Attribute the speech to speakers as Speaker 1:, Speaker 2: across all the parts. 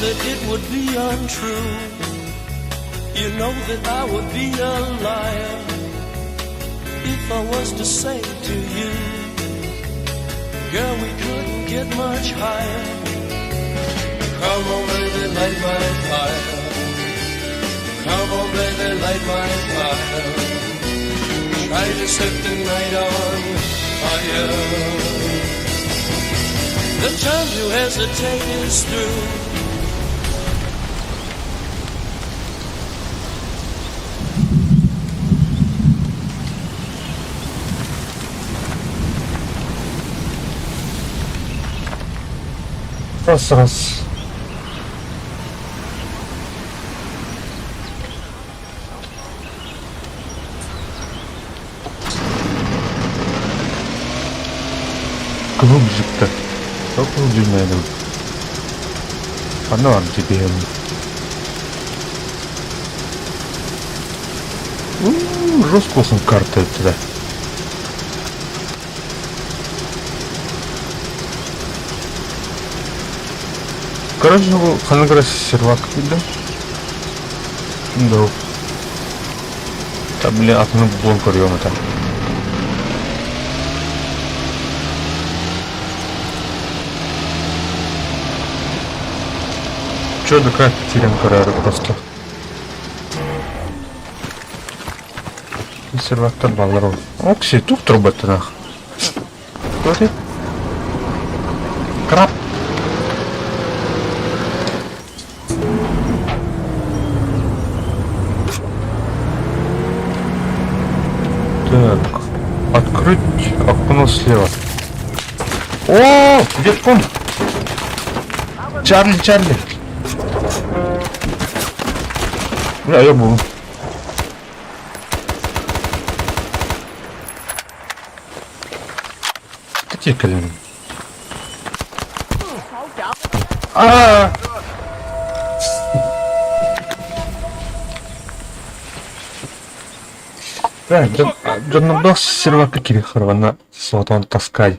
Speaker 1: that it would be untrue. You know that I would be a liar if I was to say to you, girl, we couldn't get much higher. Come on, baby, light my fire. Come on, baby, light my fire. Try to set the night on fire. The time to hesitate is through.
Speaker 2: Раз, раз. Кыһыл дьикти. Кыһыл дьүннээдим. Ханна бар дьиэм? Жестко болсын карта өттүлэр. Короче, ханнык эрэ сервак киирдим. Да. Били атыны булан көрүөм этэ. Чё да как киирэн көрөөрү просто. Сервактар баллар ол. Окси, тух турбаттанах. Кто ты? Краб. Так, открыть окно слева. О, Вьетконг! Чарли, Чарли! Бля, я буду. Какие колени? А! Дьоннордоох сервакка кириэххэ соҕотоҕун таскай.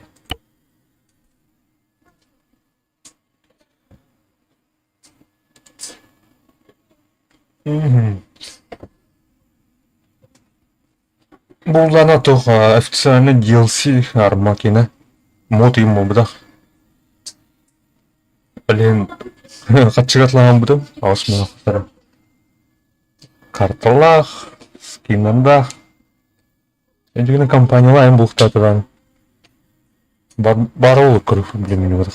Speaker 2: Буллана туох официальный DLC арма киинэ мод игин буолбатах. Блин, хаччыга атлаабытым аҕыс муҥахтара. Карталаах, скиннардаах. Эдигини компаниялаайын бултаатылаан. Бар ол көрүк билимини барах.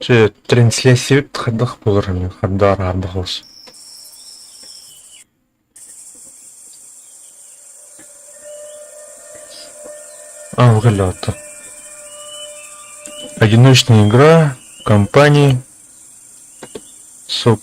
Speaker 2: Чэ, трансляциябыт хайдах буолар хардар аарбах олус. А, выглядит. Одиночная игра, компании, сок.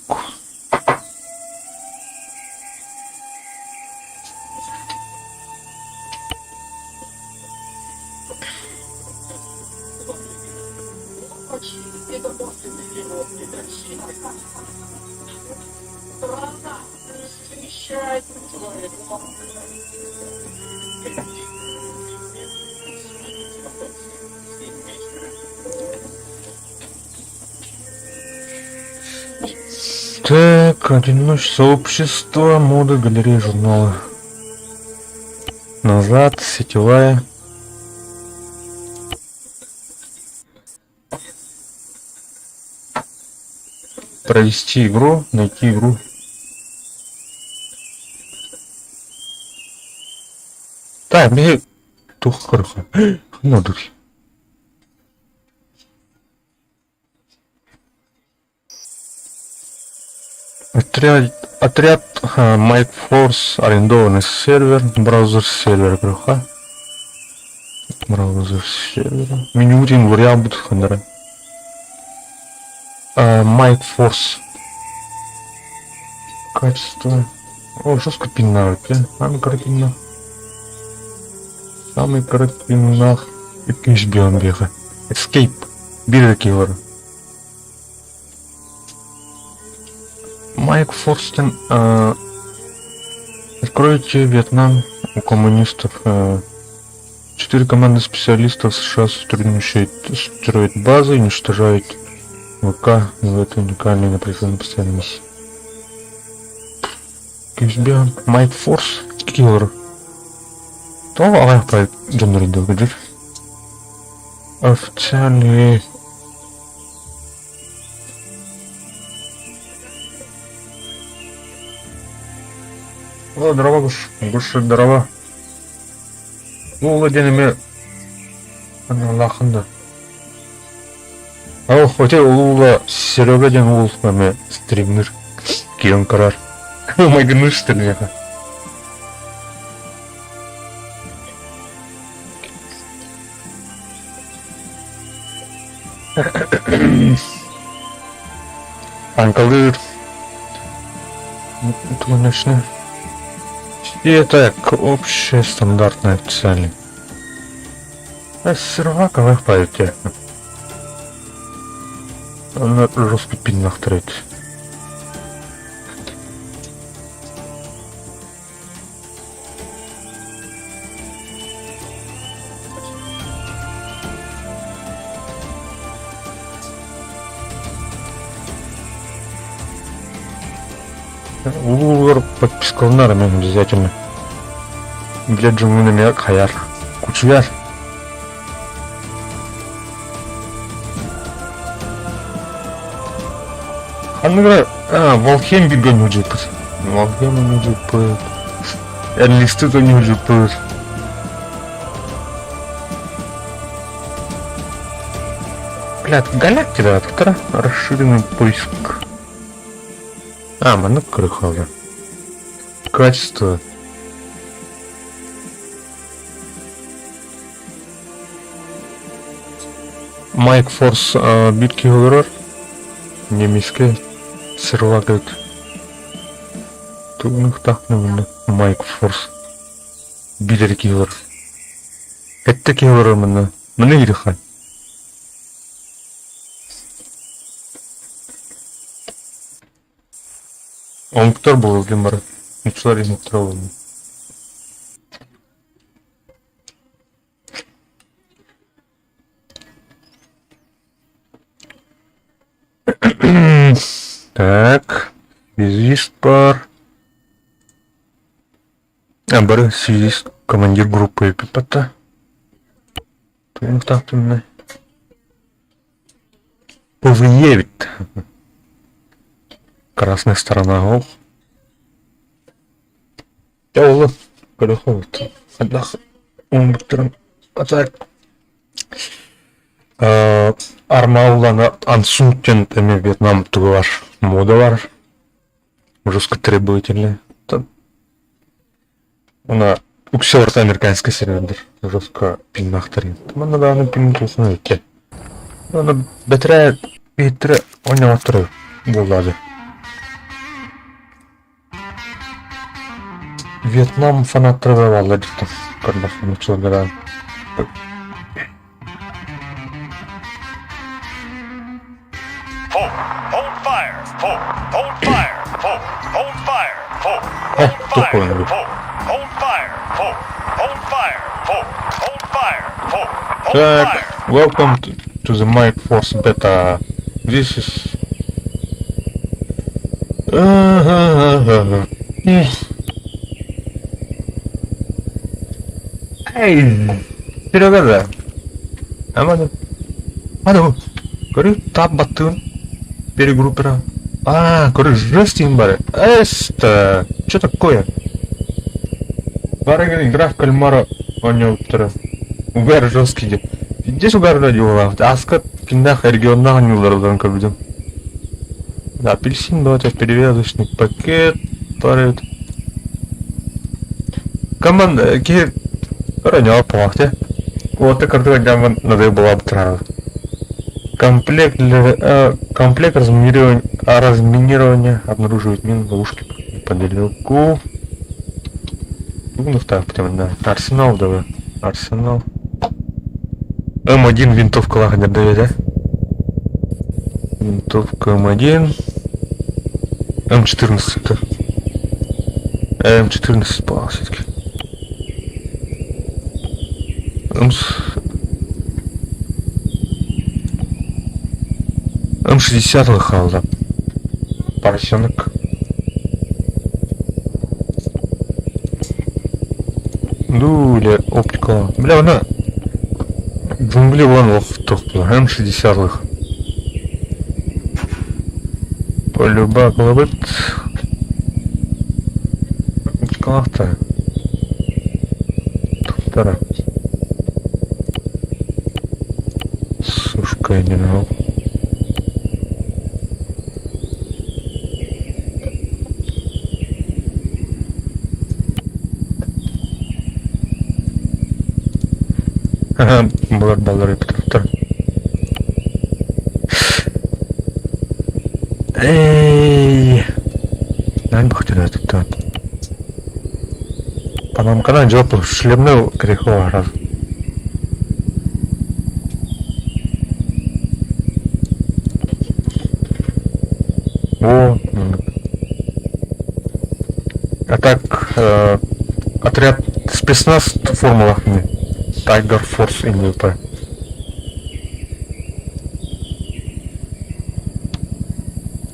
Speaker 2: Так, одиночное сообщество, мода, галерея, журналы. Назад, сетевая. Провести игру, найти игру. Так, мне тух Модуль. Отряд, отряд Майк Форс, арендованный сервер, браузер сервер, гроха. Браузер сервер. Меню вариант ханера. Майк Форс. Качество. О, жестко пинают, да? Самый кыра Самый кыра пиннах иккис бион биэхэ. Escape. Биир киһи Майк Форстен Откройте Вьетнам у коммунистов. Четыре команды специалистов США сотрудничают, строят базы и уничтожают ВК в этой уникальной напряженной постоянной миссии. Күүсбэ Майк Форс киллер. Тоҕо аҕай дьоннор Официальный О, дрова больше дрова. Ну, диэн эмиэ аналаахын да. Ол хотя улуула Серега диэн уол эмиэ стримныр киирэн көрөр. Майгынныыр стримиэхэ. Анкалыыр Конечно. И это общая стандартная цель. А серваковых пойти. Она жестко пиннахтырит. Улуулар подпискаланар мен обязательно. Билэр дьоҥҥун эмиэ хайар, кучуйар. Ханнык эрэ Волхем бииргэ ньуудьуппут. Волхем ньуудьуппут. Эрлисты ньуудьуппут. Блядь, галактика туттара расширенный поиск. А, маннык көрө Качество. Майк Форс биир киһи олорор. Немецкэй сервак эбит. Тугунуктаах Майк Форс биир эрэ киһи олорор. Сэттэ киһи олорор манна. Манна киириэххэ. Омуктар буолуо бары. Нууччалар омуктар буолуо. Так, связист бар. А, бары связист, командир группы эпипата. Тугун Повлияет. Красная сторона ох. Ол көрөхөт. Хайдах умуттарын атар Армаулана Ансунг диэн эмиэ Вьетнам туга бар, мода бар. Жестко требовательный. Уна үксэ барыта американскай сервердэр жестко пиннаахтар. Манна даҕаны пин туохуна эбиттэ. Аны бэтэрээ иһиттэрэ оонньооботторо буоллаҕа дии. Вьетнам фанаттара да бааллар диттим көрдөхпүнэ
Speaker 1: Four, hold fire, four, hold fire, four, hold fire, four,
Speaker 2: Eh,
Speaker 1: hold
Speaker 2: туох
Speaker 1: fire,
Speaker 2: буолан
Speaker 1: four, hold fire, four, hold fire, four, hold fire, four, hold
Speaker 2: Так,
Speaker 1: fire.
Speaker 2: welcome to the Mike Force Beta. This is... Эй, Серега да. Аманы. Аны, көрү тап баттыын. Перегруппера. А, көрү жесть им бары. Эста, что такое? Бары игра в кальмара оонньообуттара. Угар жесткий диэн. Здесь угар радиолаах. Аска киннээх регионнаах оонньууларынан көрбүтүм. Апельсин давайте перевязочный пакет парит. Команда киһи оонньообот буоллах дии. Уота кырдык дьаммын надо была бытырара. Комплект для комплект разминирования, разминирования обнаруживает мин ловушки. Неподалеку. Тугунуктаахпыт манна Арсенал дылы Арсенал М1 винтовкалаах дэрдэбэтэ винтовка М1 М14 М14 буолла все-таки М60 хаалла поросенок Ну или оптика. Бля, она джунгли вон лох М60-х. Полюба кылабыт. Оптикалаахта. Тахтара. Сушка генерал. Булар баллар ыппыттар. Эй, наан бахтыра туттаат. Панамканан жопу шлемнел крихова раз. О, а так отряд спецназ формулах Tiger Force НВП.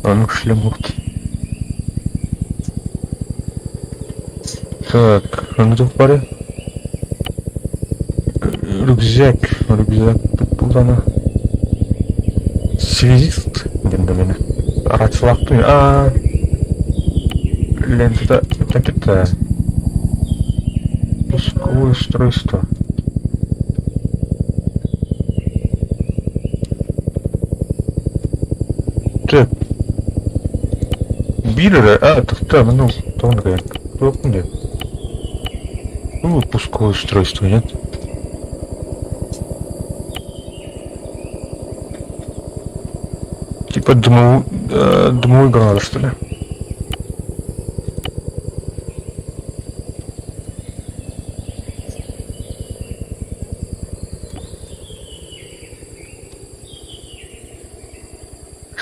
Speaker 2: А ну шлем вот. Так, а ну паре. Рюкзак, рюкзак булана. Связист диэн да Рациялаахтын аа лентата это пусковое устройство. Так. Биир эрэ аа тохтоо ну тоҕо туох диэн Ну, пусковое устройство, нет? Типа дымовой, дымовой граната, что ли?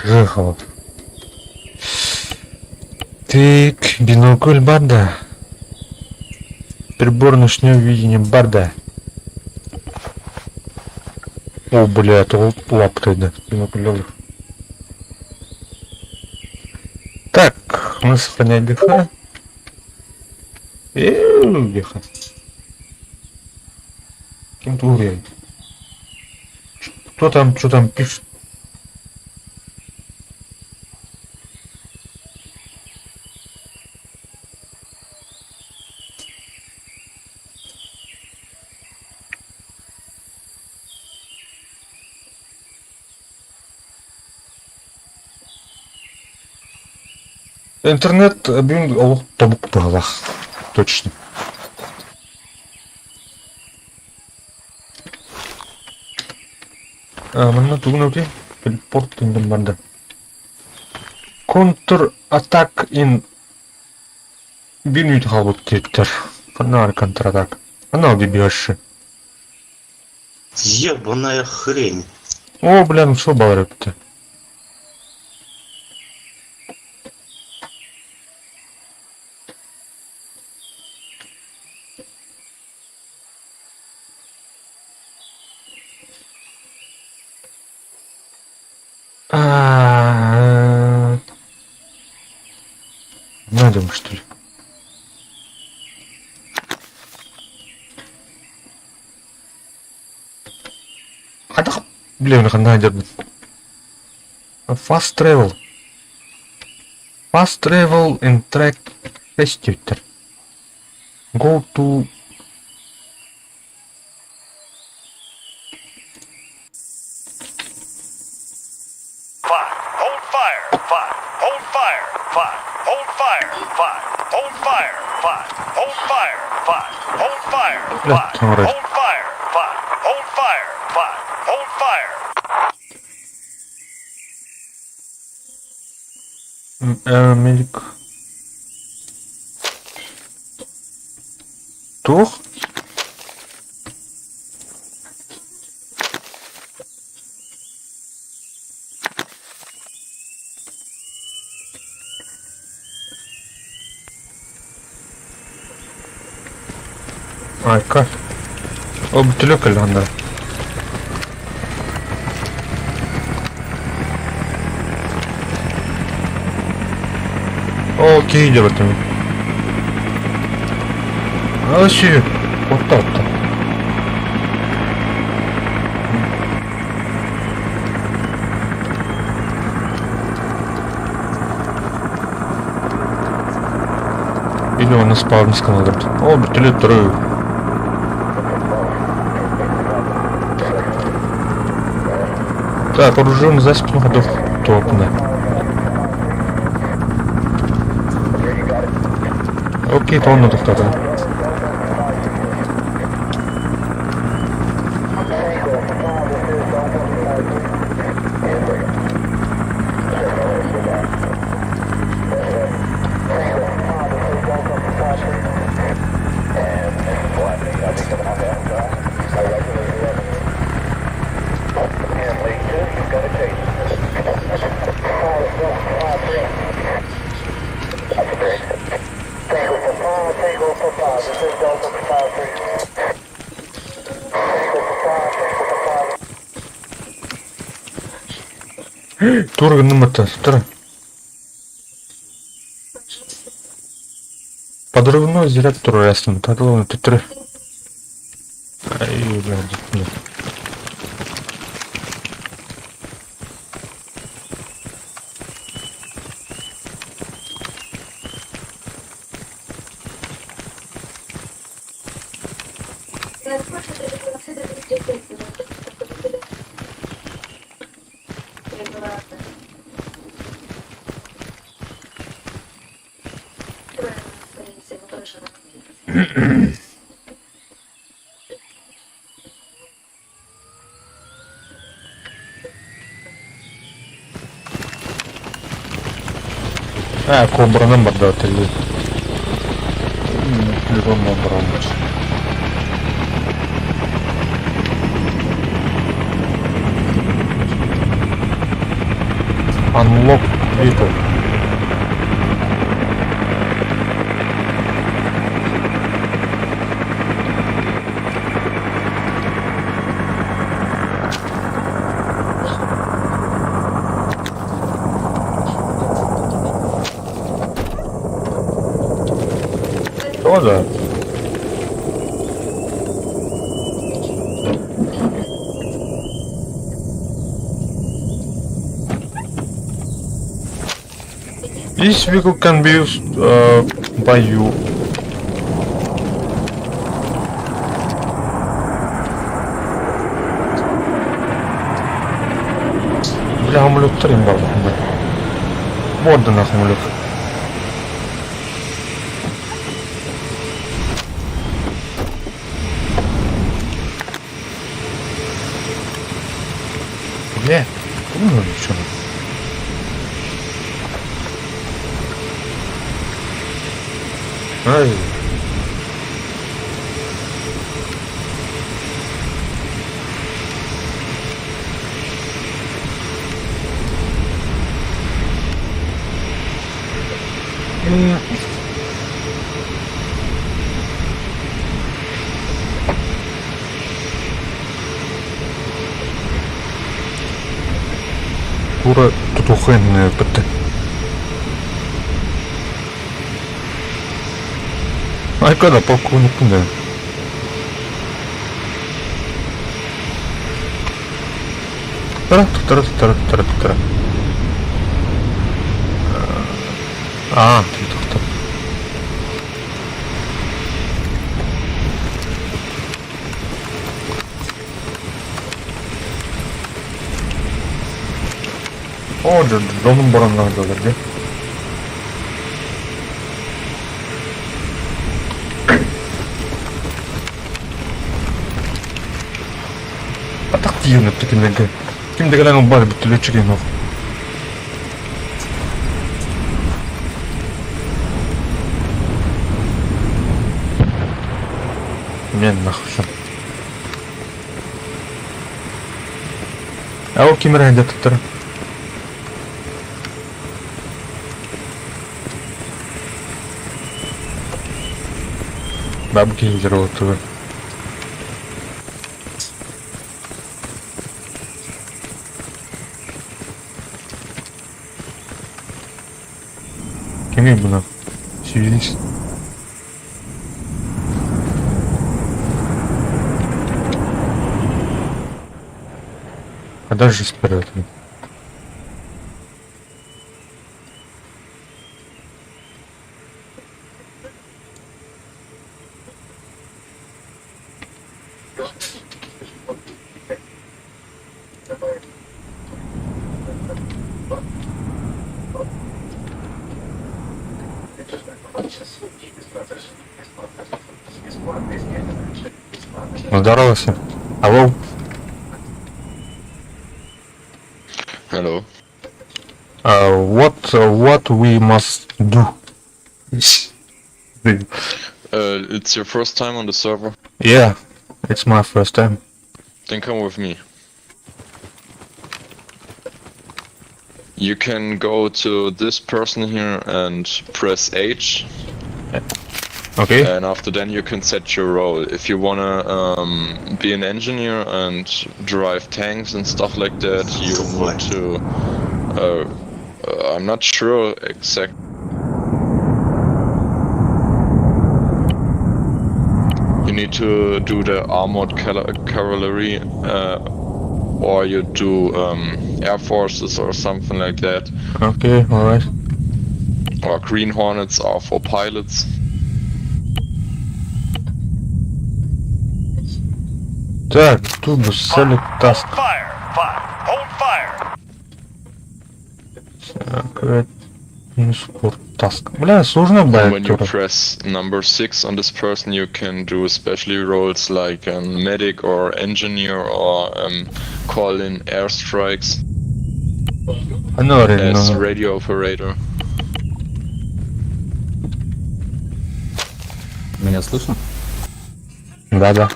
Speaker 2: Жихов. Так, бинокль Барда. Прибор ночного видения Барда. О, бля, это лапка, да, бинокль. Так, мы сохранять ДХ. ДХ. Кем ты Кто там, что там пишет? Интернет бүгүн олох тобук быһалаах точно. Манна тугун эбитий? Телепорт диэн барда. Контр-атак in биир мүнүүтэ хаалбыт диэбиттэр. Ханна контратак? Ханна дебиашшы?
Speaker 3: Ебаная хрень.
Speaker 2: О, бля, ну что баллар эбитэ? Найдем, что ли? Хайдах блин, ханна Fast travel. Fast travel and track tester. Go to
Speaker 1: Five. Hold fire. Five. Hold fire. Five. Hold fire. Five. Hold fire. Five. Hold fire. Five. Hold fire.
Speaker 2: Бля,
Speaker 1: Five.
Speaker 2: тоҥорой.
Speaker 1: Hold fire. Five. Hold fire. Five. Hold fire.
Speaker 2: Медик. Туох? Айка. Ол бүтүлүк кэллэҕинэ. Ол киһи диэбитим. Ащи, отта отта. Или он спавнскан олорд. Ол бүтүлү туруу. Так, оружием за спину ходов топно. Окей, тонну тоқтады. Тур гынным Тур. Подрывной заряд туруясын. Тадылын түттүрү. Ай, блядь. А, кобранан барда отелли. Любому бронч. Unlock vehicle. Что за? This vehicle can be used by you. Бля, самолеттар им бар. Вот на самолет. Бля, ну что? Ай. Кура тутухын бітті. Айка да полковник да. Тара тара тара тара тара. А, ты тоқтап. О, дьонум бараннаах дьоллор дии. Атах тиийэн өттө кинилэргэ. Ким да кэлэн ылбат эбит түлүөччү киһи суох. Отменяем нахуй все. А ол ким эрэ туттар. Бабки здорового. Кимий буна? Сүүрүс. Когда же вперед? Здорово всем. Алло.
Speaker 3: Hello.
Speaker 2: What we must do?
Speaker 3: It's your first time on the server?
Speaker 2: Yeah, it's my first time.
Speaker 3: Then come with me. You can go to this person here and press H.
Speaker 2: Okay.
Speaker 3: And after then you can set your role. If you wanna be an engineer and drive tanks and stuff like that, you want to... I'm not sure exactly. You need to do the armored cavalry, or you do air forces or something like that.
Speaker 2: Okay, all right.
Speaker 3: Or Green Hornets are for pilots.
Speaker 2: Так, тут select task.
Speaker 1: Fire! Five! Hold fire!
Speaker 2: Так, support task. Бля, сложно, бля,
Speaker 3: When you press number 6 on this person, you can do especially roles like a medic or engineer or call in airstrikes.
Speaker 2: I know already
Speaker 3: As
Speaker 2: know.
Speaker 3: radio operator.
Speaker 4: Меня слышно?
Speaker 2: Да-да.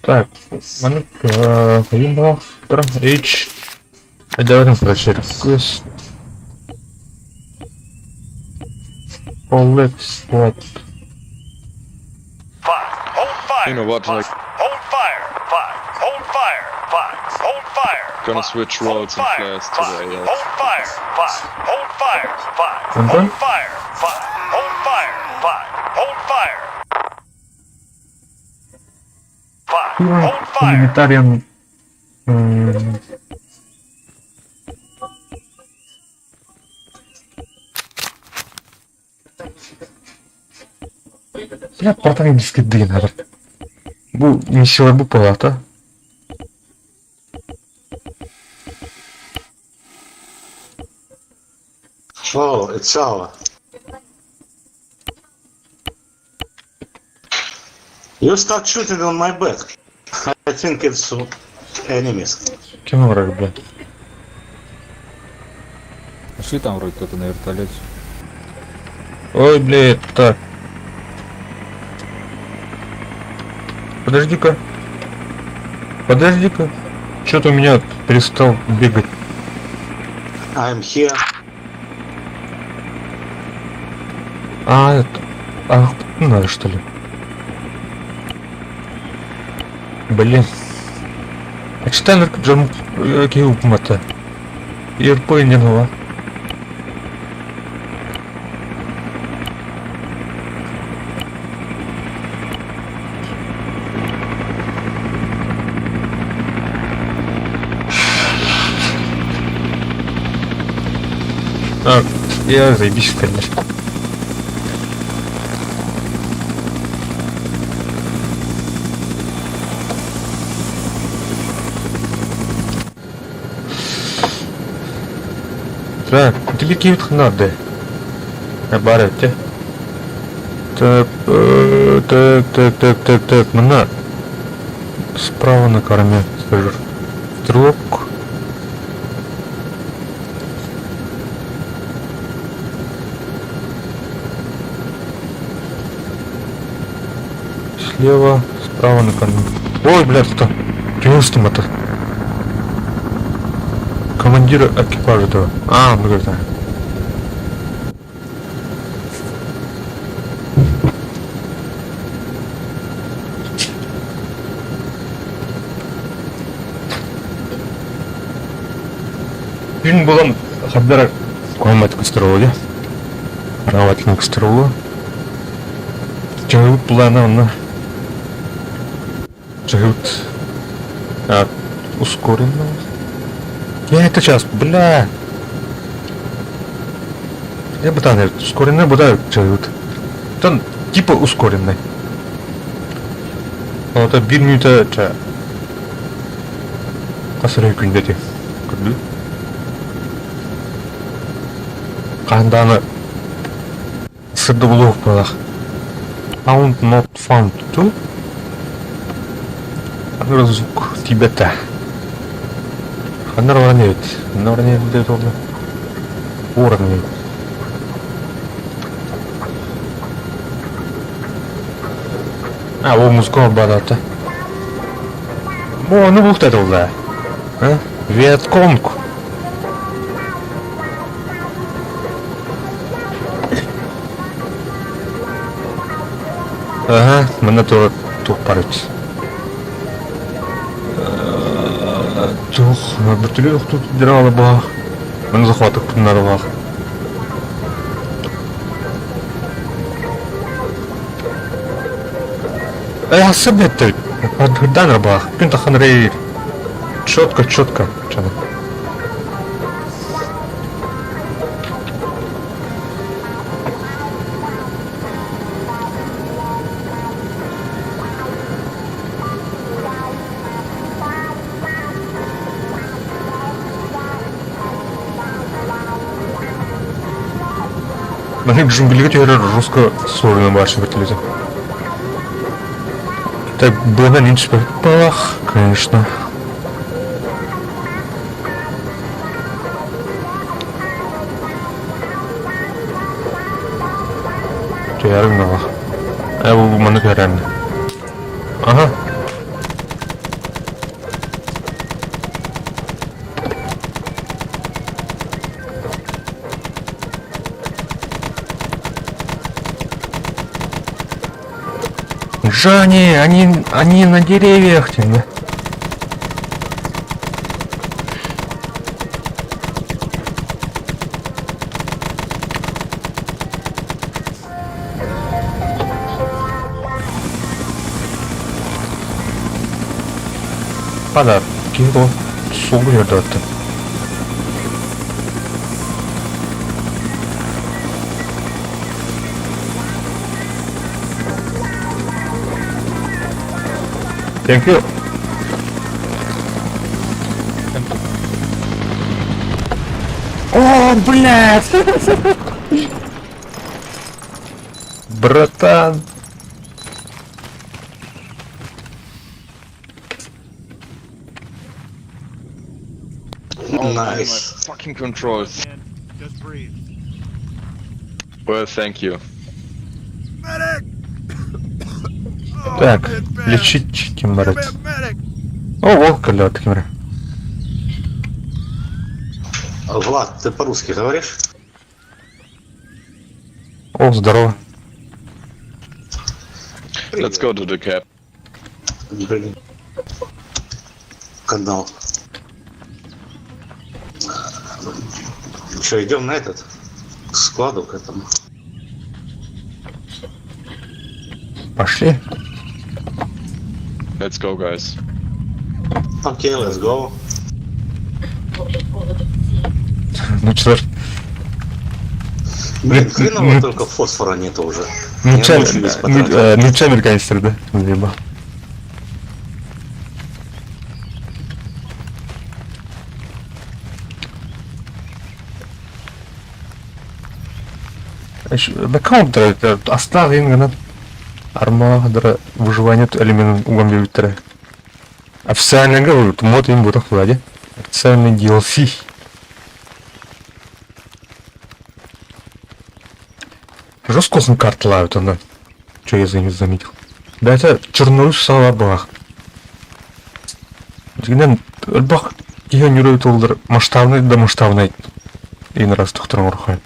Speaker 2: Так, H. Давай, короче, request. Collect squad.
Speaker 1: Five. Hold fire.
Speaker 3: You know what?
Speaker 1: Five.
Speaker 3: Like,
Speaker 1: Hold fire. Five. Hold fire. Five. Hold fire.
Speaker 3: Gonna
Speaker 1: Five.
Speaker 3: switch
Speaker 1: Hold
Speaker 3: roles and
Speaker 1: fire.
Speaker 3: flares to
Speaker 1: Five.
Speaker 3: the AS.
Speaker 1: Hold fire. Five. Hold fire. Five.
Speaker 2: Антон?
Speaker 1: Hold fire. Five. Hold fire. Five. Hold fire. Five.
Speaker 2: Current
Speaker 1: Hold fire.
Speaker 2: humanitarian Бля, портангельский дынер. Бу миссиялар бу палата.
Speaker 5: Oh, it's our. You start shooting on my back. I think it's enemies.
Speaker 2: Кем враг, бля?
Speaker 4: Нашли там вроде кто-то на вертолете.
Speaker 2: Ой, блядь, так. Подожди-ка. Подожди-ка. Чё-то у меня перестал бегать.
Speaker 5: I'm here.
Speaker 2: А, это... Ах, надо что ли? Блин. А читаю джам киупмата. ИРП не было. Так, я заебись, конечно. Так, тебе кивт надо. Барете. Так, так, так, так, так, так, на. Справа на корме, скажу. Стрелок. Слева, справа на корме. Ой, блядь, что? Тюнстом это. Командир экипажа этого. А, ну это. Күн булан хабдара куһаммат көстөр Араватын көстөр Чаһыбыт плана онно Чаһыбыт а, ускоренно. Я это сейчас, бля. Я бы там, ускоренный буда чаһыбыт. Там типа ускоренный. Это бир минута ча. Хас эрэ күндэти көрдү. Хаһан даҕаны сырдык улуух буолах. Found not found ту. Аны звук тиийбэт Ханна баран эбит? Ханна баран эбит буолла? Уоран эбит. А, ол музыка барата. О, ну бух это А? Вьетконг. Ага, манна туох туох баар эбит. Туох бөртөлүөт охтубут баах. Маны захватык баах. Эй, хасса бэттэр. Хырдаан баах. Күн тахан рейр. Четко, четко. Чаны. Маннык джунглига түһэрэр жестко сложно баар вертолете. Так, быанан инспектах, конечно. Түһэрин налах. Э, бу маны түһэрэн. Ага. Джонни, они, они на деревьях, да? Пада, киһи суолу көрдөөттө. Thank you. О, блядь! Братан!
Speaker 3: Oh,
Speaker 5: Nice.
Speaker 3: My fucking controls.
Speaker 6: Man, just breathe.
Speaker 3: Well, thank you.
Speaker 6: Medic! Oh,
Speaker 2: Так,
Speaker 6: I'm hit bad.
Speaker 2: лечить ким барат.
Speaker 6: Medic!
Speaker 2: О, волк лед ким
Speaker 5: Влад, ты по-русски говоришь?
Speaker 2: О, здорово.
Speaker 3: Let's go to the cab.
Speaker 5: Блин. Канал. Что, идем на этот? К складу к этому.
Speaker 2: Пошли.
Speaker 3: Let's go, guys.
Speaker 5: Окей, let's go.
Speaker 2: Ну что ж,
Speaker 5: Блин, хреново
Speaker 2: ну-
Speaker 5: только фосфора нету уже.
Speaker 2: ну
Speaker 5: Я
Speaker 2: ча,
Speaker 5: ночью весь потратил.
Speaker 2: ну ча американец, да? Заебал. Бэккаунтер астаах иин гынан армаах выживание элеменин уган биэрбиттэрэ. Официальныйга мод иин буотах буолла Официальный DLC. Жестко карталаабыт онно. Чё я за заметил. Бэйэтэ чернорус саҕалар баҕах. Дьиҥинэн элбэх киһи өнүрүү тыллар масштабнай да масштабнай иин ырастыктар оҥороххой.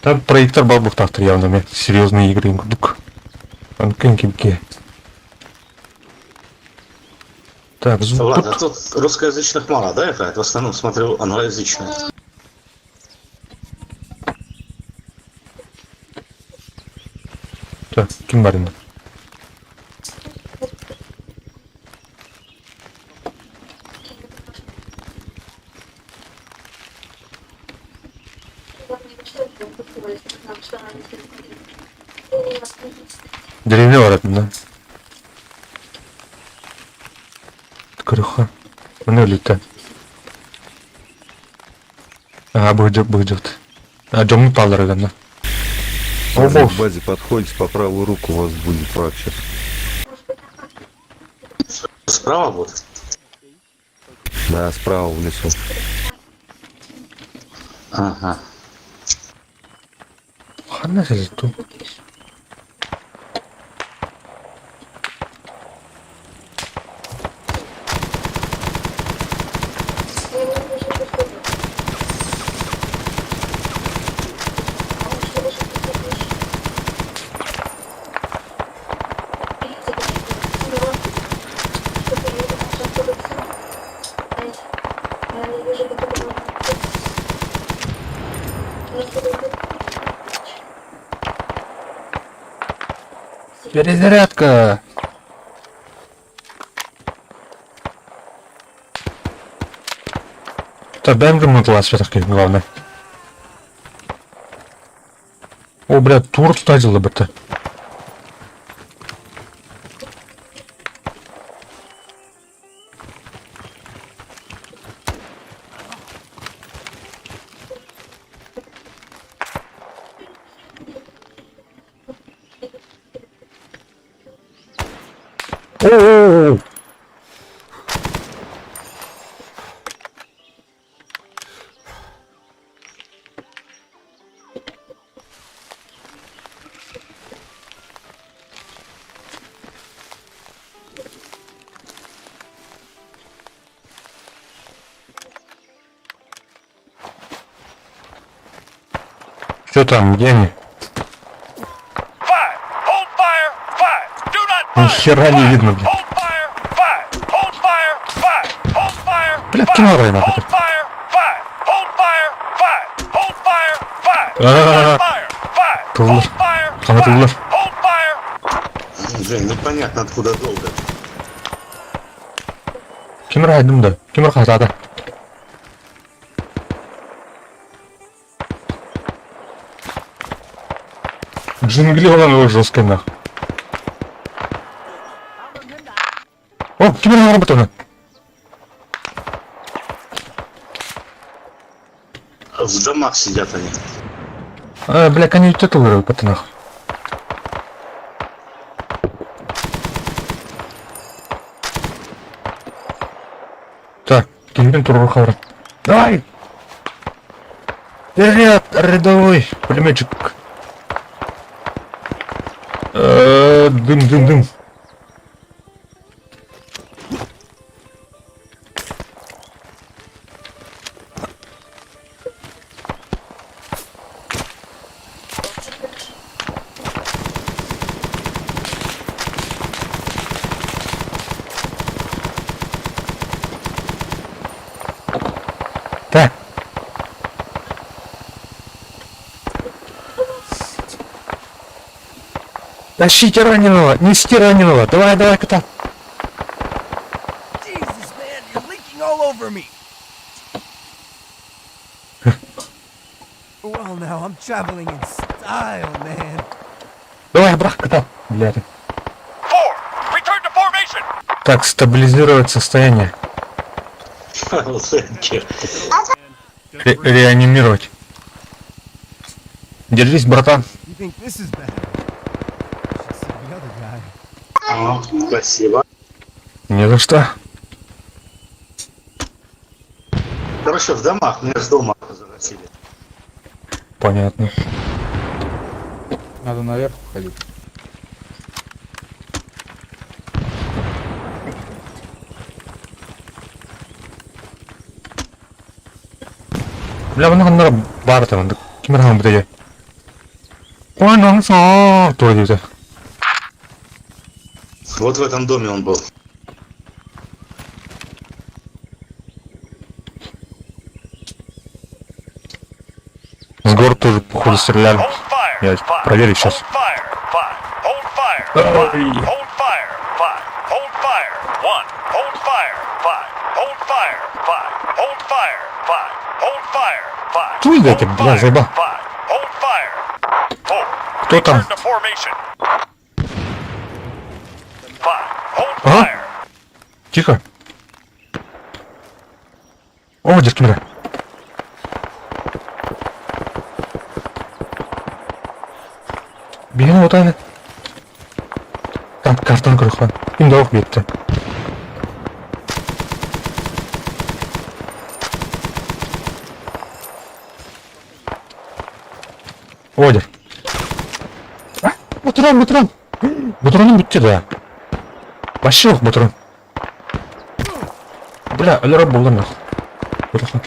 Speaker 2: Там проектор баар буолуохтаахтар явно эмиэ серьезные игры курдук. Онкин кимки. Так,
Speaker 5: Влад, а
Speaker 2: тут
Speaker 5: тут русскоязычных мало, да, играет? В основном смотрю англоязычные.
Speaker 2: Так, ким бар инде? Деревня бар да? Көрүөххэ. Маны өлүтэ. А, быдьык, быдьык. А, дьоҥҥут бааллар гына.
Speaker 7: Возле
Speaker 2: О,
Speaker 7: к базе подходите, по правую руку у вас будет фракция.
Speaker 5: Справа будет?
Speaker 7: Да, справа в лесу.
Speaker 5: Ага.
Speaker 2: Ханна сэлту. Перезарядка! Так, дай мне все-таки, главное. О, бля, тур туда бы-то. О-о-о! Что там, где они?
Speaker 6: Five. Hold fire. Five. Do not
Speaker 2: Ни
Speaker 6: fire.
Speaker 2: хера не
Speaker 6: Five.
Speaker 2: видно, блядь.
Speaker 6: Hold fire. Five. Hold fire. Five. Hold fire.
Speaker 2: Бля,
Speaker 6: Five.
Speaker 2: кино нахуй.
Speaker 6: Hold fire. Five. Hold fire. Five. Hold fire. Five. Do
Speaker 2: А-а-а.
Speaker 6: not fire. Five.
Speaker 2: Туллар.
Speaker 6: Hold fire.
Speaker 2: Қана
Speaker 6: Five.
Speaker 2: туллар.
Speaker 6: Hold fire.
Speaker 5: Блин, непонятно откуда долго.
Speaker 2: Ким эрэ да? Ким эрэ хаһаата? Джунгли он его жесткий нах. О, ким эрэ работа
Speaker 5: В домах сидят они.
Speaker 2: А, бля, они титулы нах. Так, кимдин туру хавра. Давай! Вперед, рядовой пулеметчик. Дым, дым, дым. Так. Тащите раненого, нести раненого. Давай, давай, кота.
Speaker 1: Jesus, man, you're leaking all over me. well, now I'm traveling in style, man.
Speaker 2: Давай, брат, кота. Блядь.
Speaker 6: Four. Return to formation.
Speaker 2: Так, стабилизировать состояние.
Speaker 5: Thank you.
Speaker 2: Реанимировать. Держись, братан.
Speaker 1: You think this is bad? You should see the other guy.
Speaker 5: О, спасибо.
Speaker 2: Не за что.
Speaker 5: Короче, в домах, меня с дома заносили.
Speaker 2: Понятно.
Speaker 4: Надо наверх уходить.
Speaker 2: Бля, манна ханна баар этэ маннык. Ким эрэ хаҥбыта дьэ. Тура диэбитэ.
Speaker 5: Вот в этом доме он был.
Speaker 2: С гор тоже, походу, стреляли.
Speaker 6: Hold fire.
Speaker 2: Я
Speaker 6: Five.
Speaker 2: проверю сейчас.
Speaker 6: Hold fire. Five. Hold fire. Five. Hold fire. Five. Hold fire. One. Hold fire. Five. Hold fire. Five. Hold fire. Five. Hold fire. Five.
Speaker 2: Чуй, дайте,
Speaker 6: Hold
Speaker 2: бля,
Speaker 6: fire.
Speaker 2: заеба.
Speaker 6: Five. Hold fire. Four.
Speaker 2: Кто там?
Speaker 6: Return to formation. Five. Hold
Speaker 2: Ага.
Speaker 6: fire.
Speaker 2: Тихо. О, дед Кимра. Биһини отаны. Так, картон көрөхпөн. Ким да биэтте. Одер. А, Батуран, батуран. Батураным бүтте да. Вообще yok батуран. Бля, өлөрө булдum yok. Бырахан.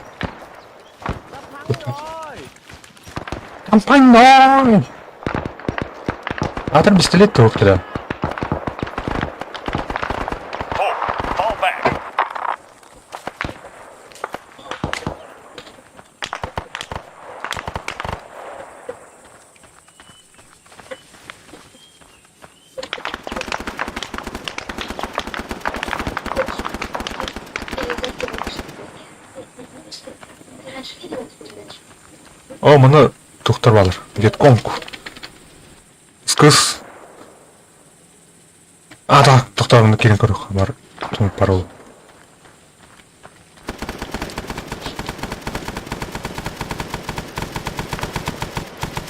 Speaker 2: Компаньон! Атыр пистолет турук туда.
Speaker 6: Four. Fall back.
Speaker 2: О, маны тухтар балар. Вьетконг. Скыс. А, так, тохтар кирин көрөх бар. Тун парол.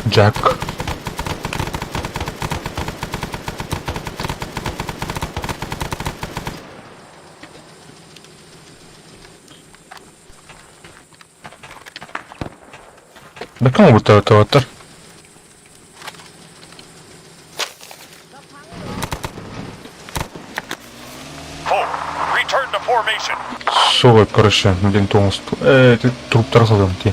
Speaker 2: Джак. Да кому бы то это
Speaker 6: Four. Return to formation.
Speaker 2: Суға, короче, блин, тоңыз. Э, труптар салдым, ти.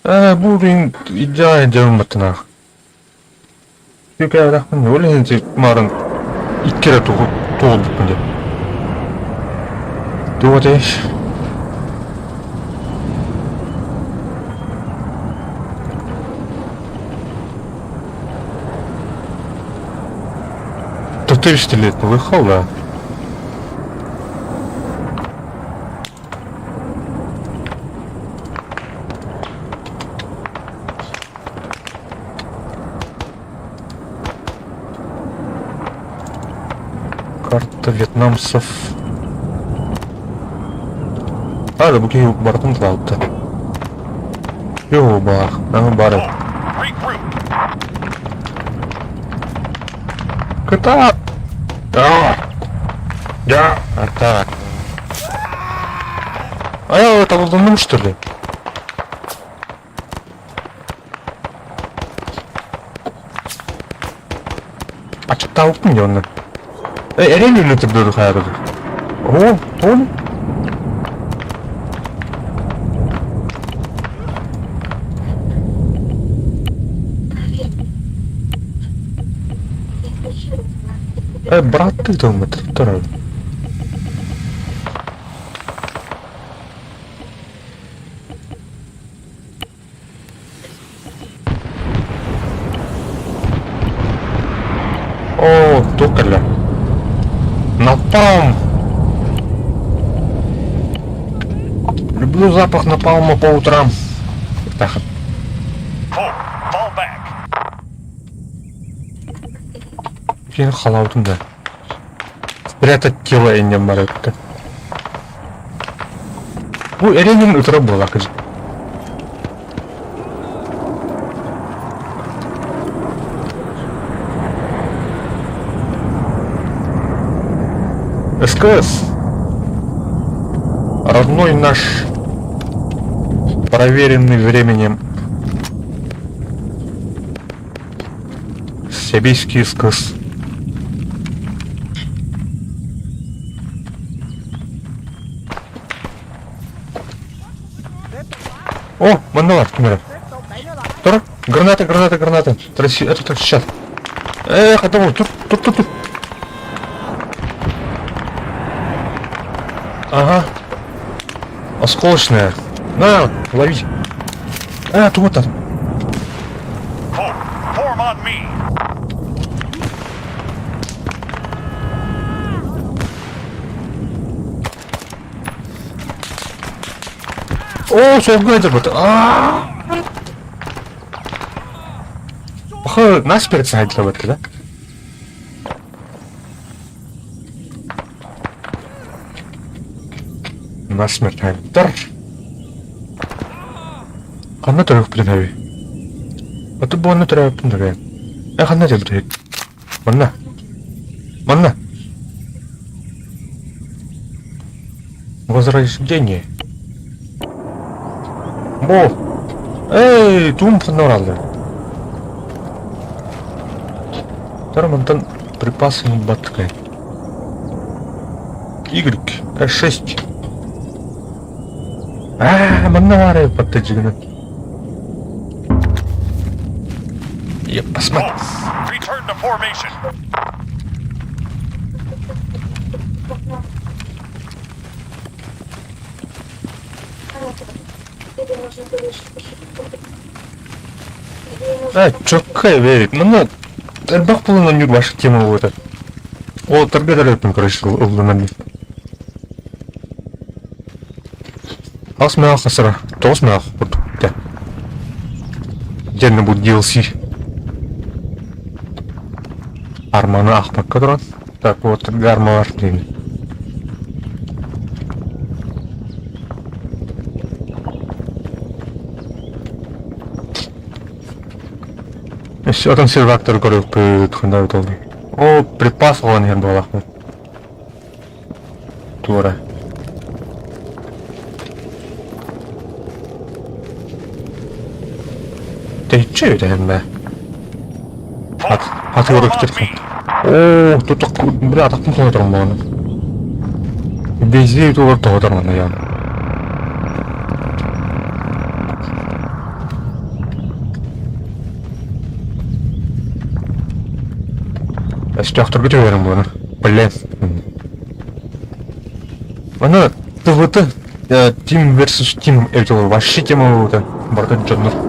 Speaker 2: Э, бу блин, идеально делом баттынах. Юкә рахман, өлен марын иккере тугыл бит деп. Тугы теш. То ты пистолет выхал, да? Карта вьетнамцев. А, да буки бартын клаутта. Йо, бах, ага, бары.
Speaker 6: Four. Regroup.
Speaker 2: Кыта! А! Я! А, так. А я это волдуном, что ли? А что толкни он? Эй, реально ли ты буду хайру? О, он? Э, брат, ты там это второй. О, токарля. Напалм! Люблю запах напалма по утрам. Так,
Speaker 6: Four. Fall back.
Speaker 2: Кейін халаутын да. Спрятать тело инне марекка. Бу эренин утра була кыз. СКС. Родной наш, проверенный временем. Сибирский СКС. О, манна бар, ким эрэ. Тур, граната, граната, граната. Траси, это так сейчас. Эх, это вот, тут, тут, тут, тут. Ага. Осколочная. На, лови. А, тут вот.
Speaker 6: Four, form on me.
Speaker 2: Оо, солгу этэр Аа! Похоже, насмерть саһайдылар да? Насмерть хаайбыттар. Ханна төрүөхпүтүн эбий? Оту буонна төрөөбүппүн төрөйөн. Э ханна дьэлбит Манна. Манна. Возрождение. Бо. Эй, туум ханна бараллар. Тара мантан припасы баттыкай. Y, К6. Аа, манна баар эбит дьигинэн. Я посмотри.
Speaker 6: Return to formation.
Speaker 2: А, чоккай бэй. Манна элбэх буолан оонньуур ваша тема буолар. Ол торга төрөппүн короче ылланан Ас мөөх хасара, тоҕус мөөх курдук дэ. Дьэннэ бу DLC. Арманы аахпакка туран. Так вот армалар диэн. Өссө отон сервактор көрүөхпүт ханна бит О, припас оҕон иһэр буолаахпыт. Туора. Тэйиччи эбит бээ. Ат атыгар үктэр. Оо, тутах бля атахпын тоһоторум буолан. Везде тугар тоһоторум аны ян. Өстөөхтөргө түһэрим буолан. Блин. Аны ТВТ Team versus Team эбит ол вообще тема буолбута. Барыта дьоннор.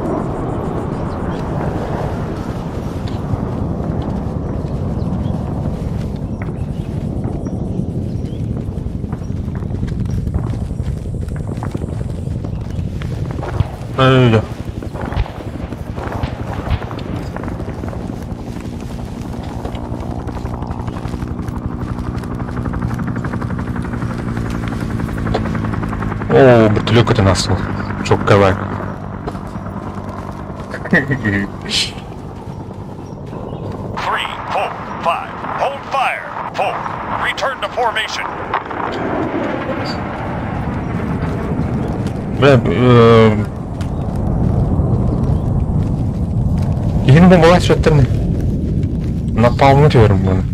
Speaker 2: Öyle. Оо, бөтүлүөк көтөн ааста. Чокка баар.
Speaker 6: Three, four, five. Hold fire. Four. Return to formation.
Speaker 2: Бля, киһини бомбалаах сүөттэрни. Напалмы түһэрим буолан.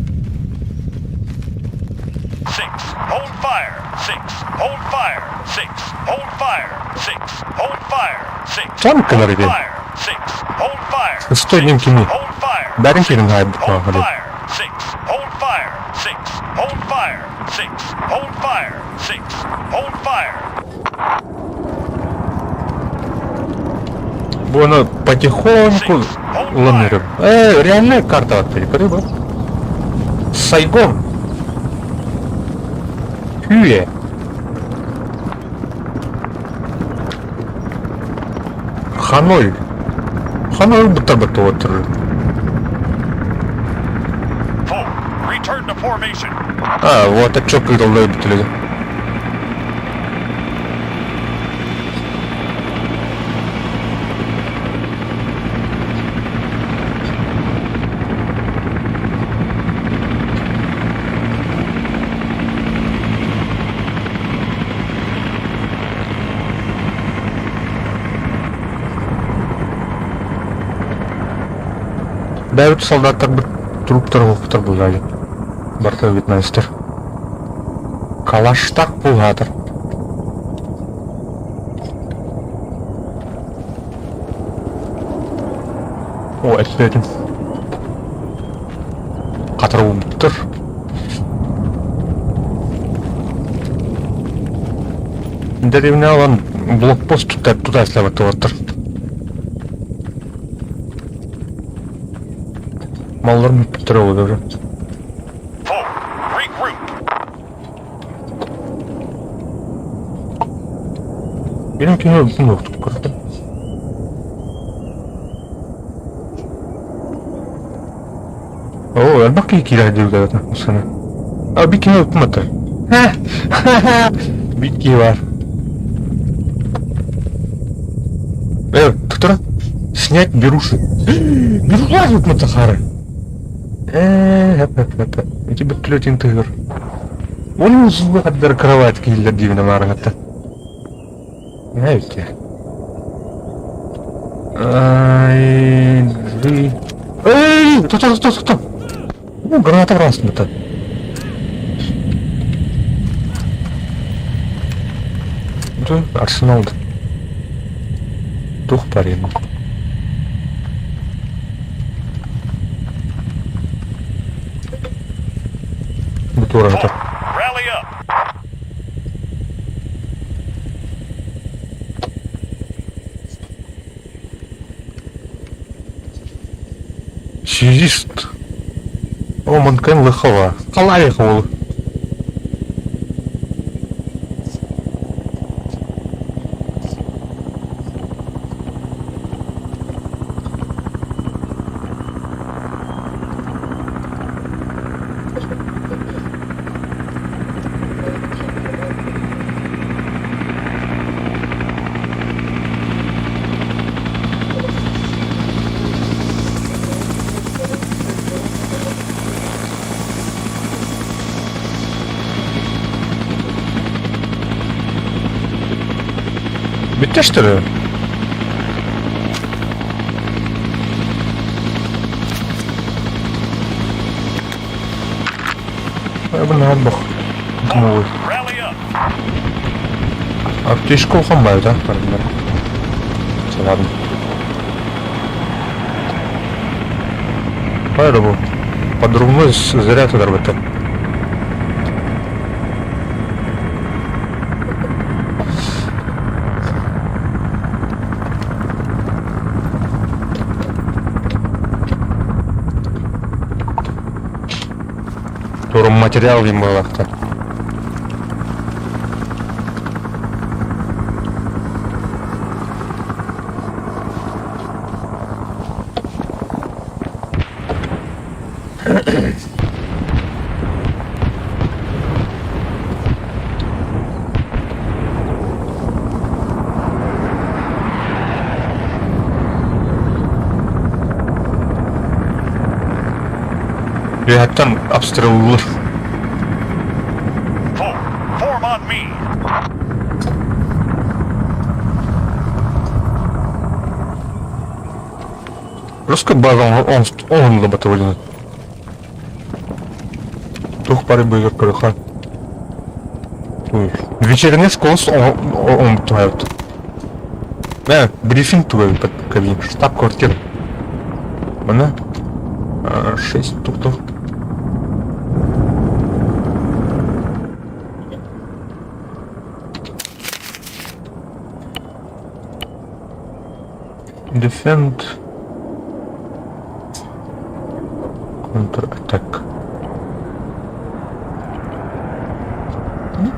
Speaker 6: Six. Hold fire. Six. Hold fire. Six. Hold fire. Six. Hold fire. Six.
Speaker 2: Танкалар
Speaker 6: Hold
Speaker 2: иди.
Speaker 6: fire. Six. Hold fire.
Speaker 2: Стой
Speaker 6: Six.
Speaker 2: днем кими.
Speaker 6: Hold fire.
Speaker 2: Бәрин
Speaker 6: Six.
Speaker 2: киирин хаайбыт
Speaker 6: Hold
Speaker 2: маахали.
Speaker 6: fire. Six. Hold fire. Six. Hold fire. Six. Hold fire. Six. Hold fire.
Speaker 2: Бу ону потихоньку ылан Э, реальная карта отели, рыба. Сайгон. Хюэ. Ханой. Ханой будто бы то
Speaker 6: Four. Return to formation.
Speaker 2: А, вот это что кыдаллай бүтүлүгү. Бэйэбит солдаттарбыт труптар оһохтор буллаайын. Барыта вьетнамецтэр. Калаштах булаатар. О, эппиэтим. Хатырылбыттар. Дэриэбинэ ылан блокпост тута тута сылдьыбыттар. Малларым бүппүттэр ол
Speaker 6: Four. Regroup.
Speaker 2: Benim киһи өлбүтүн уохтук көрдүм. Оо, элбэх киһи киирэр диэбит сана. А бит киһи өлбүтүн батар. Бит киһи бар. Э, тура. Снять беруши. Беруши өлбүтүн хары. Ээ, хэп хэп хэп. Ити бүттүлэтин тыгыр. Onun uzunluğu kadar кровать киһилэр диибин амаарыҥатта. Знаете. Ай, Эй, стой, стой, стой. Ну, граната врасмыта. Это арсенал. Дух парень. Бутура.
Speaker 6: Rally up.
Speaker 2: Связист. О, Манкен Лыхова. Халай ол. Бүттэ что ли? Бу Новый.
Speaker 6: Rally up.
Speaker 2: Аптечка ухамбай, да? Все, ладно. Поэтому подрывной заряд ударбыта. Турум материал им было-то. Үөһэттэн обстреллуур.
Speaker 6: Four. Form on me.
Speaker 2: Русская база он он батальон. Тух пары быгыр көрөхө. Вечерний школ он твоют. Да, брифинг твой под кабин, штаб-квартира. Мына шесть тух-тух. Defend Counter attack.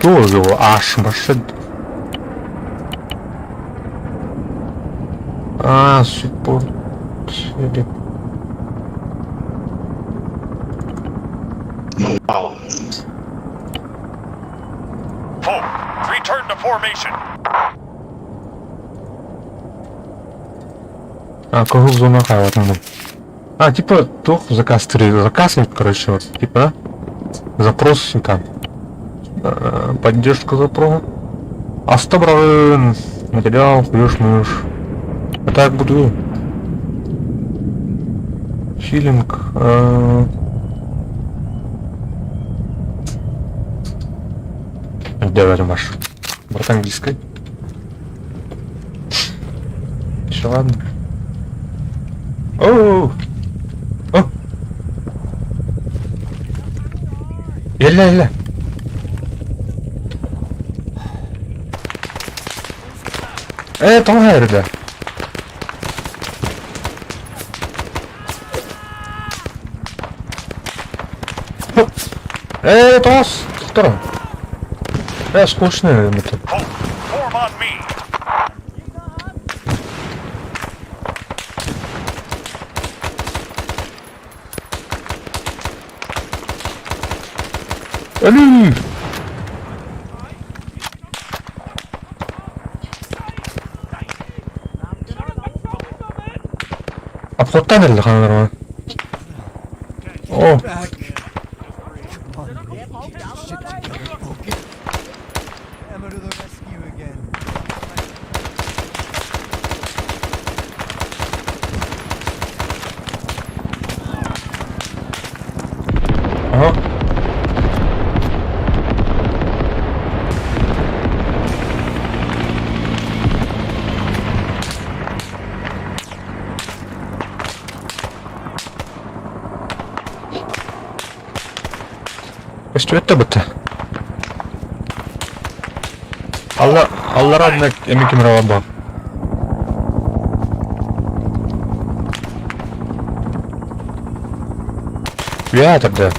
Speaker 2: Тоже аж машин. А, support.
Speaker 5: Wow.
Speaker 6: Four. Return to formation.
Speaker 2: А, кого в зону вот он. А, типа, тух заказ три, заказ, короче, вот, типа, да? Запрос там. Поддержка запроса. А стобран материал, плюс мышь. А так буду. Хилинг. Где Маш? Братан английской. Еще ладно. Оо! О! Эллэ, эллэ. Ээ, тоҕо эрдэ? Ээ, тоҕос! Торо. Ээ, скучно это.
Speaker 6: Form on me.
Speaker 2: Өлүү! Обходтан эрэллэ ханалар О! Ага. Көстүбэт да бытта. Алла, аллара эми кимер бар. Үөһэ тарда.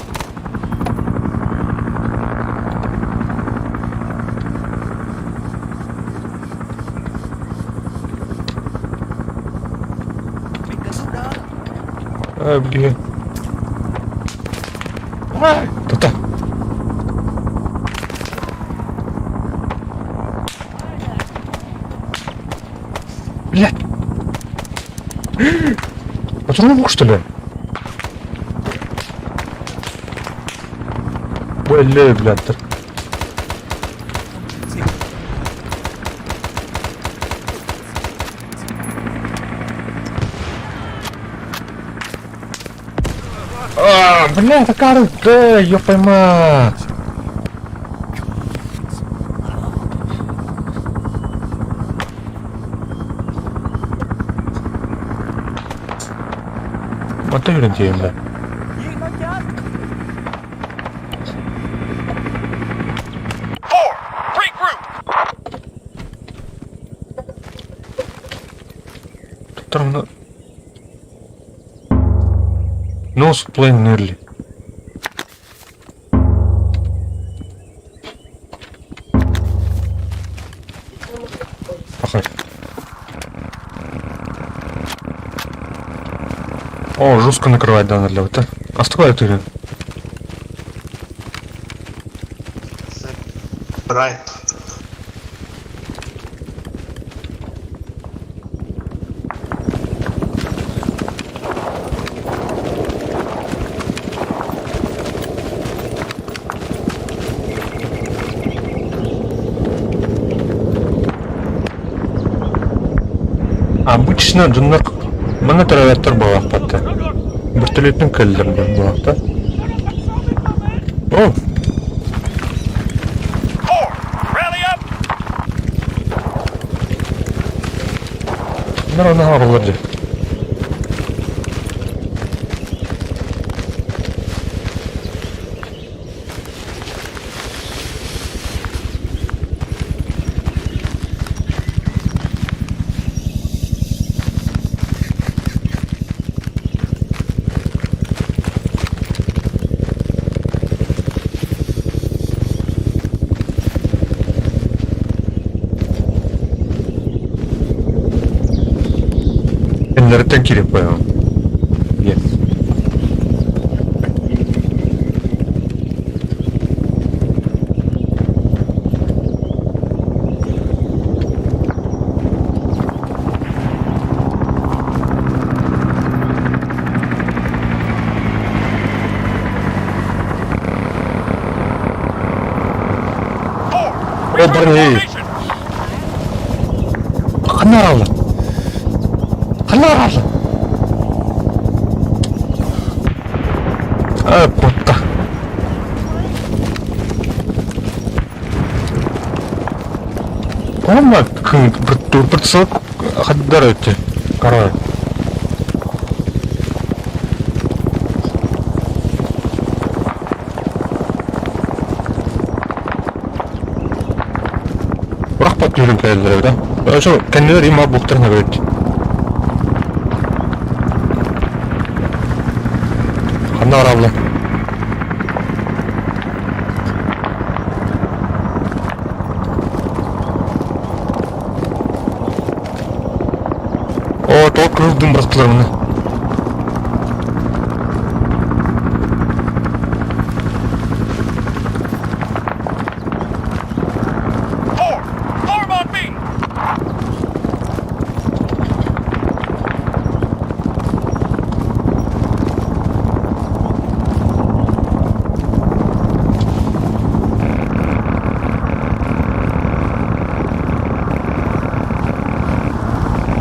Speaker 2: Э, блин. Тута. Блядь. Патроны что ли? Бля, блядь. А, бля, это да, ёпай мать. Вот и да.
Speaker 6: Four. Regroup.
Speaker 2: Там No supply nearly. Пахай. О, жестко накрывать да, для вот А что это?
Speaker 5: Right.
Speaker 2: Обычно дьоннор манна төрөөбөттөр буолуохпат Вертолеттэн кэллэр буолуохта. О,
Speaker 6: Four. Rally up.
Speaker 2: Нар оҕолор дии. Эннертен кирип понял. Нет.
Speaker 6: Four.
Speaker 2: О, парни.
Speaker 6: Formation.
Speaker 2: Ханна аралла? Ханна аралла? А, куотта. Онно прицел хаддар өттө. Короче. Түһүрүн кэлэллэр эбит а. Ошо кэннилэр има буктарын эбит. Ханна бараллар? О, тоҕо кыһыл дым бырахтылар маны.
Speaker 6: Four. Form on me.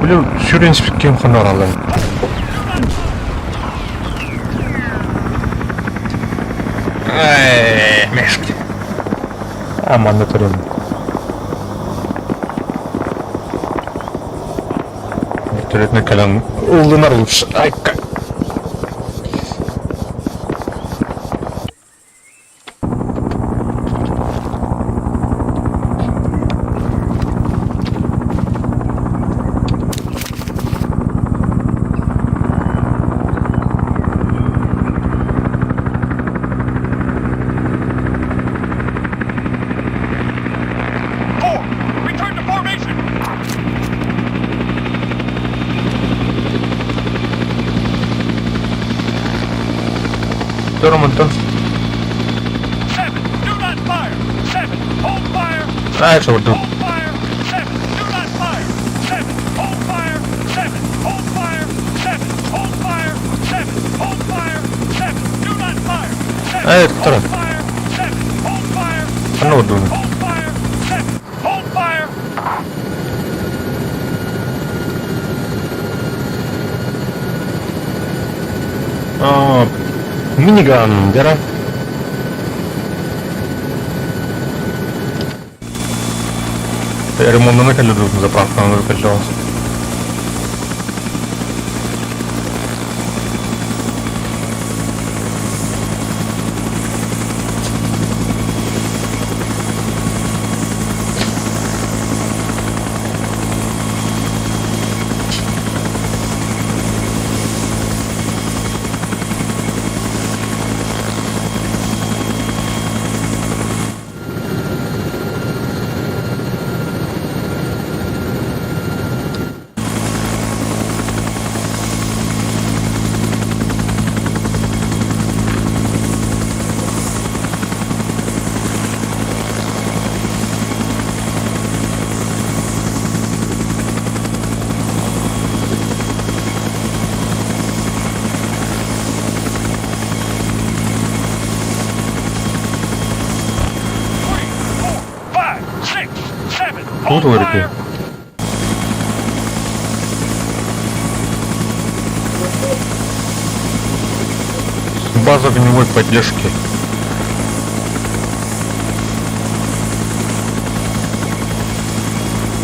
Speaker 2: Били сүрүн испит ханна бараллар? Эй, мешки. А, манна туран. Вертолетный кэлэн ыллынар лучше. Ай, как.
Speaker 6: Four. Return to formation.
Speaker 2: Романтон.
Speaker 6: Seven. Do not fire. Seven. Hold fire.
Speaker 2: А, это вот тут.
Speaker 6: Hold fire. Seven. Do not fire. Seven. Hold fire. Seven. Hold fire. Seven. Hold fire. Seven. Hold fire. Seven. Do not fire. Seven.
Speaker 2: А, это
Speaker 6: Hold
Speaker 2: второй.
Speaker 6: fire. Seven. Hold fire.
Speaker 2: Ханна вот думаю.
Speaker 6: Hold fire. Seven. Hold fire.
Speaker 2: А, Миниган, дера. Ремонтна кэллэ заправка она кэллэ.
Speaker 6: Three, four, five, six, seven.
Speaker 2: Тут
Speaker 6: Hold
Speaker 2: вырыли.
Speaker 6: fire.
Speaker 2: База огневой поддержки.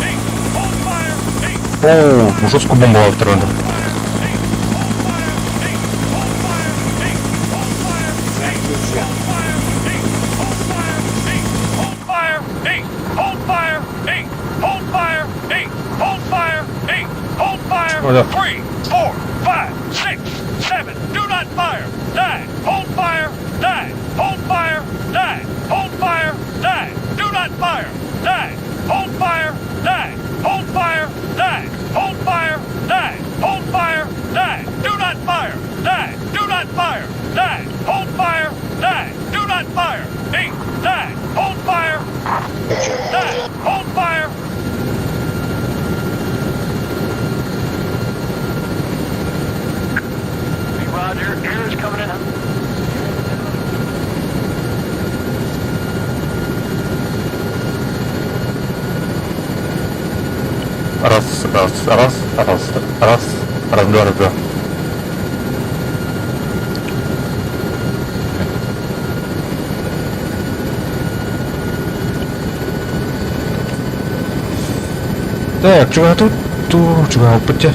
Speaker 6: Eight. Hold fire. Eight.
Speaker 2: О, жесткую бомбу второй.
Speaker 6: Eight. Hold fire. Eight. Hold fire. Eight. Hold fire. Eight. Hold fire. Eight. Hold fire. Eight. Hold fire. Eight. Hold fire. Eight. Hold fire. Eight. Hold fire. Eight. Hold fire.
Speaker 2: О, да.
Speaker 6: Three, four, five, six, seven. Do not fire. Nine. Hold fire. Nine. Hold fire. Nine. Hold fire. Nine. Do not fire. Nine. Hold fire. Nine. Hold fire. Nine. Hold fire. Nine. Hold fire. Nine. Do not fire. Nine. Do not fire. Nine. Hold fire. Nine. Do not fire. Eight. Nine. Hold fire. Nine. Hold fire. Roger, air is coming in.
Speaker 2: Раз, раз, раз, раз, раз, раз, два, раз, два. Так, чего тут? Ту, чего опыте?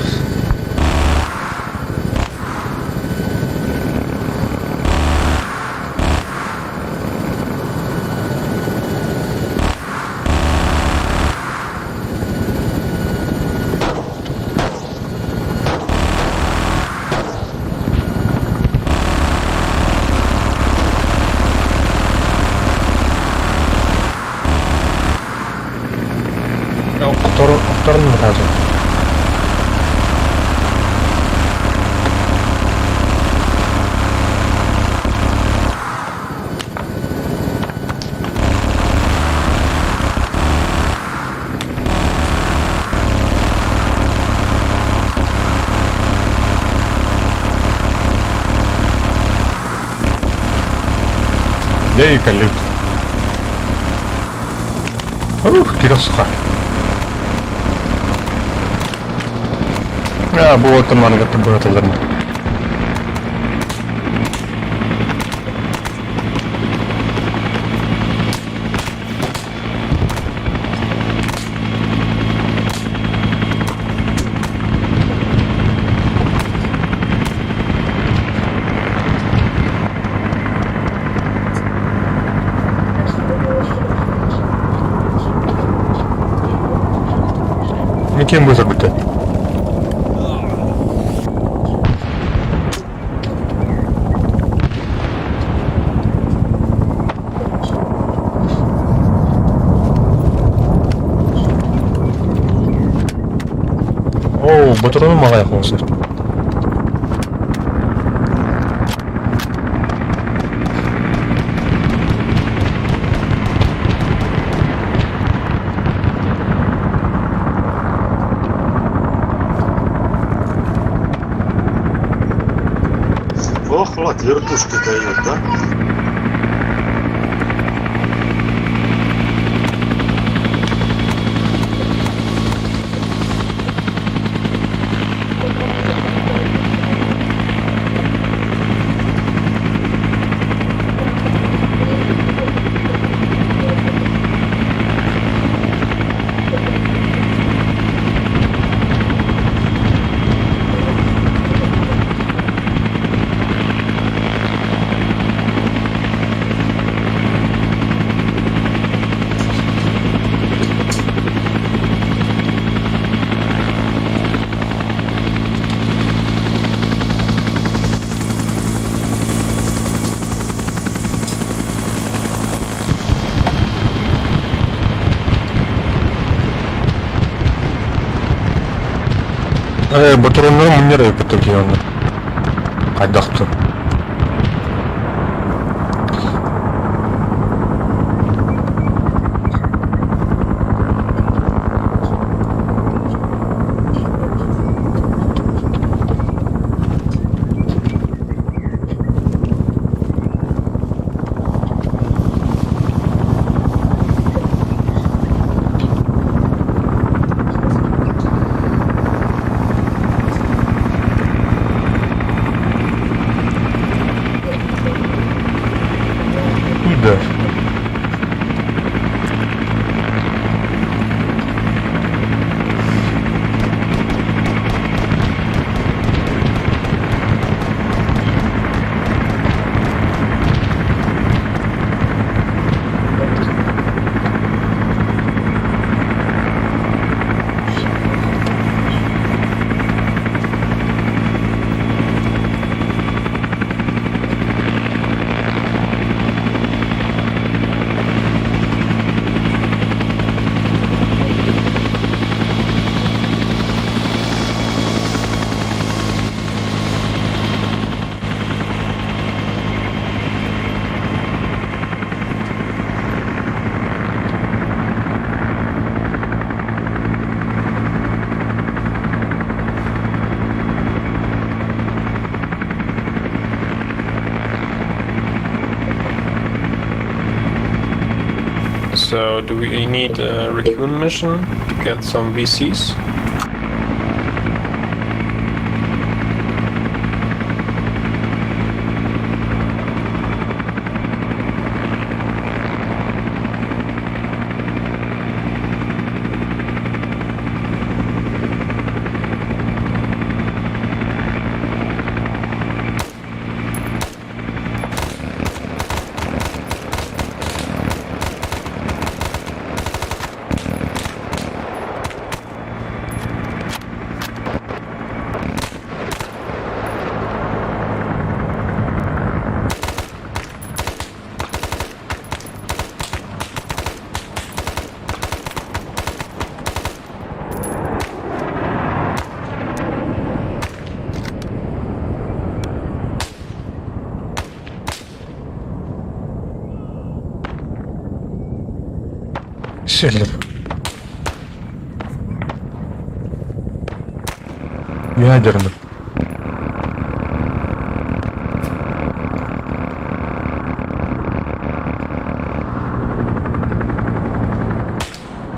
Speaker 2: Дьэ кэллибит. Ух, кире суха. А, бу оттон маныгар быһатылларым. Ким быһарбыта? Оо, ботуруону маҕай хоҥсор.
Speaker 5: Ох, вот, вертушки дают, да?
Speaker 2: Ээ, ботуруоннары мунньар эбиппит регионы. Хайдахтын. Куда?
Speaker 8: So, do we need a raccoon mission to get some VCs?
Speaker 2: Селлер. Ядерный.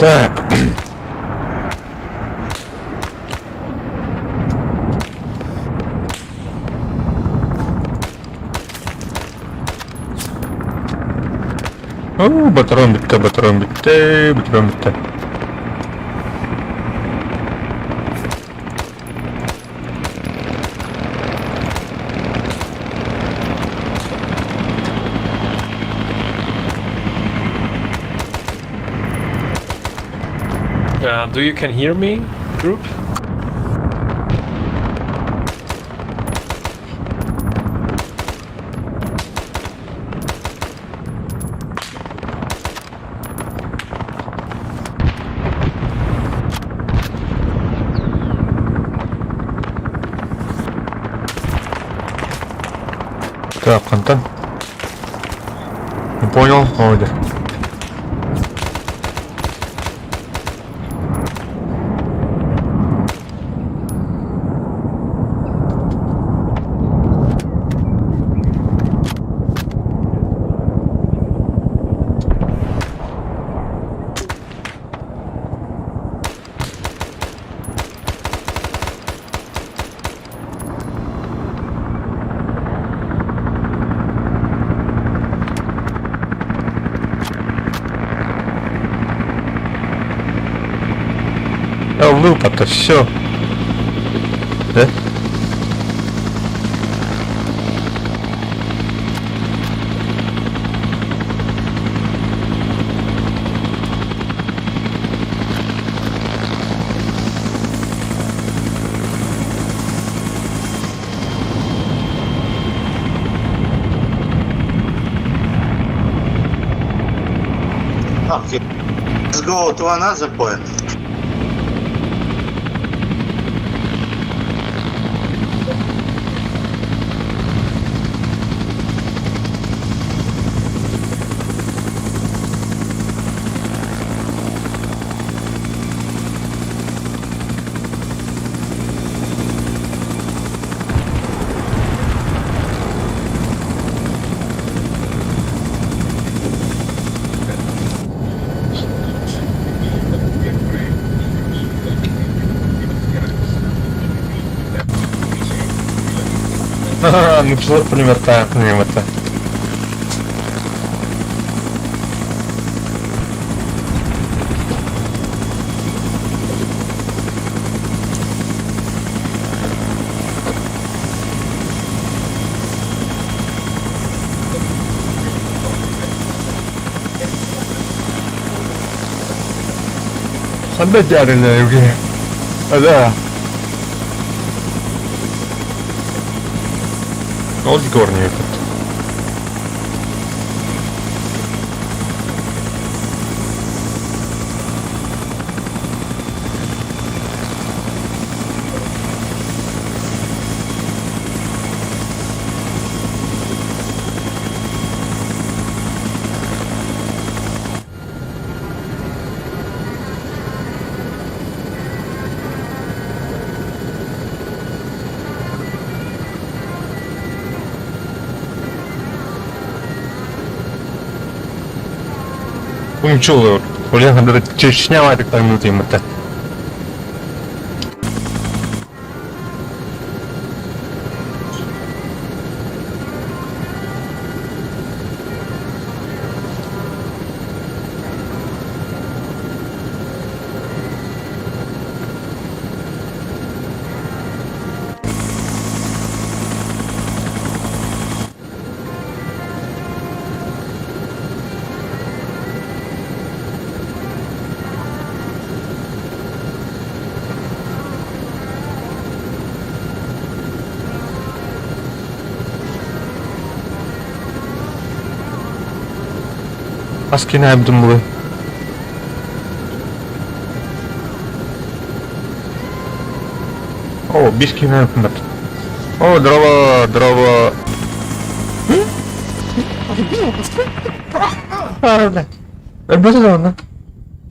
Speaker 2: Так. Оо, батарон бүттэ, батарон бүттэ, батарон бүттэ.
Speaker 8: Do you can hear me, group?
Speaker 2: Так, хантан? Не понял, Оля. А лупа-то все. Да?
Speaker 5: Okay. Let's go to another point.
Speaker 2: Ха-ха, ну пулемета, пулемета. Ханна дярина, Евгений. А, да. Ол горний этот. Умчулы. Уляна Чечня так это. Аскина Абдумлы. О, бискина О, дрова, дрова. Өлбөтө да онно.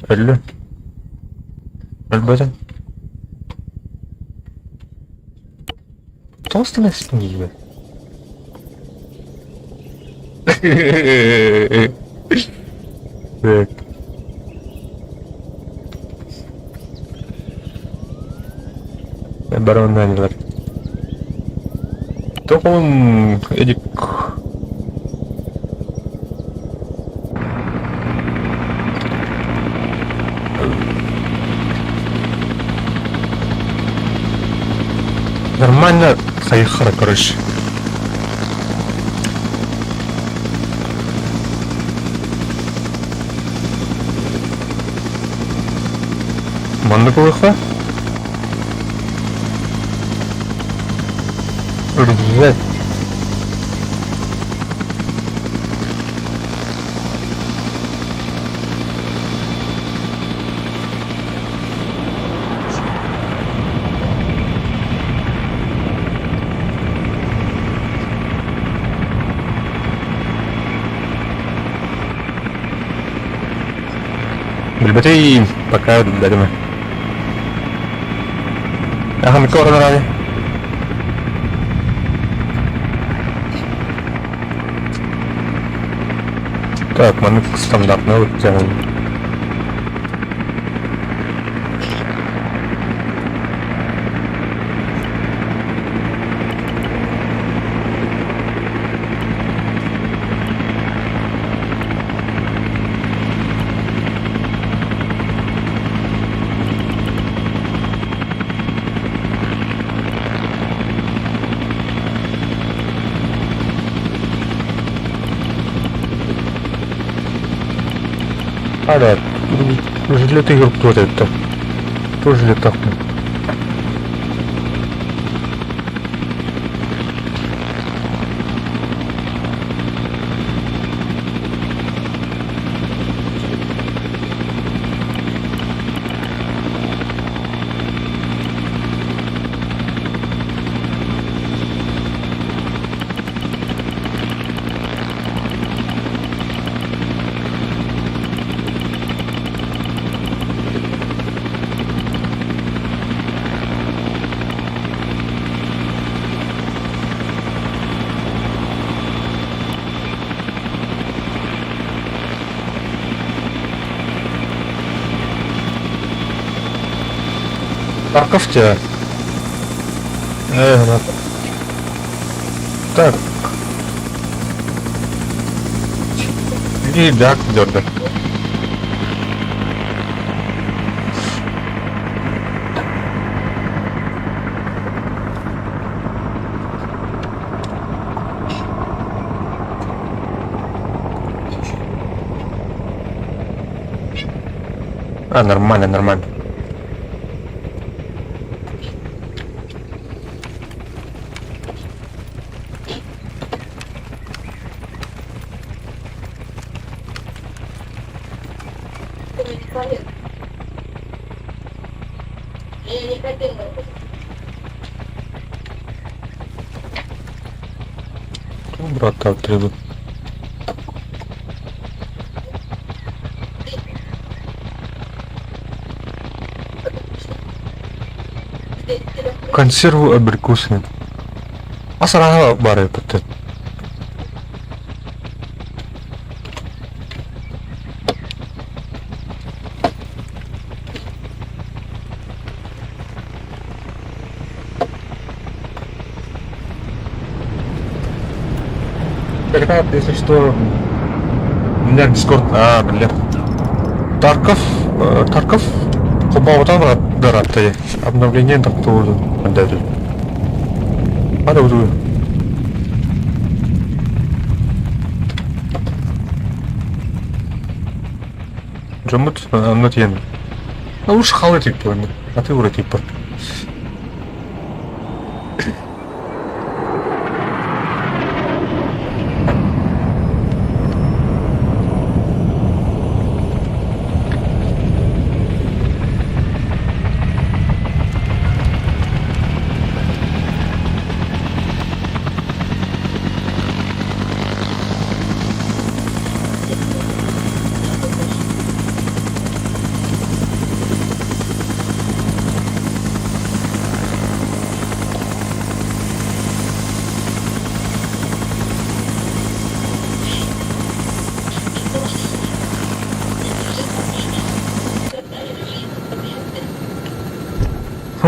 Speaker 2: Өллө. Өлбөтө. Толстый киһи. Так. Бароннанилар. Тоқон Эдик. Нормально хайхара, короче. Маннык ылыахха? Ржать. Билбэтий, пока билбэтим. Аха, микрофон Так, маннык стандартный вот А, да, жилеты вот это. Тоже летах. Тарков тебя. Э, да. Так. И дяк дердер. А, нормально, нормально. Брата треба. Консерву абрикосную. Асараха бары бітті. Ребят, если что, у меня Дискорд... А, бля. Тарков... Тарков... Кубаутан даратты. Обновление так тоже. Hadi bu. Дьоммут онно тиийэн. А уж халы тип а ты ура тип.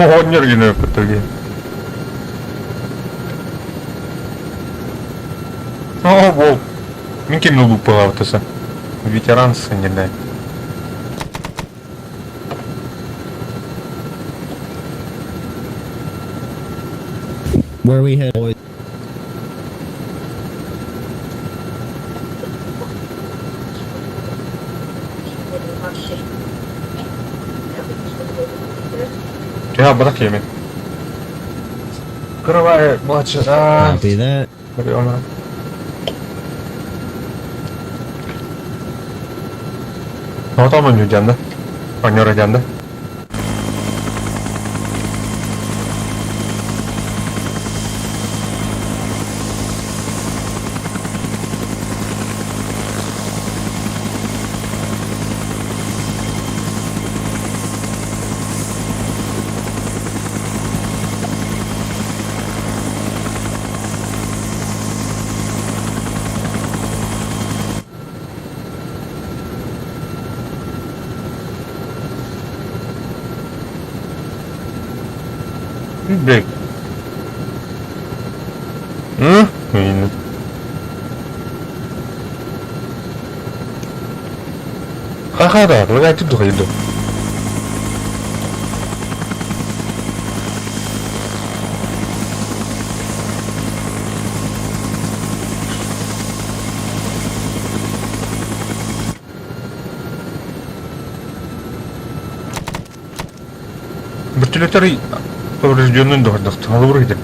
Speaker 2: Оҕонньор гына өлбүттэр О, бол. Мин кимни луппалаабытаса. Ветеран сынньанай.
Speaker 9: Where we head, boys?
Speaker 2: Чэ, бырах киэмин. Кырабай младший.
Speaker 9: Copy that.
Speaker 2: Отомон дьанда. Оñоро дьанда. Блядь. М? Видно. Ха-ха, да, ты духа иду. Вертолеттар поврежденный дохдох. Алыбыр китер.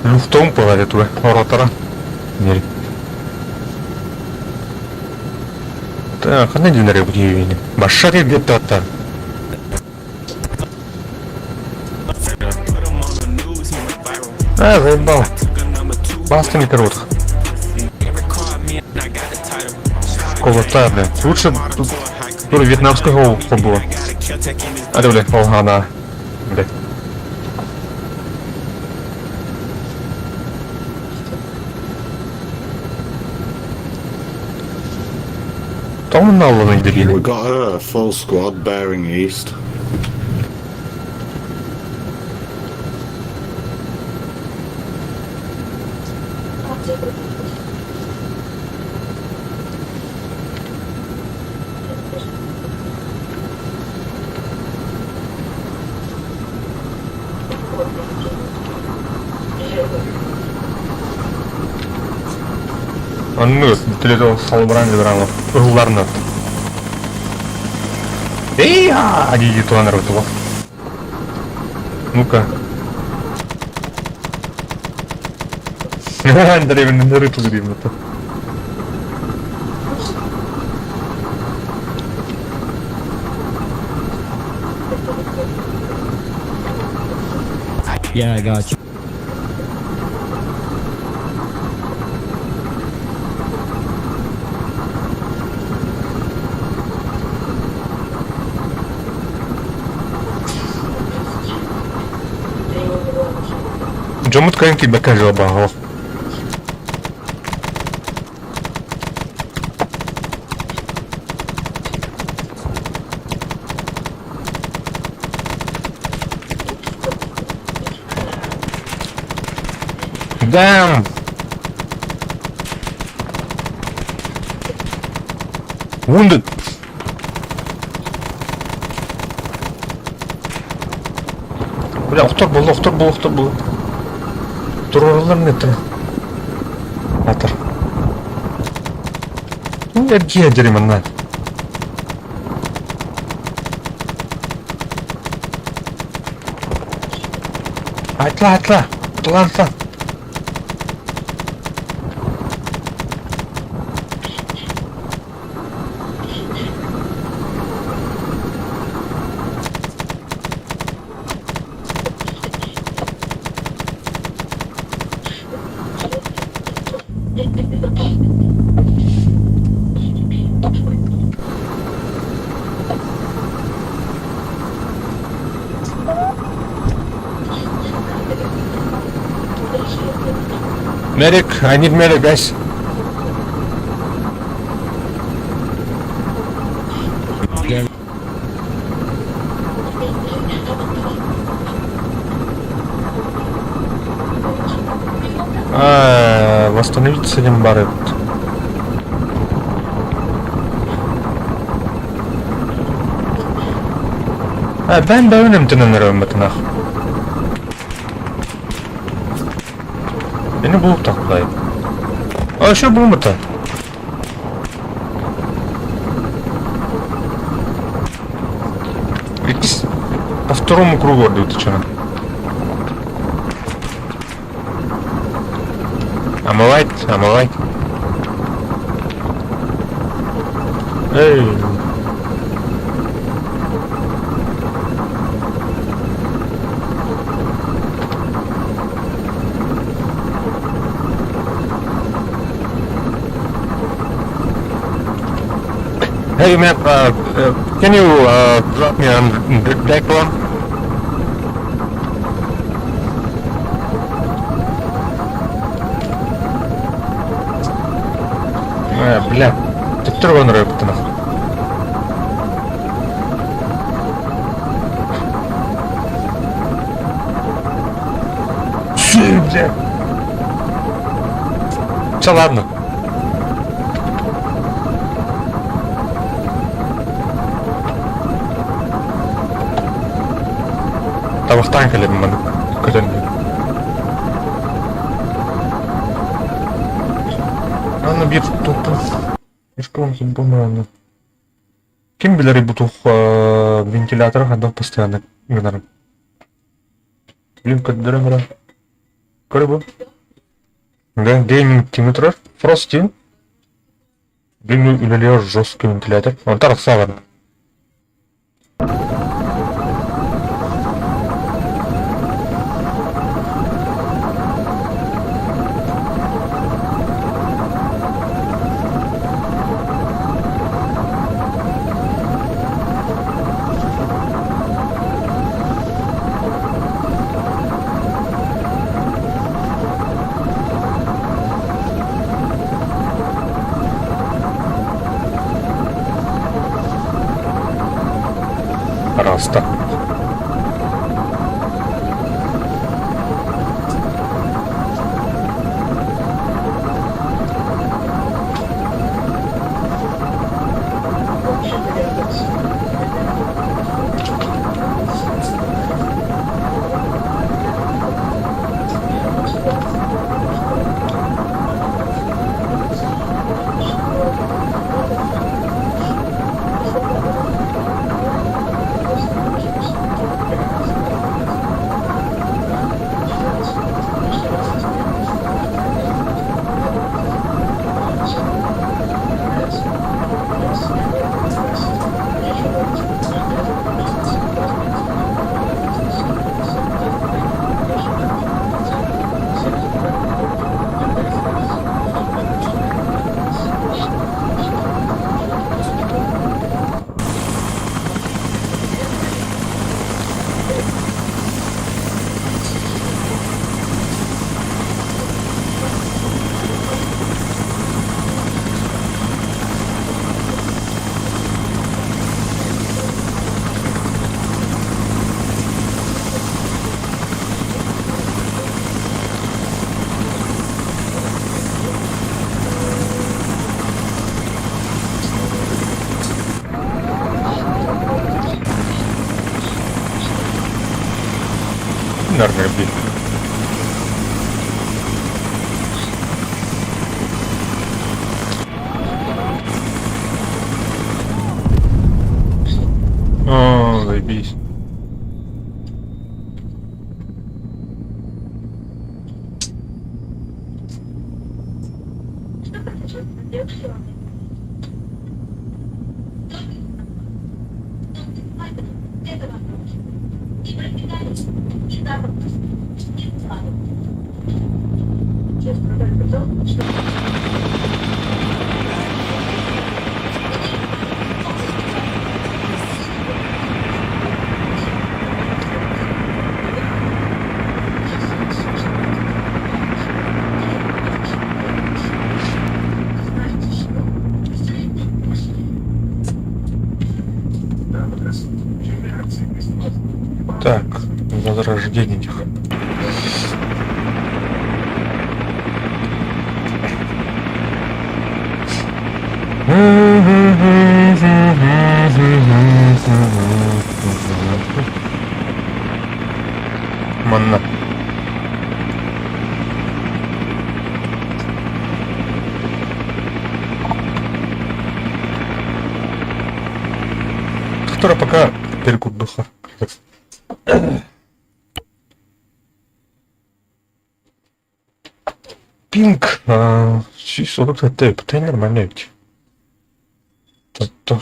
Speaker 2: Люфтом пылали туга. Оротара. Нери. Так, ханна динер бутиевини. Башар где-то там. А, заебал. Баста не коротко. Школа блядь. Лучше тут тур вьетнамского было. А, да, блядь, Волгана. Блядь. Том на луны
Speaker 10: We got a full squad bearing east.
Speaker 2: Анны теле салбыран дебран ылларны. Эй, а, диди туанар бутуга. Ну-ка. Андрей, мен ныры тузрим это.
Speaker 9: Yeah, I got you.
Speaker 2: Дьоммут кыайан тиийбэккэ дьылбааҕа Damn! Wounded! Бля, охтор буолла, охтор буолла, охтор буолла. Туруораллар это. Атар. Ну, эргиэ дьэри манна. Атла, атла! Атла, атла! Medic, I need medic, guys. Восстановиться диэн баар эбит. А, бэйэм бэйэбин эмтэнэн эрэ ах. Beni bulup taklayın. Aa şu bulmadı. Икс по второму кругу отдают чана. I'm alright, I'm alright. Эй. Hey man, can you drop me on the deck one? Э, бля, төттөрү баран нахуй. Бля. Все, ладно. Табахтаан кэлэбин маны көтөн Аны биир туохтан Ишком бумраны. Ким билэр бу туох вентилятор хайдах постоянно гынарын. Блин, көрдөрөн баран. Көрө бу. Да, гейминг кими турар? Frosty. Блин, үлэлиэр жесткий вентилятор. Онтон арахса Пожалуйста. Наверное, блин. О, заебись. Так, возрождение их. Доктора пока перекурдуха. Пинг 147 это нормально ведь. То.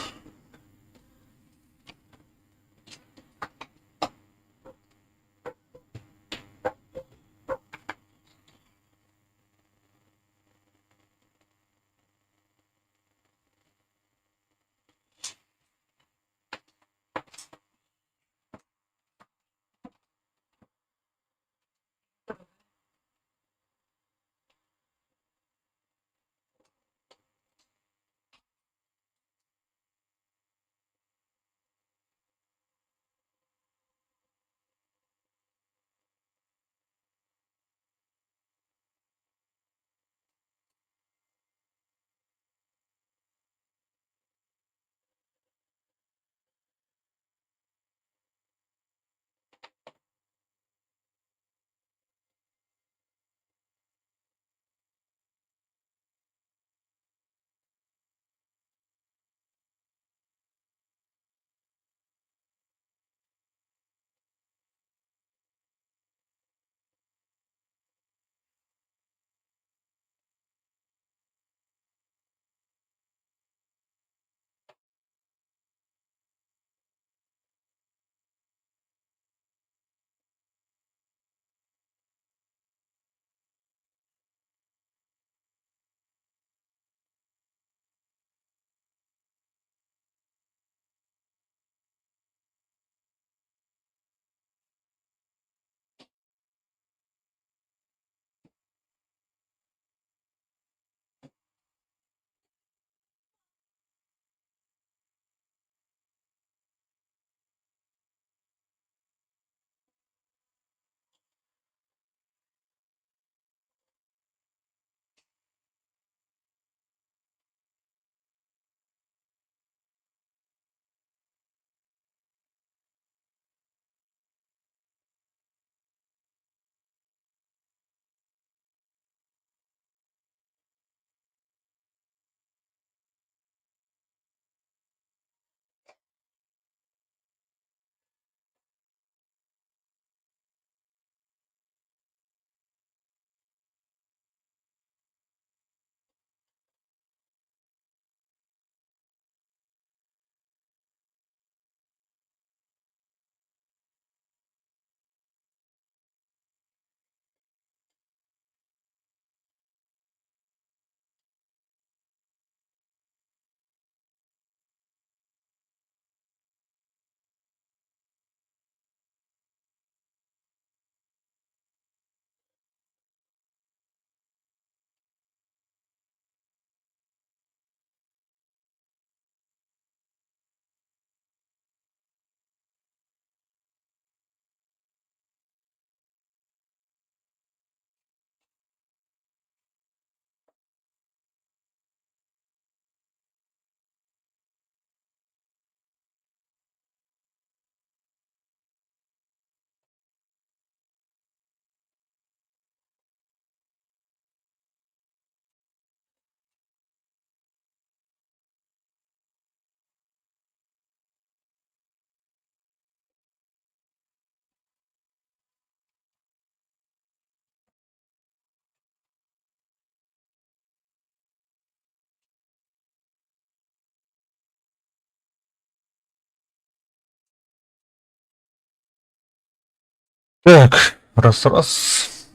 Speaker 2: Так, раз-раз.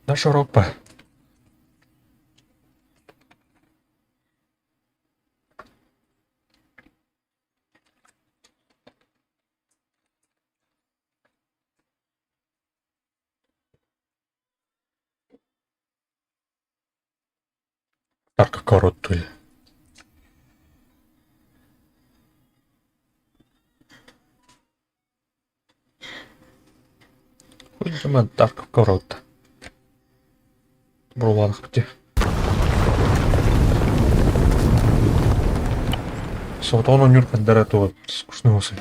Speaker 2: Наша ропа. Tarkka korot tuli. Kuinka tarkka korot. Brulahti. Sotono nyrkan tuot скучный.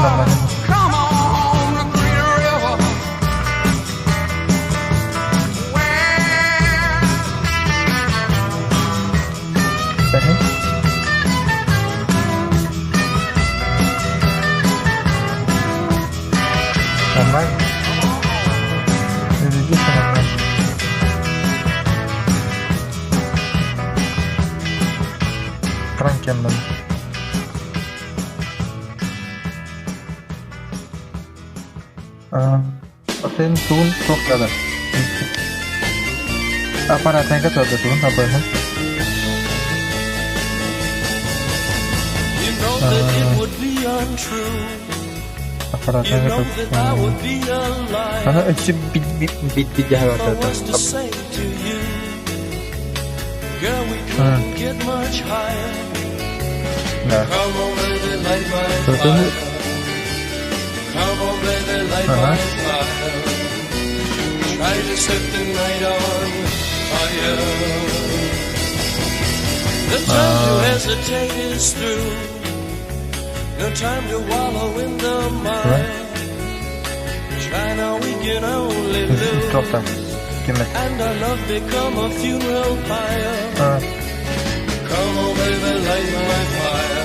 Speaker 11: Нормально. Бэһин. Нормально. Видишь, нормально. Франкенмен. Атын тугун туох да Аппаратыҥка туорда тугун абыһын.
Speaker 1: You know that it would be untrue. You
Speaker 11: Аппаратыҥка
Speaker 1: know that I would be a
Speaker 11: Аны
Speaker 1: liar
Speaker 11: өссө бит бит бит бит
Speaker 1: if I was to say to you, girl, we couldn't get much higher.
Speaker 11: Да.
Speaker 1: Come on, baby, light my
Speaker 11: Туртуну
Speaker 1: fire. Come on, baby, light
Speaker 11: Ага.
Speaker 1: my fire. Try to set the night on fire. The time to hesitate is through. No time to wallow in the mire. Try now, we can only lose.
Speaker 11: Туохта. Кимет.
Speaker 1: And our love become a funeral pyre.
Speaker 11: А,
Speaker 1: Come on, baby, light my fire.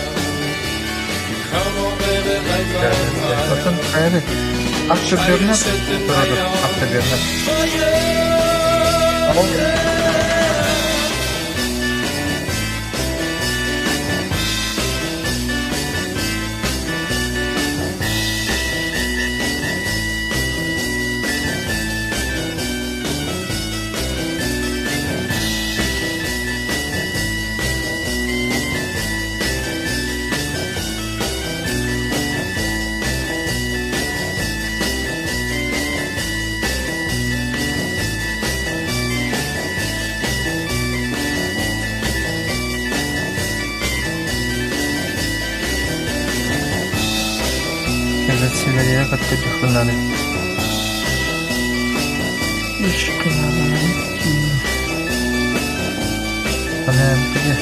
Speaker 1: Come on, baby, light my fire.
Speaker 11: Оттон хайры.
Speaker 1: Try to
Speaker 11: Автобернет.
Speaker 1: set the
Speaker 11: Турады.
Speaker 1: night on
Speaker 11: Автобернет.
Speaker 1: fire.
Speaker 11: Сигарета как-то надо. Ишка надо найти. Она где?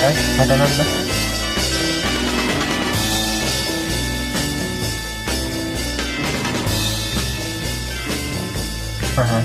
Speaker 11: А, это надо. Ага.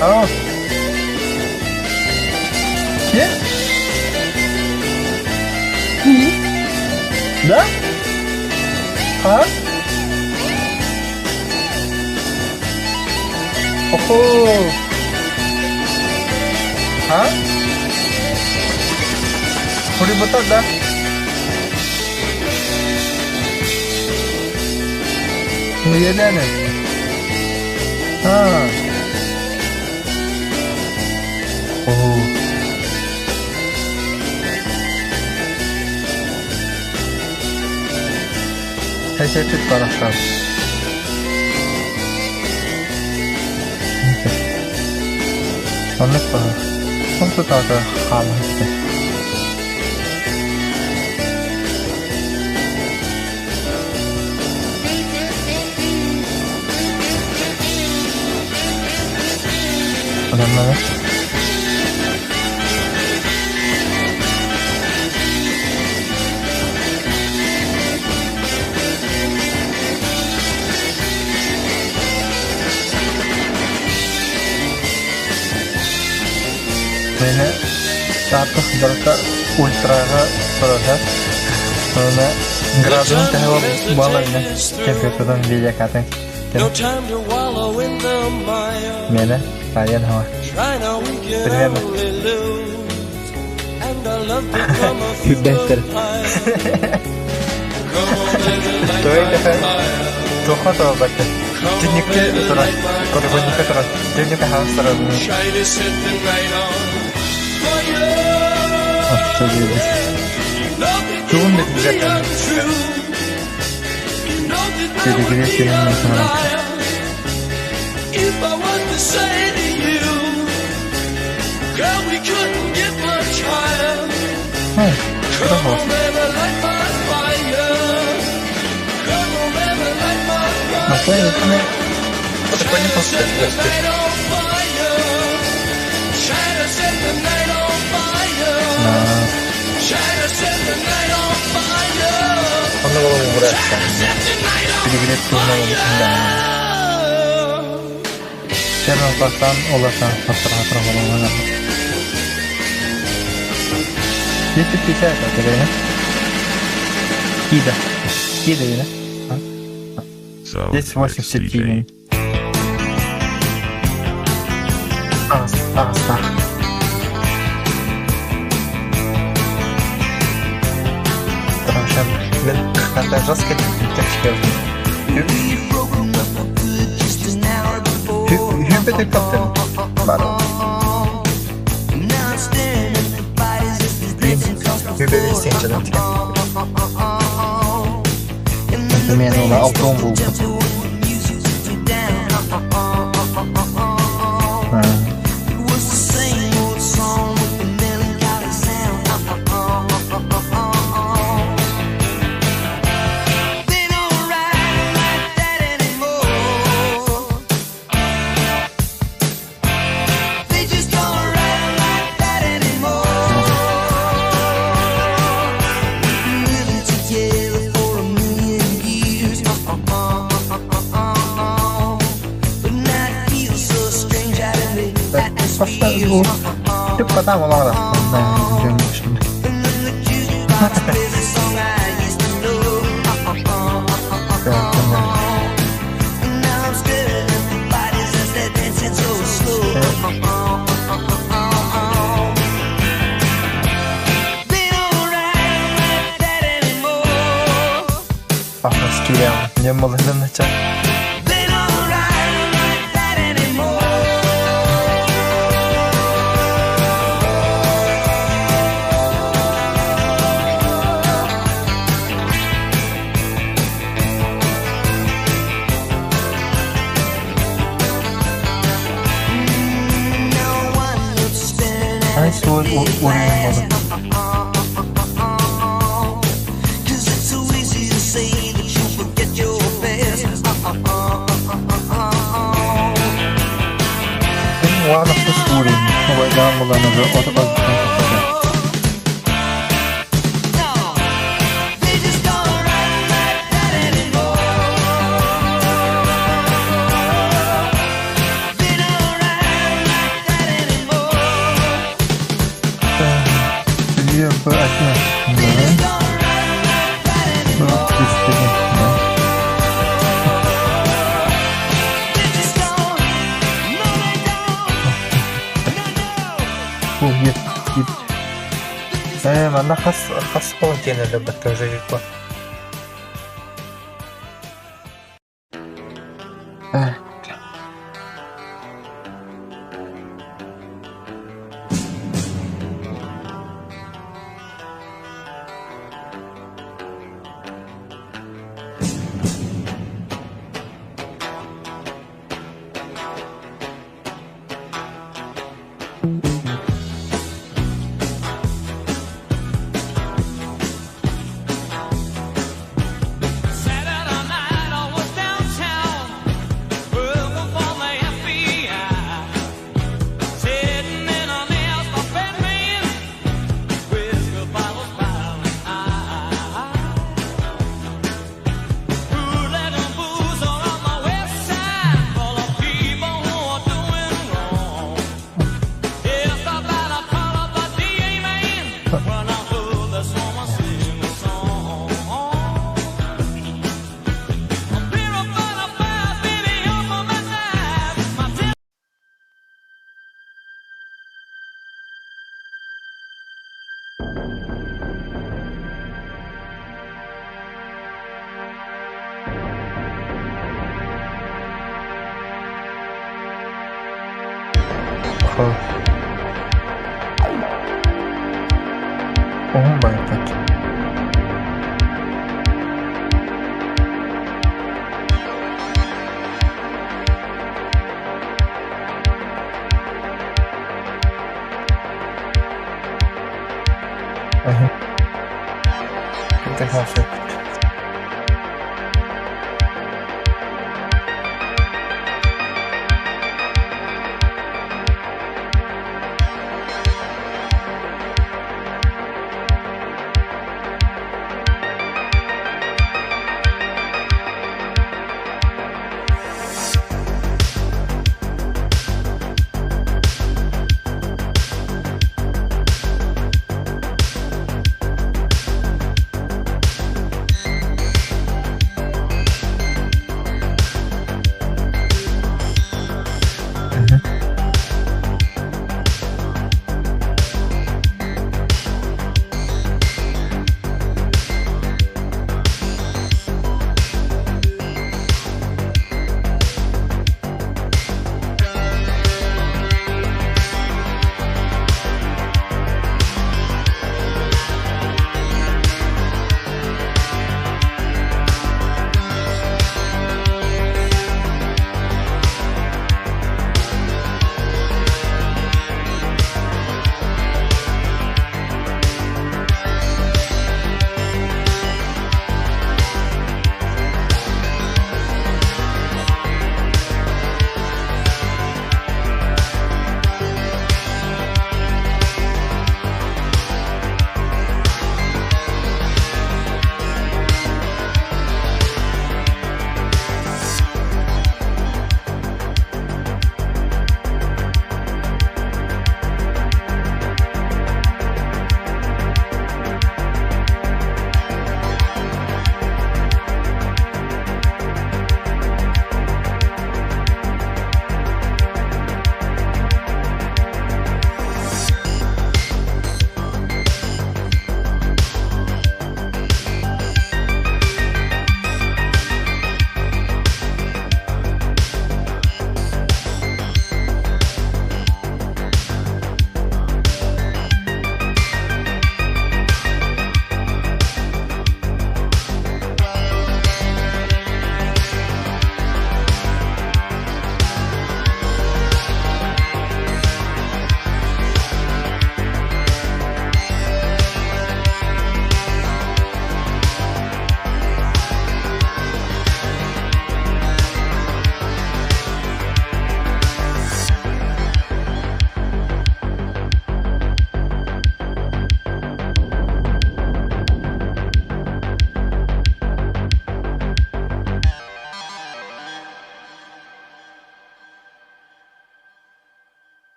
Speaker 11: А. Кем? Да? А? Охо! А? Хурибата да? Үйэлээн Аа. Оо. Хэсэпит барахсан. Оннук баҕар. Онтутаата хаалаһыттар. Adamlara. Мені артық барыта ультраға сұраса, оны градусын тәһі баларына компьютердан видеокатын.
Speaker 1: No time to wallow in the mire.
Speaker 11: Мені Райан хава.
Speaker 1: Try now, we can
Speaker 11: Примерно.
Speaker 1: only lose. And our love become a fuel
Speaker 11: Better.
Speaker 1: fire. Come on, baby, light
Speaker 11: Той
Speaker 1: my
Speaker 11: тәһі
Speaker 1: fire.
Speaker 11: тоха тоғбаты.
Speaker 1: Come on,
Speaker 11: Түнникке
Speaker 1: baby,
Speaker 11: тұра.
Speaker 1: light my
Speaker 11: Полигонникке
Speaker 1: fire.
Speaker 11: тұра. Түнникке хавыстыра.
Speaker 1: Try to set the night on fire.
Speaker 11: Что делать?
Speaker 1: You know that
Speaker 11: Тугун
Speaker 1: it
Speaker 11: бит
Speaker 1: would be
Speaker 11: бизәтән.
Speaker 1: untrue. You know that I would
Speaker 11: Телегресс
Speaker 1: be
Speaker 11: сенин
Speaker 1: a
Speaker 11: мен
Speaker 1: liar if I was to say to you, girl, we couldn't get much higher. Come on, baby, light my fire. Come on, baby, light my
Speaker 11: Напомню,
Speaker 1: fire.
Speaker 11: Такой не
Speaker 1: Try to set the night on fire. Try to set the night on fire. Try to set the night on fire.
Speaker 11: Онно голову
Speaker 1: Try to set the night on
Speaker 11: Перегрет туһунан Первым бастан оласан хаттыр головына. 250 это да? Кида. Кида, да?
Speaker 12: So,
Speaker 11: Здесь 87. А, а, а. Потому мен қандай жестко Hur helikopter? Bara. Hur bevisst inte med några atombomber. Тупо там olamadı. Ben şimdi. Пахнет Не молодым начать. Свой уровень молодым. Ладно, уровень. Война была уже от. Б 11, да? Б 31, да. О, нет, Ээ, манна хас хас холон өлөрбөттөр уже. Так. Cool. Oh my God. I think they have it.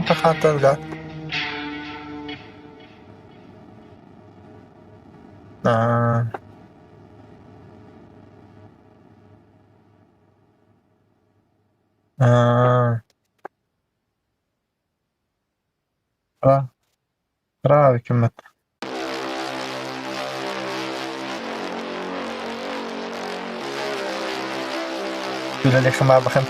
Speaker 11: МПХ-тан да? Аа. Аа. А, Браво hükümet. Үлэлиэххин баҕарбаккын.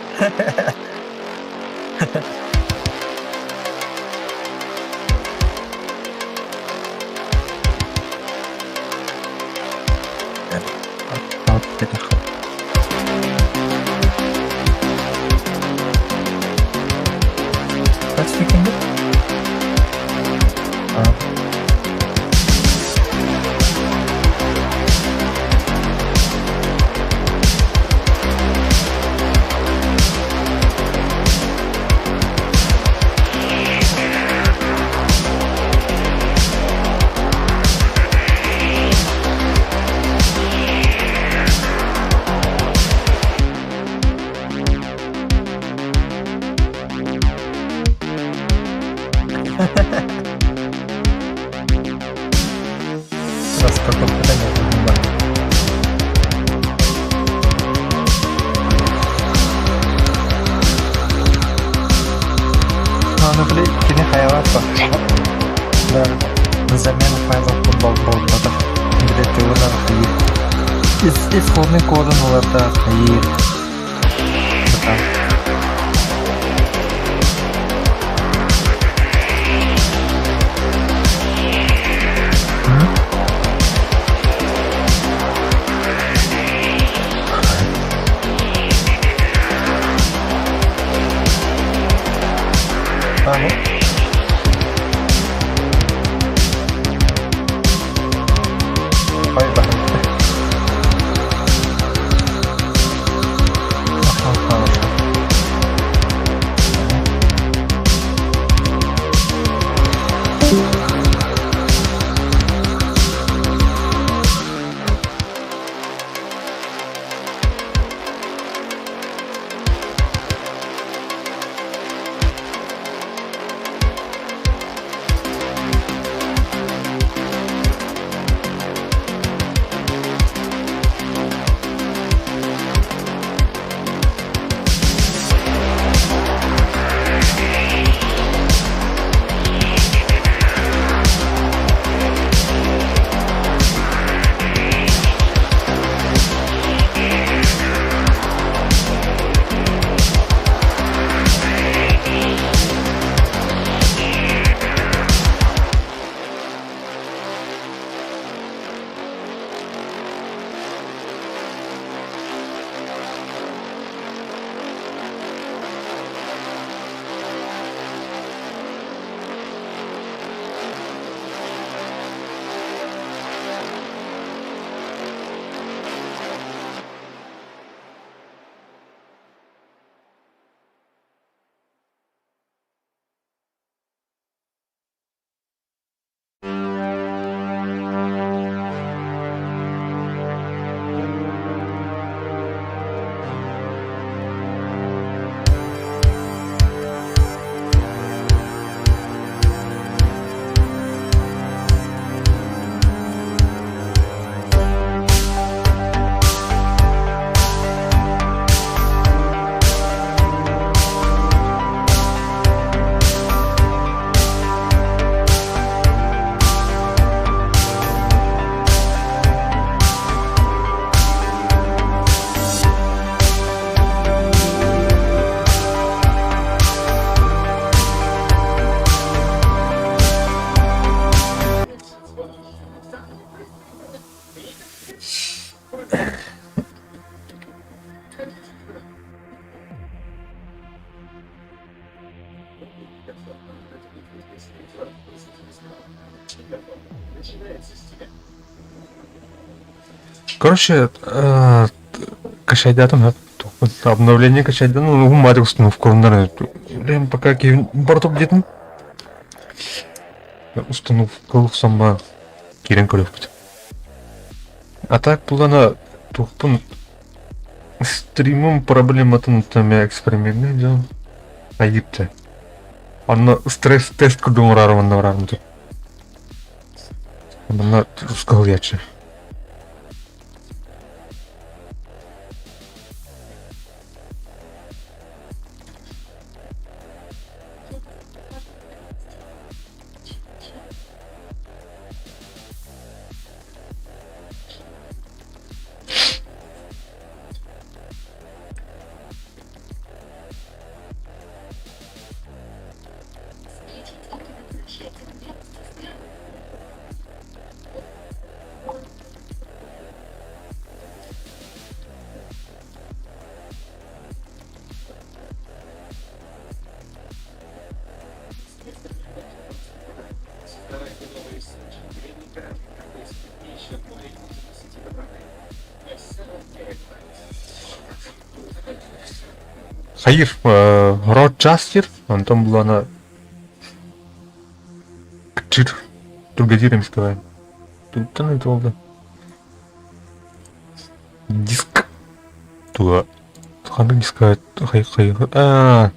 Speaker 11: Распаковка нет. Аны били кини хайалаах Да, замена файлов футбол буолбатах. Били тылынан хайыр. Исходный кодун уларда хайыр. Ага. Ой, Ага, хорошо.
Speaker 2: Короче, качайдатым обновление качайдан, ну, умарил установку, наверное. Блин, пока борту где-то. Установка сама кирен көрөкпүт. А так булана тухпун стримым проблематын там эксперимент делал. Айыпты. Онно стресс-тест курдук оҥороору манна барарым дуу. Манна русскоговорящий. Хайыр, Рочастер, онтон булана кчир, тургазир эмискэ Туттан это болды. Диск. Туга. Ханнык диска хай хай а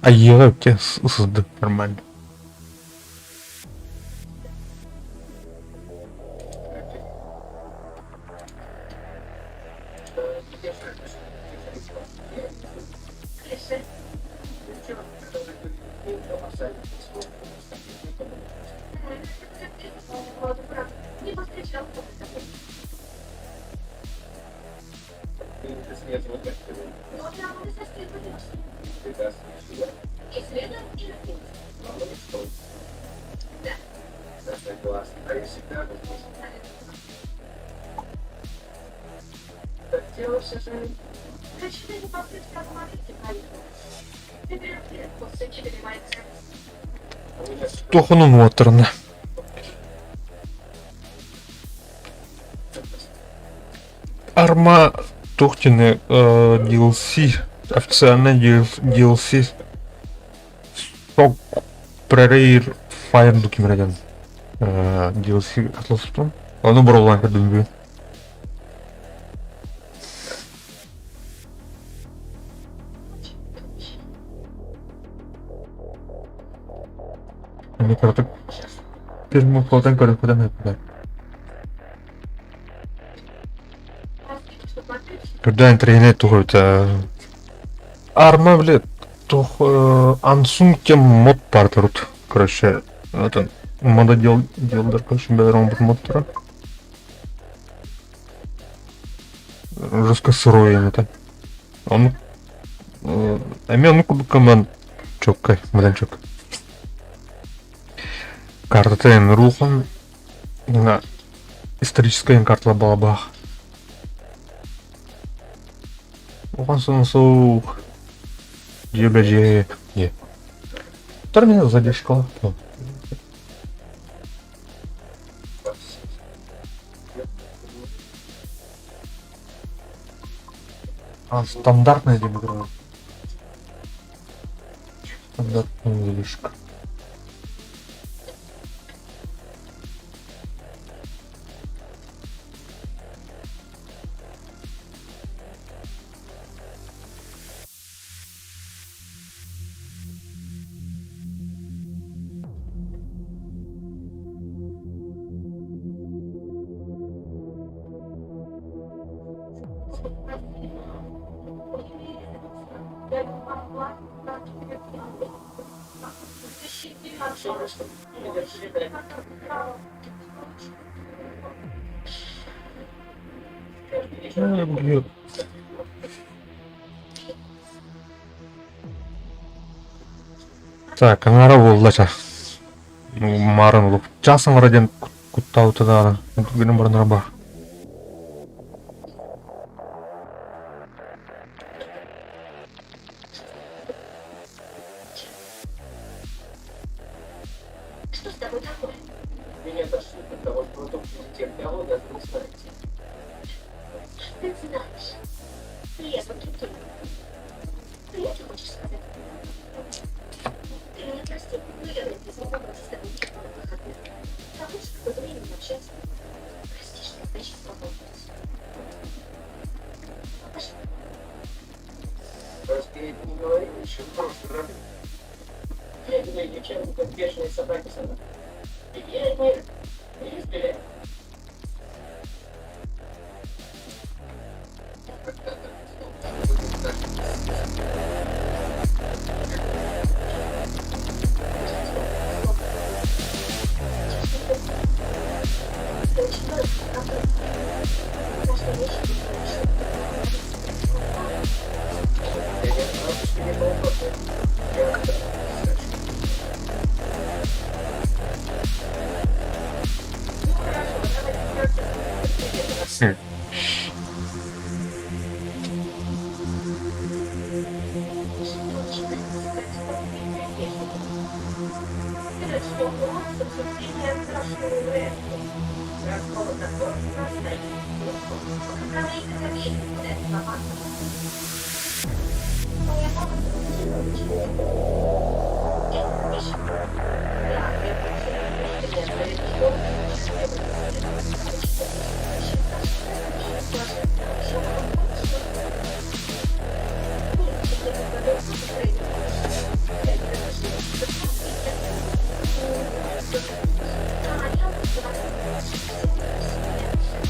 Speaker 2: айыга өтте сызды нормально. Туохунун уоттарына. Арма туох диэни DLC, официальный DLC Сок Prairie Fire дуу ким диэн DLC атласыптым. Ону бороллаан көрдүм бүгүн. Аны кыратык термофотон көрөхпүтэн эттилэр. Көрдөөн тренер туһуйта. Арма, блядь, тух Ансун тем мод бар турут. Короче, это мододел делдер, короче, бәрі оңбыт модтара. Жестко сырой это. Он эми ону курдук команд чоккай, мадан чок. Картата эн рухан на историческая карта балабах. Оған соң суық. Дьиэ дьиэ. Не. Термин задержка. А, стандартная игра. Стандартная задержка. Так, аҥара буолла ча. Маарын улук. Час аҥара диэн куттаабыта даҕаны. Гынан баран бар.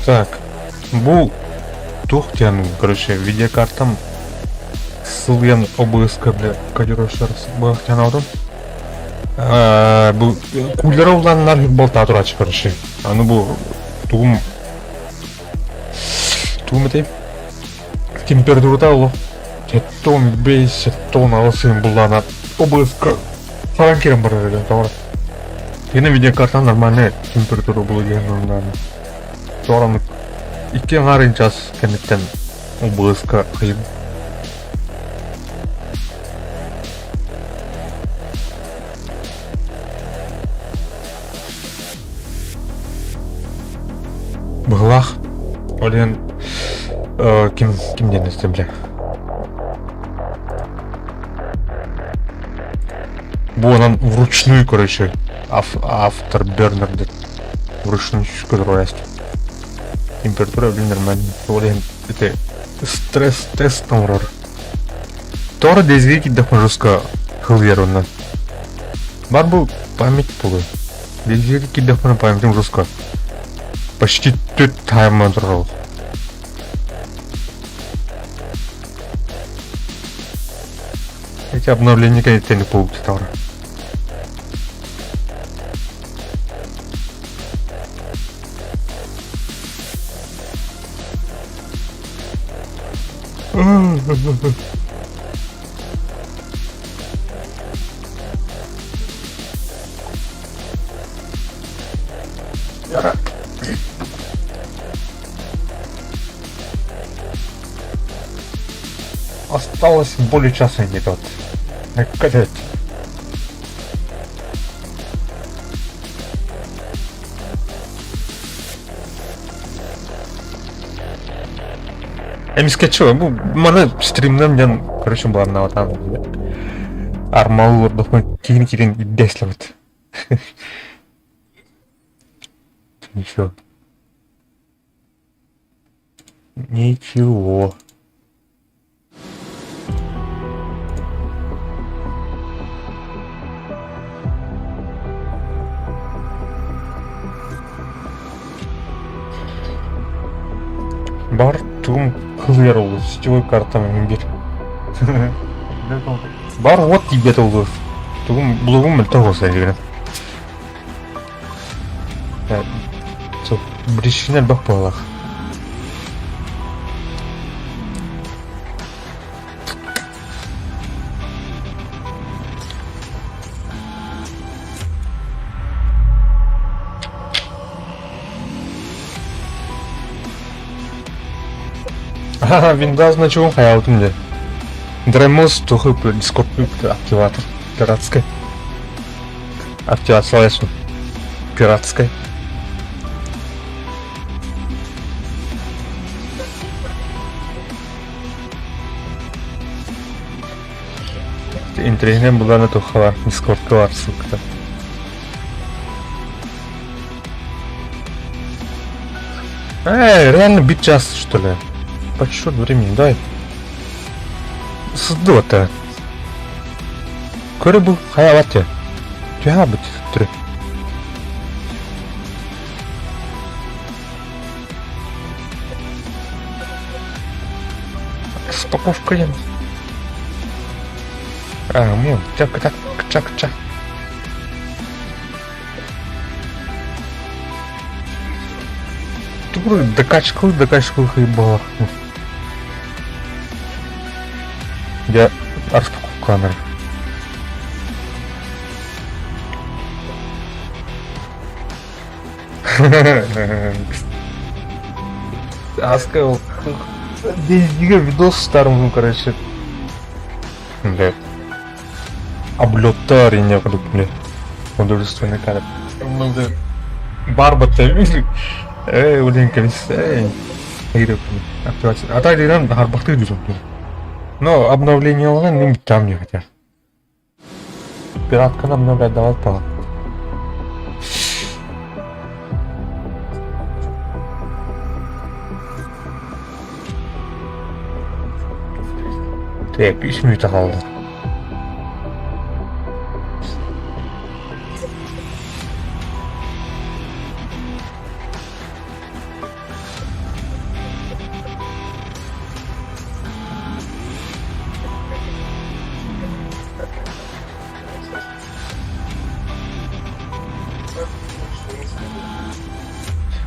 Speaker 2: Так, бу туох диэн, короче, видеокартам сылыйан ОБС-ка бля кодировщик быһахтаан алдым. Бу кулера уланнар болта тураачы, короче. Аны бу тугум тугум этэй температурата олох 75 76 буллаана ОБС-ка харан кирен барар эбит тоҕо. Кини видеокартан нормальная температура булу диэн оннан. Тоҕо икки аҥаарын час кэнниттэн ОБС-ка хайын Быһылаах. Ол иһин ким ким диэн истим бile. Бу онон вручную, короче, Afterburner деп вручную көрөр Температура блин нормально. Ол иһин ити стресс-тест оҥорор. Тоҕо дезге киирдэхпинэ жестко хылыйар онно. Бар бу память буолуо. Дезге киирдэхпинэ памятым жестко. Почти төрт тайман турар. Эти обновления кэнниттэн буолбуттар. Осталось более часа не тот. Капец. Эмискэччи бу маны стримнан диэн короче былааннаабатаан армалыы олордохпуна киһини киирэн ирдэ сылабыт. Ничего. Ничего. Бар тугум кылыйар олус, сетевой картам эҥин биир. Бар уот тиийбэт олус. Тугум блогум мөлтөх олус эйигин. Причина элбэх буоллах. Windows значогун хайаабытым дьэ. Дремос тухы Discord активатор пиратскай. Активациялайсың. Пиратскай. Интэриэһинэн булана туохха баар, Дискордка баар ссылката. Эй, реально бит час, что ли? Подсчет времени дай. Сыдды вот Көрө бу хайа бат. Түһэ түрө. Распаковка диэн. А, мен чак чак чак чак. Тугу докачкал докачкал хыйбалах. Я распаковка камеры. Аска Дига видос старым, короче. Блядь. Облеттар и не бля. Художественный кадр. Барбата. Эй, блин, комиссия. Активация. А так дегенен харбахты дүйсің. Но обновление алған мен там не хотя. Пиратканы обновлять давал пала. Так, 3 минута қалды.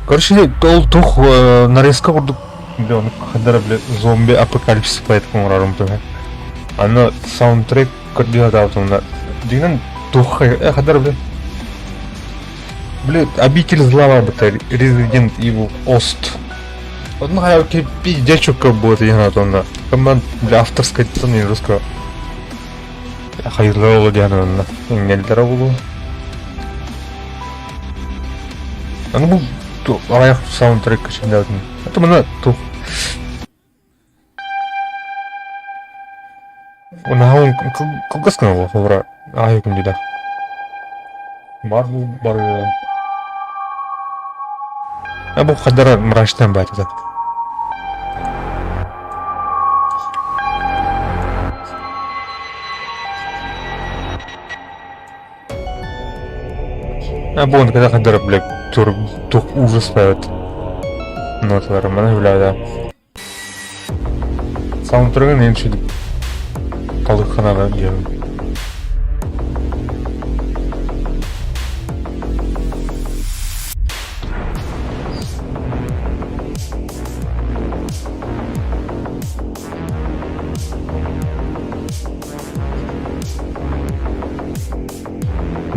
Speaker 2: Короче, ол тух нарезка курдук бля, оны хадара бля зомби апокалипсис поэтому оҥорорум туһа. Аны саундтрек көрдүү сатаабытым дигинэн тух хадара бля Бля, обитель зла барбыта Resident Evil Ost. Онно хайа пиздец будет диэн онно. Команд для авторской тон русского. Хайырлар олу диэн онно. Иҥнэллэрэ буолуо. Аны бу аҕыйах саундтрек кэчиндэбитин. Это мына тух. Наһаа кылгас гына буолуо холобура аҕай күндүлэр. Бар бар А бу хадара мрачная батя. А бу когда хадара, блядь, тур тух ужас поет. Ноталар, мана бля, да. Саундтрегин эн талыхханага диэн.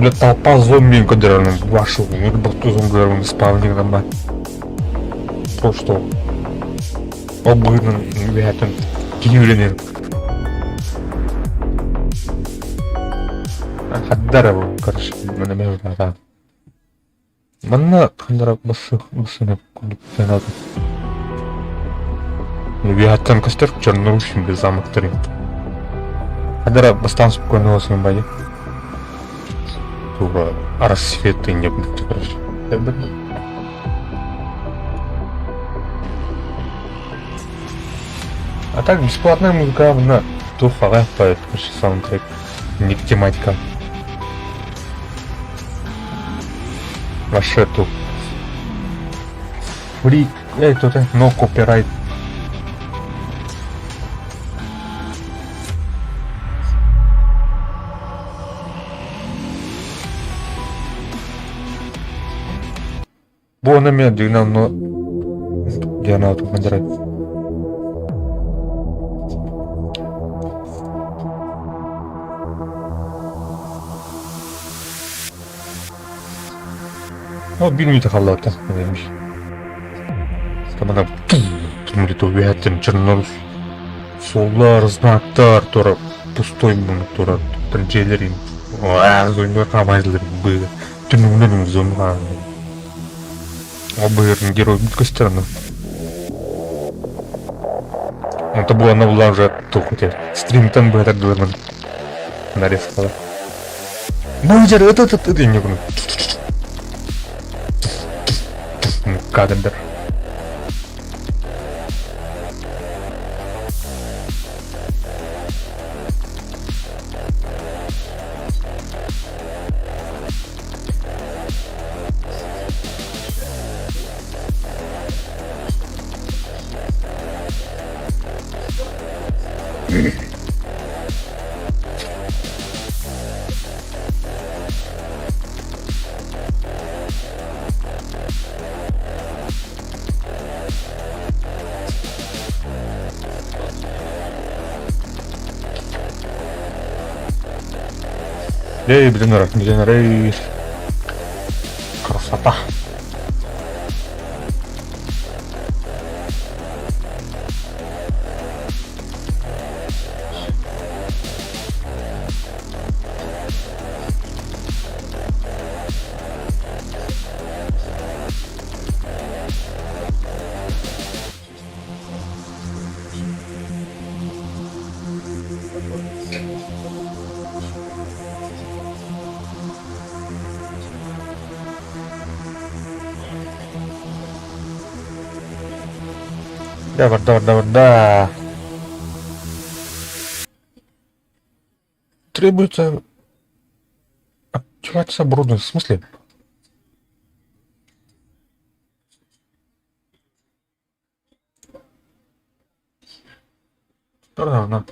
Speaker 2: Бля, толпа зомби көрдөрөн вашу, зомби спавнигынан ба. Просто обыгынан үһэтин кини үлэнин. Хаддара бу, короче, мана мен Манна хандара басы басына курдук санаатым. Үһэттэн көстөр чернорусин бир замоктарын. Хадара бастаан спокойно болсун бай. Тура рассветы не будет, короче. А так бесплатная музыка на туфа поет, короче, саундтрек. Не тематика. Вообще тут. Фри, эй, тут no copyright. Бу оны мен дигнен но диана мандырай. О, биир мүнүүтэ хаалла Тамана үһэттэн чернорус суоллар, знактар тура пустой тура дьиэлэрин зомби хаамайдылар быга түнүгүнэн зомби хаамай. Обыырын герой көстөр аны. Это было она была уже тух стримтан бы это было нарезкала. Ну, это это это не помню. Кадр. Эй, бүтэн эрэр, бүтэн эрэр. Красота. Да, барда, барда, барда. Требуется активация оборудования. В смысле? Равно.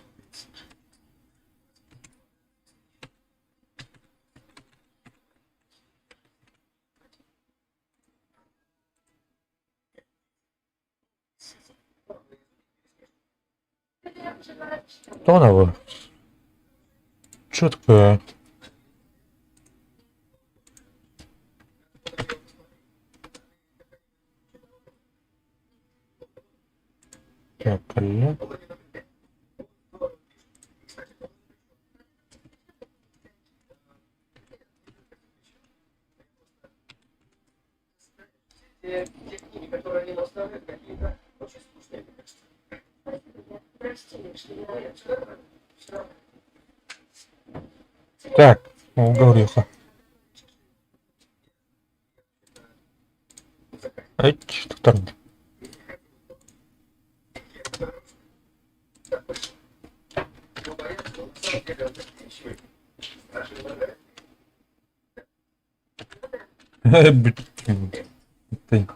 Speaker 2: Тоново. Четкая. Так, алло. Так, уговорился. Ать, доктор. Ты.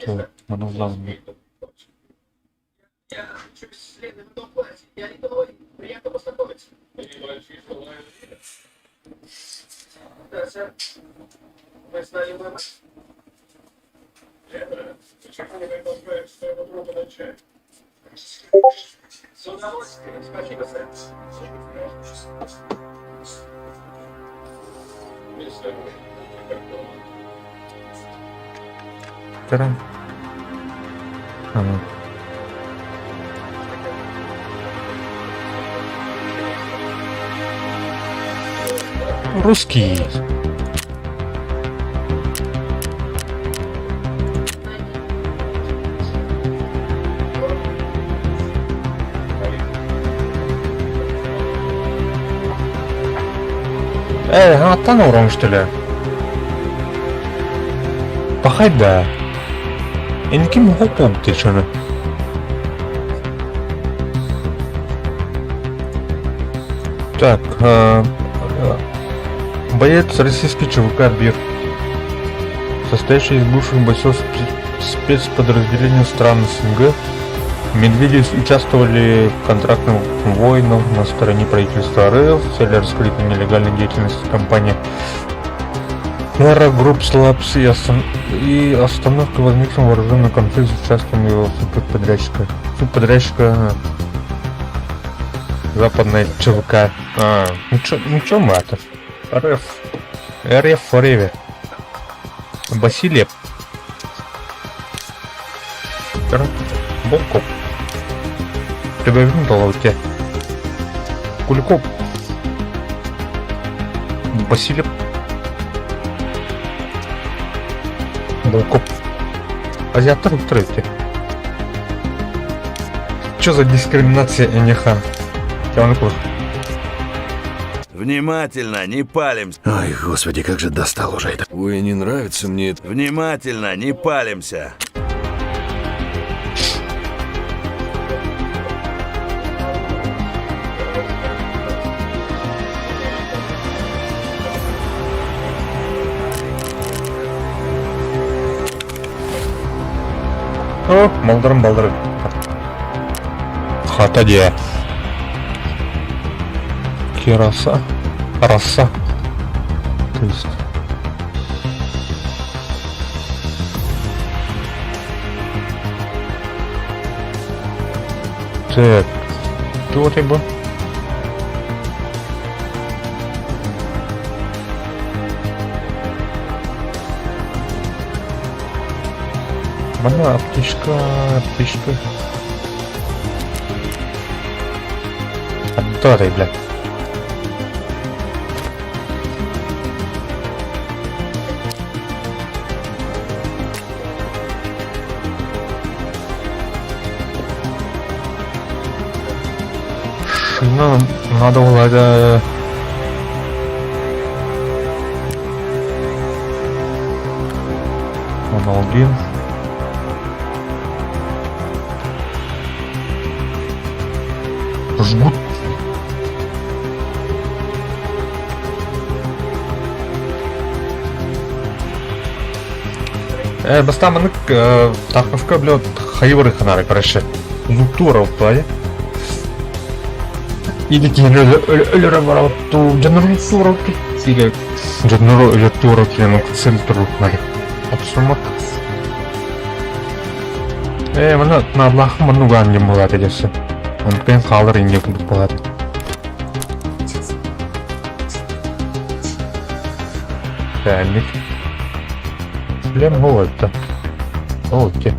Speaker 2: Так, оно главное. Тарам. Ага. Русский. Э, аттан урон что ли? Пахай да. Эники мохоп ты что Так, боец российский ЧВК БИР, состоящий из бывших бойцов спецподразделения стран СНГ, Медведи участвовали в контрактных войнах на стороне правительства РФ в целях раскрытия нелегальной деятельности компании Terra Group Labs и остановки возникшего вооруженного конфликта с участием его субподрядчика. Субподрядчика западной ЧВК. А, ну чё, ну чё мы это? РФ. РФ Forever. Василий. Волков. Тебя вернула у тебя. Куликов. Василий. Волков. Азиаттар устроите. Чё за дискриминация НХ?
Speaker 12: Внимательно, не палимся.
Speaker 13: Ой, господи, как же достал уже это.
Speaker 1: Ой, не нравится мне это.
Speaker 12: Внимательно, не палимся.
Speaker 2: О, малдырым балдырым. Хата дия. Терраса. Раса. То есть. Так. Кто ты был? Манна аптечка, аптечка. Отдай, блядь. Шина надо было Аналгин. Жгут. Бастаан маннык Тарковка, бля, хайыбары ханары, короче, луктура в Или киһини өлөрө барабыт дьоннору туора или дьоннору өлөр туора киһини цель турукнары Обсумат. Ээ, манна наарлаахын манна угаан диэн буолаата дьэссе. Онтон хаалар инньэ курдук буолаата. Тээнник. Билем ол этте. Ол те.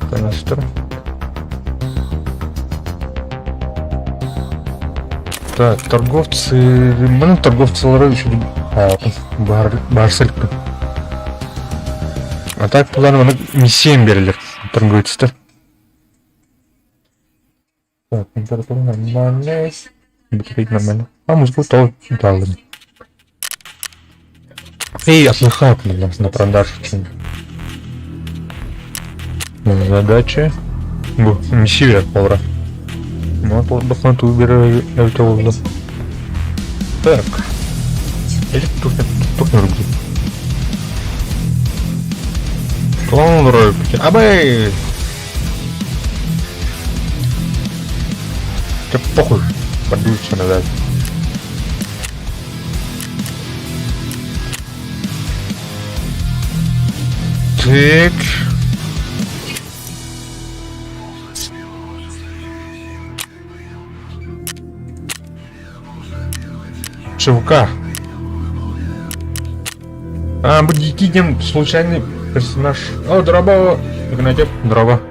Speaker 2: Канастр. Так, торговцы... Маны торговцылары еще барсылькы. А так план маны миссиям берилер торговецтер. Так, температура нормальная. Батарейка нормально. А музыку то дал. Эй, отдыхают на продаже. Задача. Бу, миссия повара. Ну, отдохнуть выбираю это Так. Или тухнет руки. Абэй! Да похуй, подуется назад. Так. ЧВК. А, бу дикий случайный персонаж. О, дороба. Игнатьев, дороба.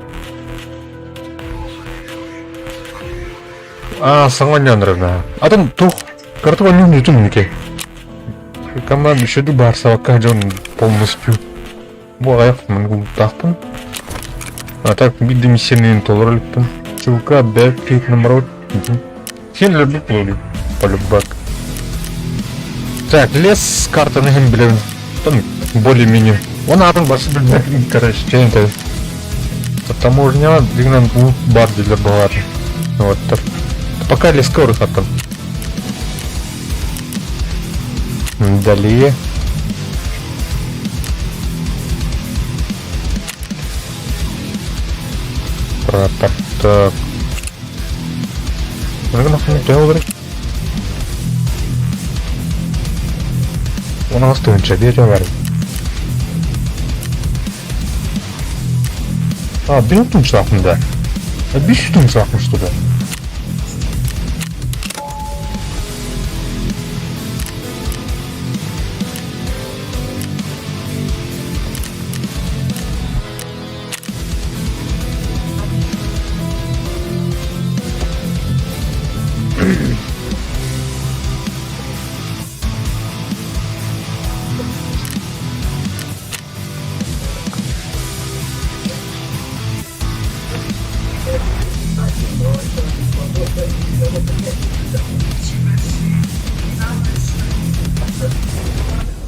Speaker 2: А, саҥа Андреевна. Атын тух, карту не түнүке. Команда еще барсавакка дьон полностью. Бу аҕыйах муҥутаахпын. А так биир миссияны толору иликпин. ЧВК Бэкпит номер Син люблю полюбак. Так, лес картаны иһин билэбин. Там более-менее. Он атын басы билбэппин, короче, чэйин Таможня дигнан бар дииллэр баҕар. Вот так. Пока леска урутаттым. Далее. Прапор. Так. У нас тыһыынча биэс бар. А, биир тыһыынчалаахпын да. Биэс тыһыынчалаахпын что ли?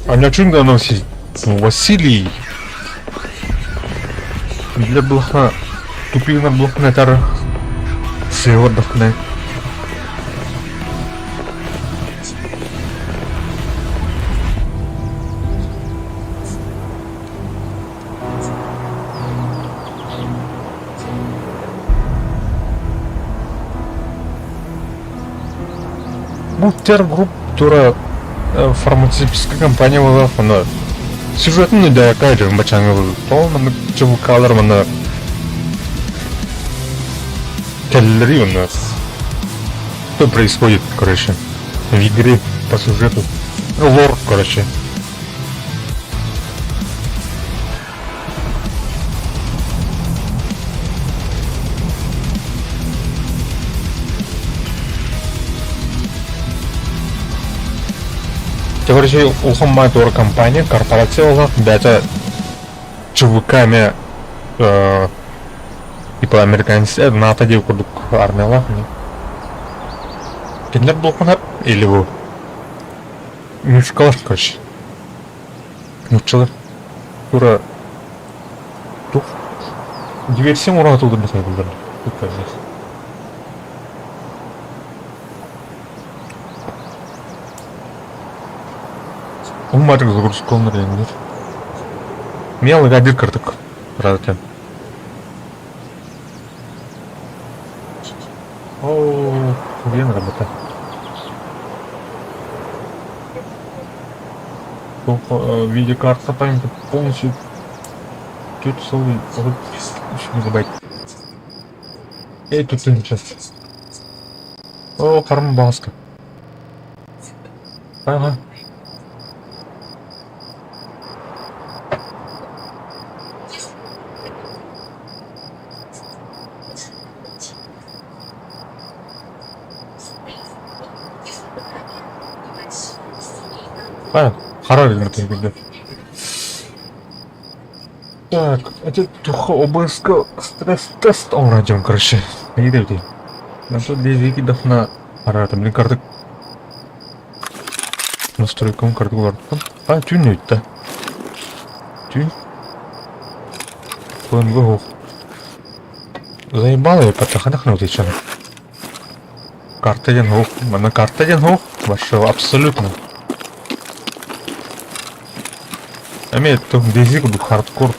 Speaker 2: А на чем носить? Василий. Для блоха. Тупина блохнетар. Сеордохне. Бу Тергрупп тура фармацевтическай компания буолар, ону сюжетын өйдөөккө дьон бачааҥҥа тоҕо маннык ЧВК-лар манна кэллэрий уонна что происходит, короче, в игре по сюжету. Лор, короче. Короче, улахан туор компания, корпорация олох бэйэтэ ЧВК эмиэ типа американец НАТО диэн курдук армиялаах Кинилэр буолхунар или бу мюзиклар, короче. Нууччалар тура туох диверсия оҥоро сатыыллар да саныыллар Умматык загрузкаланар диэннэр. Мелый биир кырдык ыраатан. Оо, время работа. Видеокарта памяти полностью 4,3 мегабайт. Эй, тут сейчас. О, карма баска. Ага. Хара билбит Так, это туха ОБСК стресс-тест оҥорон короче. Эйдебити. Тут дезики дахна харатым блин картык настройкам картык уларыттым. А, түүн өйтті. Түүн. ПНГ суох. Заебало я паттаханах наутичан. Карта диэн суох. Манна карта диэн суох. Вообще абсолютно. Эмиэ туох DayZ курдук хардкор.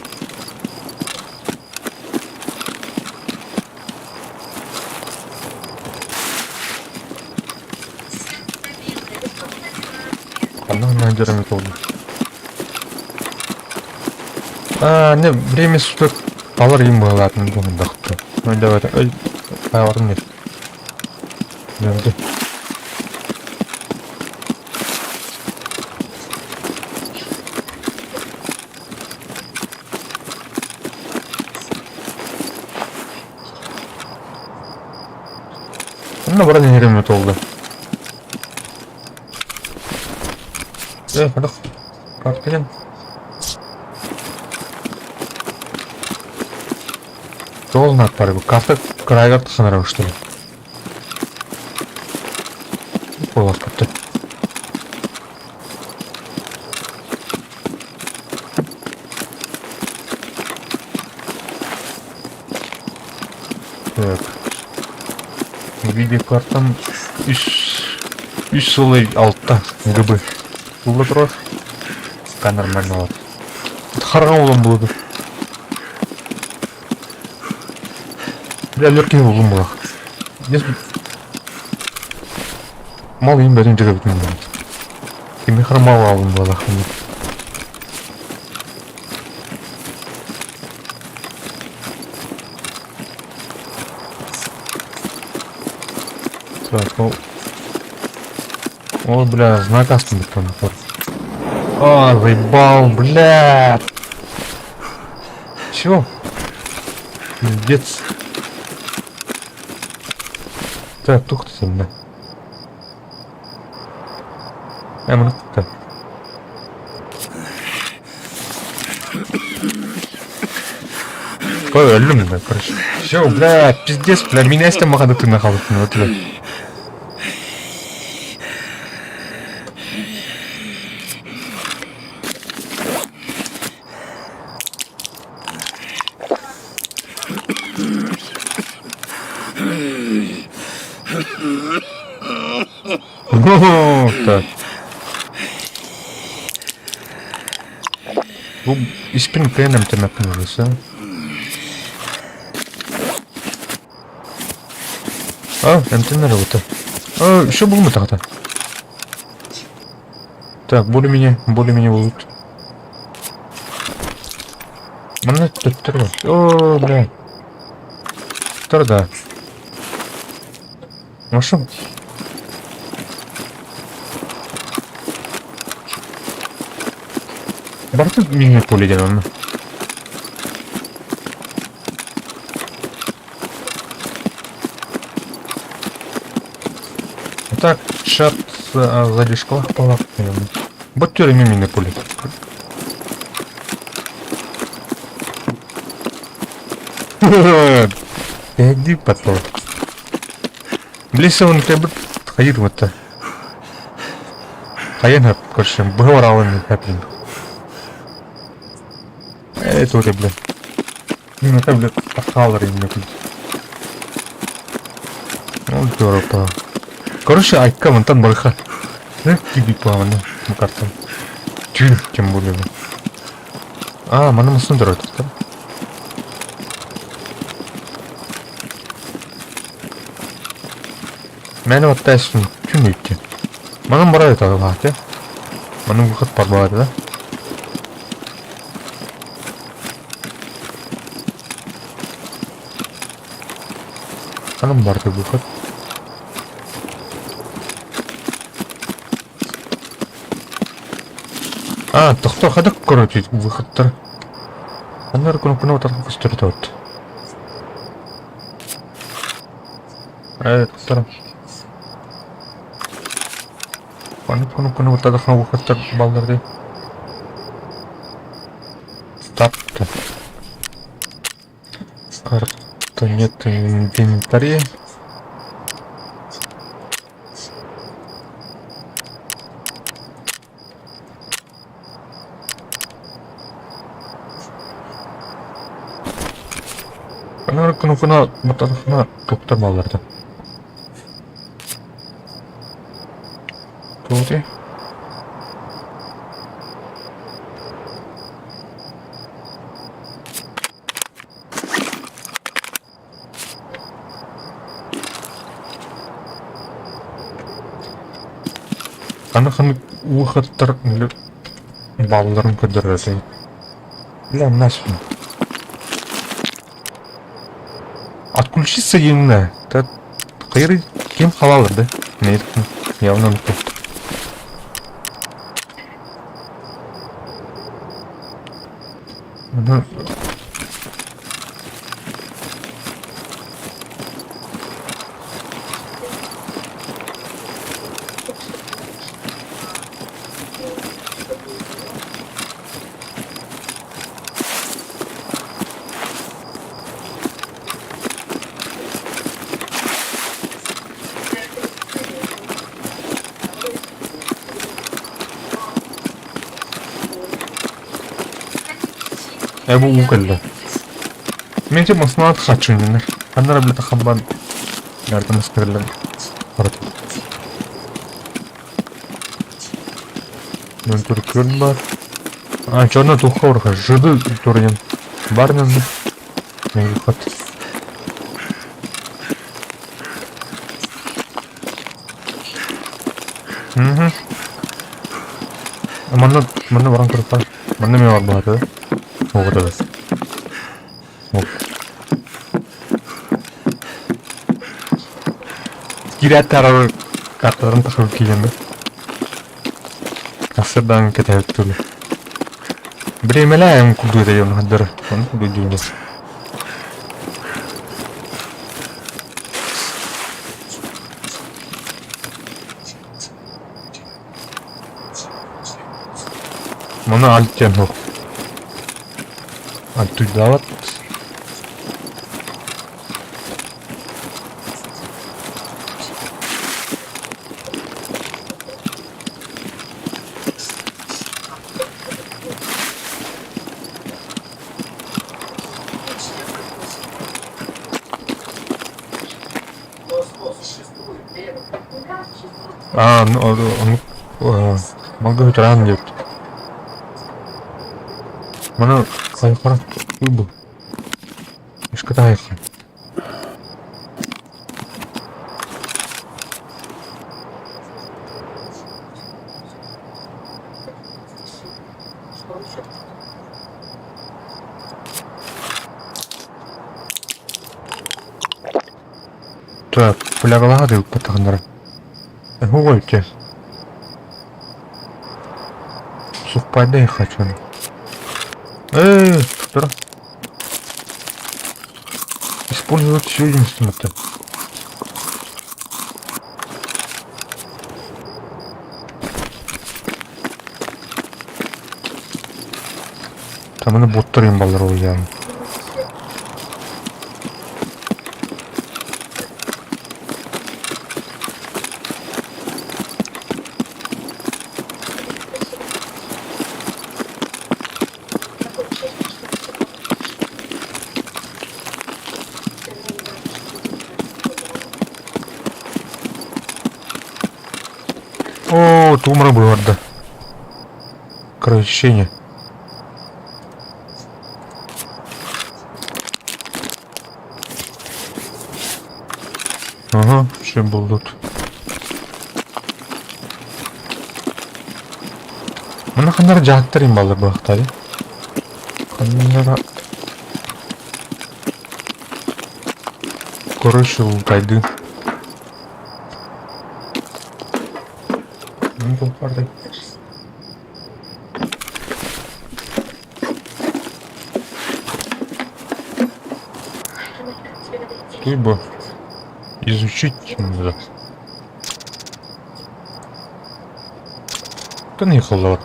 Speaker 2: Ханна ханна буолла. А, не, время суток алар им быһалаатын туһундахту. Ну давай, ой, аҕатын нет. Нөмді. Онно баран иһэрим толду. Э, ходох. Картелен. Должен отпарып. Карта крайгар таханара что ли? Буолар карта. Так. Видеокартам 3,6 ГБ. Булла турар. Пока нормально вот. Харган улам буолду. Бля, легкий улам була. Мал им бәрін жүріп Кими хромал алым була. Так, ну... Ой, бля, знак астын нахуй. А, заебал, бля. Чё? Пиздец. Так, тух ты бля. Э, Ой, өллүм бля, короче. Все, бля, пиздец, бля, меня с махады ты нахал, вот, бля. Так. Бу испин кыайан эмтэмэппин уже, А, эмтэнэр работа. А, еще булматаҕата. Так, более-менее, более-менее будут. Манна төттөрү. О, бля. Тур да. Машин. Барыта минный поле диэн онно. Так, чат задержкалах палак. Бот түрі минный поле. Иди потом. Близ он кэбит хайыр вот. Хайын хөп көрсөм быһа баралын хэплин. Это вот, бля. Ну, это, бля, пахалар именно, бля. Ну, здорово. Короче, айка мантан барха. Киби павана, картам. Тюр, тем более. А, мана масын дөрөт. Мээнэ баттайсын күн икки. Манан барар этэ аҕалаах Манан выход бар да? Ханан барды выход? А, тохтоо хадак короче выходтар. Аннары кнопканы батарга көстөр вот. Э, Маннык кнопканы баттадахына выходтар баллар дии. Тапты. Карта нет в инвентаре. Анары кнопканы баттадахына токтор балларда. Туути. Аны ханнык выходтар балларын көрдөрөр Бля, нафиг. Отключиться диэҥҥэ хайыр ким халалыр да? Явно Ну, Эбу уу кэллэ. Мен те маснаат хачыннар. Аннара билета хамбан ярдым ыскырыллан барат. Мен туркүн бар. А, черно тухха урха. Жыды турнен. Барнан. Мен хат. Угу. Манна, манна баран көрүп Манна мен бар баата. Оҕото Оп. Киирээт тарар карталарын тахыр киирэн да. Асырдан кэтэһэр тулу. Бириэмэлээн курдук этэ дьон хаддара. Ону курдук дьиҥнэр. Маны альт диэн суох. Альтуйдаабат. Аа, ону малга ветеран диэбит. Маны хайхара бу. Ишкатайха. Флягалаһа да ыыппатахтара. Эһугуйте. Сухпайдай хочу. Эй, тура. Использовать все инструменты. Там аны боттар имбалар ол яғни. О, тумра быһарда. Кровообращение. Ага, все будут. Мына ханнар жааттар имбалар быахтары. Ханнара Короче, лутайды. Ну, тут Либо изучить надо. Да не холод.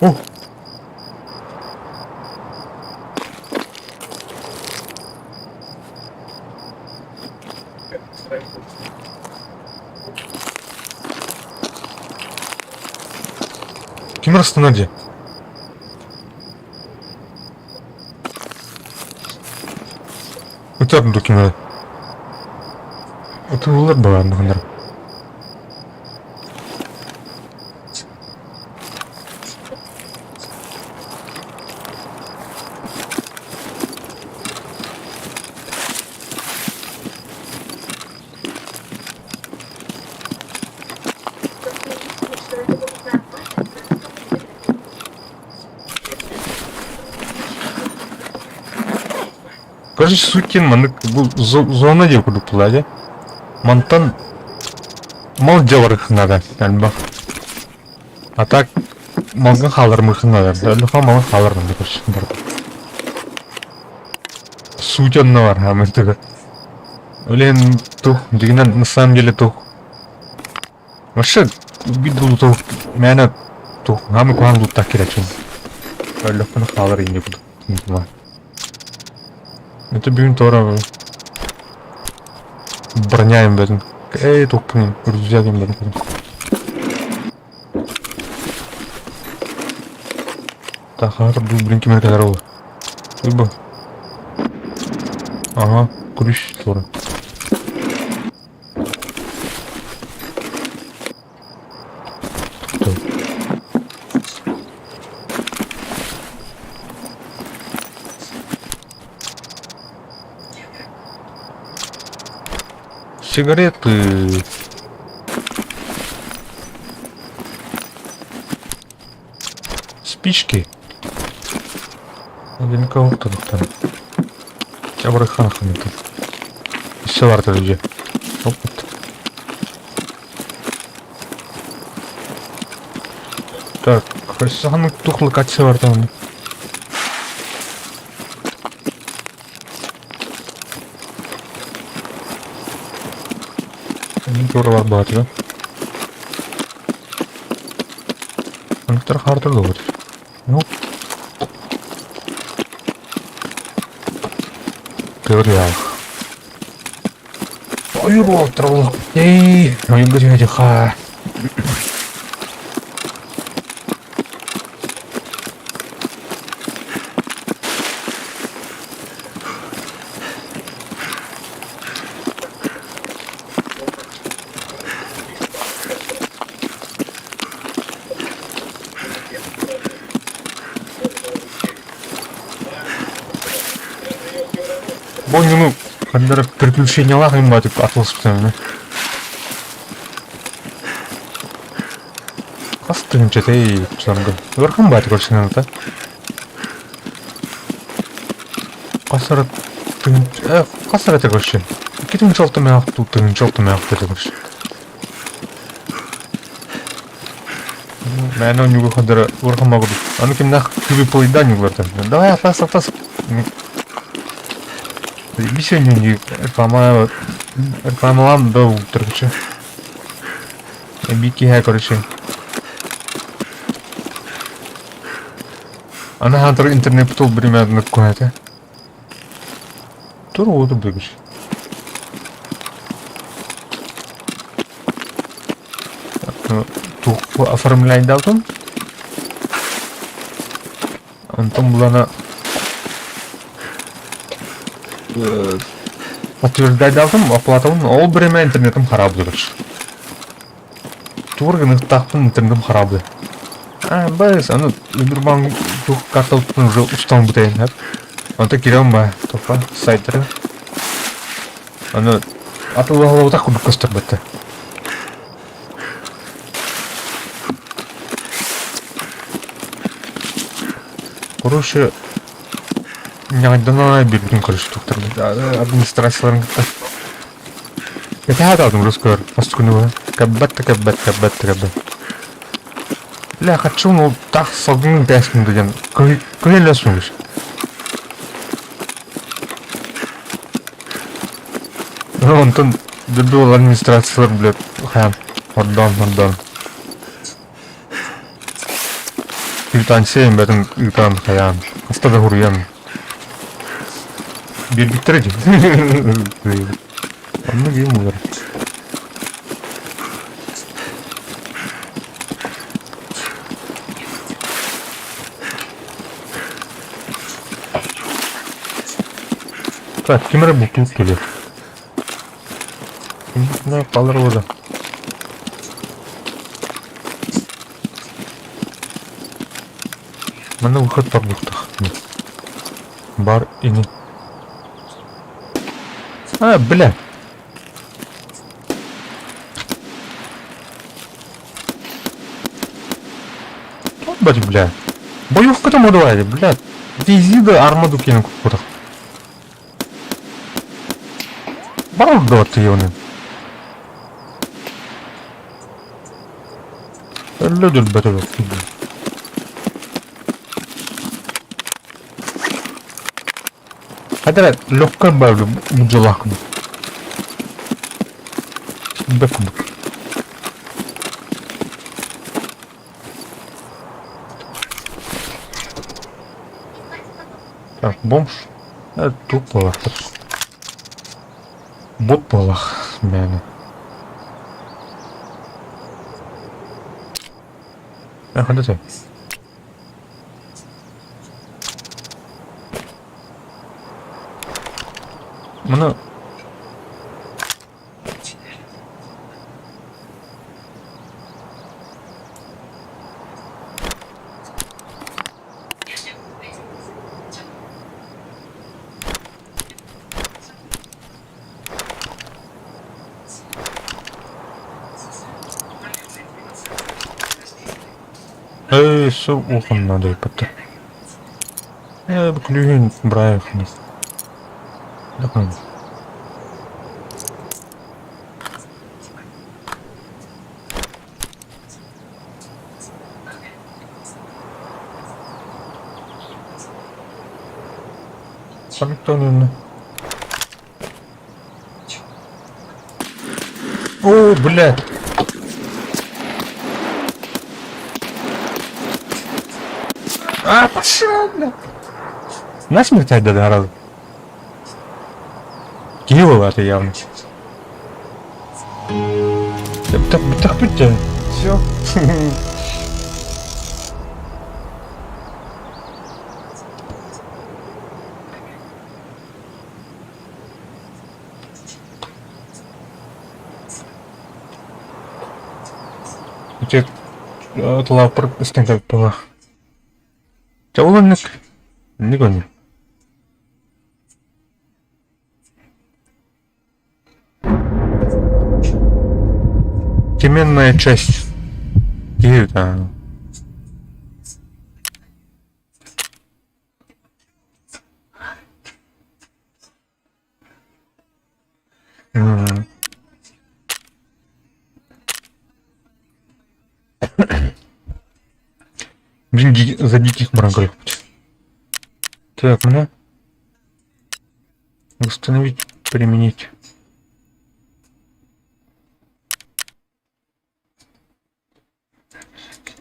Speaker 2: О! Ким ырыстанар дии? Ытар дуу ким эрэ? Ытыыллар баҕарнаҕыннар. Короче, сутин маннык бу зона диэн курдук буолла дии. Мантан мал дьабарык надо элбэх. А так малгын хаалармыхын надо. Өлөхө малы хаалармын короче барда. Суть онно бар, амын Блин, тух, дигинен на самом деле тух. Вообще, видел тух, мээнэ тух, хамы куһаҕан лууттаах киирээччим. Өлөхпүнэ хаалар инньэ курдук. Это бүгүн туора броняем бэтин. Эй, тухпун, рюкзагым бэтин. Тахаар бу блин кимэр кэлэр ол. Бу. Ага, күрүс туора. Сигареты. Спички. Один кого-то там. Чабрыханханы тут. Все варто люди. Опыт. Так, хайсаны тух локация бар там. Тура бар баатыга. Анықтар хартыр да Ну. Теория. Ой, Эй, ой, блядь, ха. Бу ну, ханнара приключениялаах им батып атылыспытым. Хас тыһыынчатай сорго. Ыарахан бааты көрсүнэн Хас эрэ тыһыынча хас эрэ көрсүн. 2 6 мөөх туу 1006 мөөх дэтэ көрсүн. Мээнэ онньугу хадара ыарахан баа курдук. Аны кимнээх PvP-да онньугулартан. Давай атас атас. Бисөнньүннүү реклама рекламалаан да уктар Эбии киэһэ короче. Аны хаантар интернет ол биримээтин куһаата. Тур уоту бүгүс. Туох оформляйдаутун. Онтон булана подтверждайдаатым, оплатабын, ол бириэмэ интернетим хараабыта короче. Тугу гыныахтаахпын интернетим хараабыта. А, бэс, аны Сбербанк туох картабыттан уже устан бүтэйин сөп. Онтон киирэн ба, топпа, сайтары. Аны атыллаһалабытах курдук көстөр бэтте. Короче, ньаҕайданан биэрбитин көрүстүктэр администрацияларын кытта. Кэтэһэ да русскор постукунуга кэббэт да кэббэт кэббэт да кэббэт. Бля, хочу ну так салгын тээскин деген көһөлөсүңүз. Онтон дойду администрациялар, блядь, хаан, ордоон, ордоон. Квитанция бэтин ыытан хайаан, хаста да хуруйан. Биэрбиттэрэ дии. Онно киһи мугар. Так, ким эрэ бултуур кэлиэ. Ким қалар ода. Манна выход бар буохтаах. Бар ини. А, бля. Бать, бля. Боевка там давай, бля. Вези да армаду кину куда. Бар да ты оны. Өллө бөтө Хадара легко бар муджилах. Бэкуб. Так, бомж. Тут балах. Бот балах, мээнэ. Ханна Маны Эй, су ухом надо иппата. Э, күлүүһүн Браев Дакын. Санктонун. О, блядь. А, пошел, блядь. Насмерть отдали разу. Киһи это явно. Так, так, так, Все. Ити тылааппар истэн кэлбит Чэ ол оннук инник оннук. Теменная часть. Киһи ытаан. Блин, за диких баран Так, ну. Установить, применить.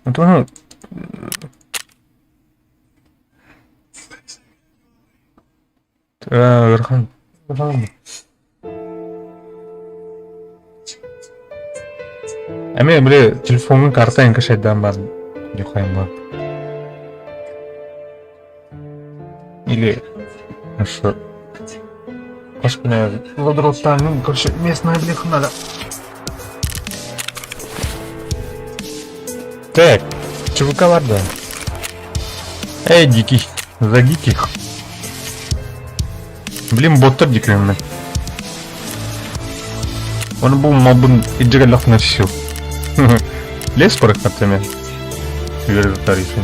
Speaker 2: Вот оно... Ыарахан. Эмиэ били телефоҥҥун карта эҥин кэшайдаан баар диэххайым баар. Или что? Господи, Ладротан, короче, местная блиха надо. Так, ЧВК да. Эй, дикий, за диких. Блин, боттар дикий Он был мобын иджигалах на всю. Лес порохнатыми. Тарифы.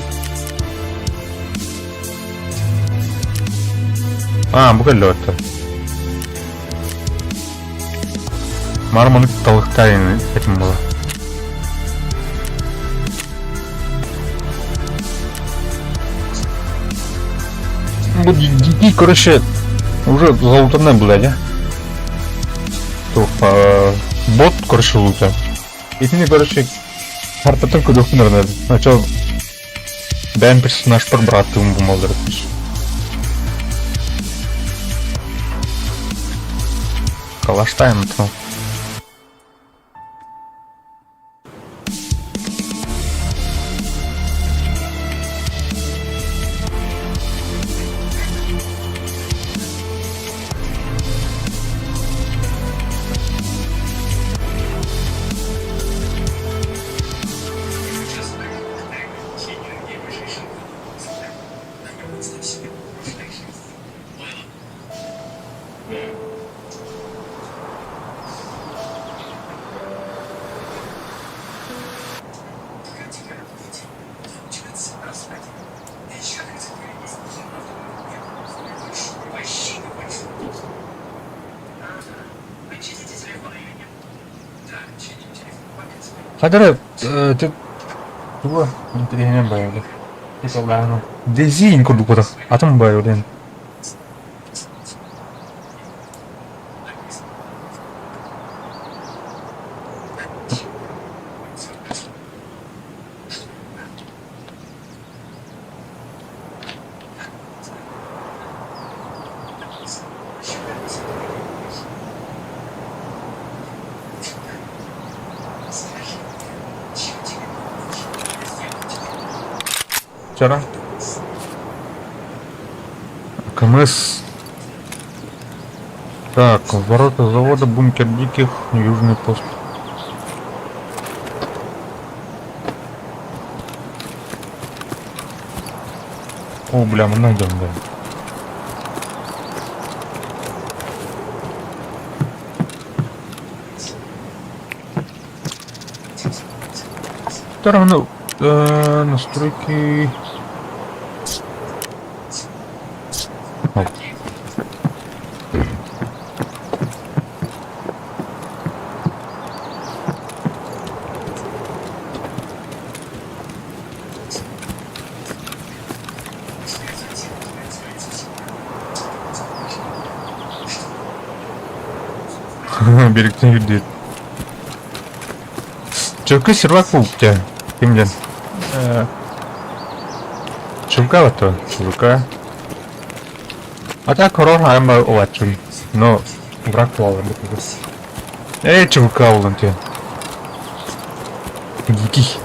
Speaker 2: А, бу кэллэ это. Марманы талыктайын этим было. Бу дикий, короче, уже залутанная блядь, а? Тух, бот, короче, лута. Итини, короче, картатын көрүөхпүн наверное. Сначала бэйэм персонажпар бырааттыыбын бумалларыттыр. Калаштайм то. Хадара, ты туга интэриэһинэн байылы. Дезиин курдук ботах атын байылын. Вчера. КМС. Так, ворота завода, бункер диких, южный пост. О, бля, мы найдем, да. Второе, ну, настройки. Ой. Беректен үрдүт. Чөкө сервак буолбут Ким диэн? ЧВК баттыба? ЧВК. А так хоррор хаайын улааччыбын. Но враг буолалар Эй, ЧВК буллун тиэн. Дикий.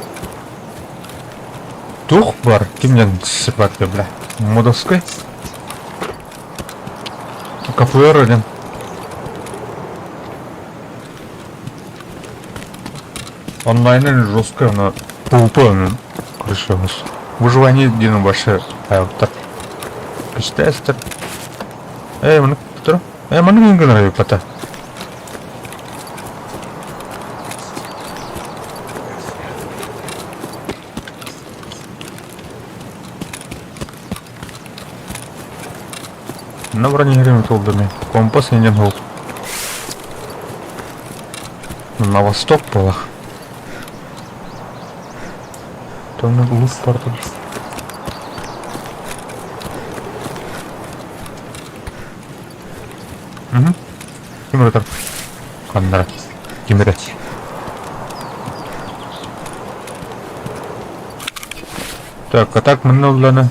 Speaker 2: Туох бар? Ким диэн сервак бля? Модовской? КФР диэн. Онлайн жесткое, но PvP, короче, у нас выживание диэн больше так. Тестер. Эй, маны тур. Эй, маны гынар пата. Манна баран иһэрим ытылдыны. Компас иннин һул. На восток буолах. Тонна улус бардым. Угу. Ким ырытар? Ханнара. Ким эрэ. Так, а так манна уллана.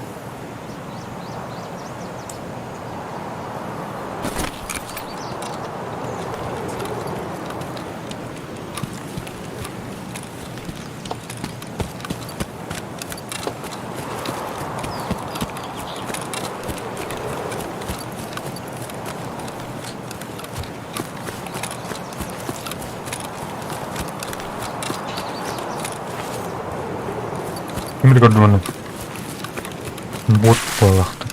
Speaker 2: Ким көрдүм аны? Бот буоллахтык.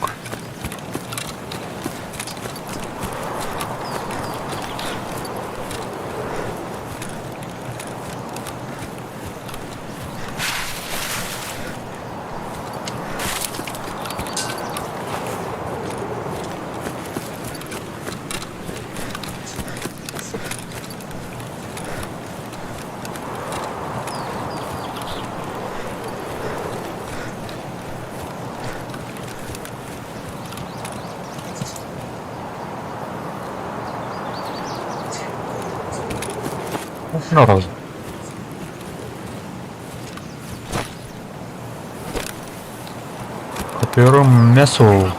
Speaker 2: На раз. Копируем мясо.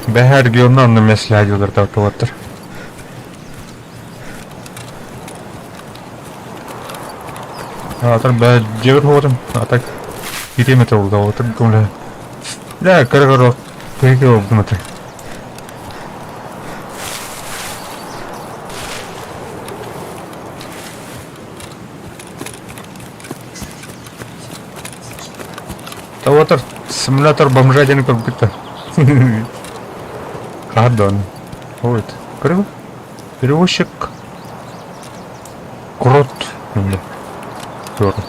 Speaker 2: Бэһэр регионна онно меслэһэ тартылаттар. Аатар бэ дьиэбэр хоҕотум, а так кириэм этэ ол да отыр көмөлөһө. Да, кыра-кыра кыһыгы олдум этэ. Таватар симулятор бомжа диэн көрбүт Пардон. Вот. Көрү. Перевозчик Крот. Здорово.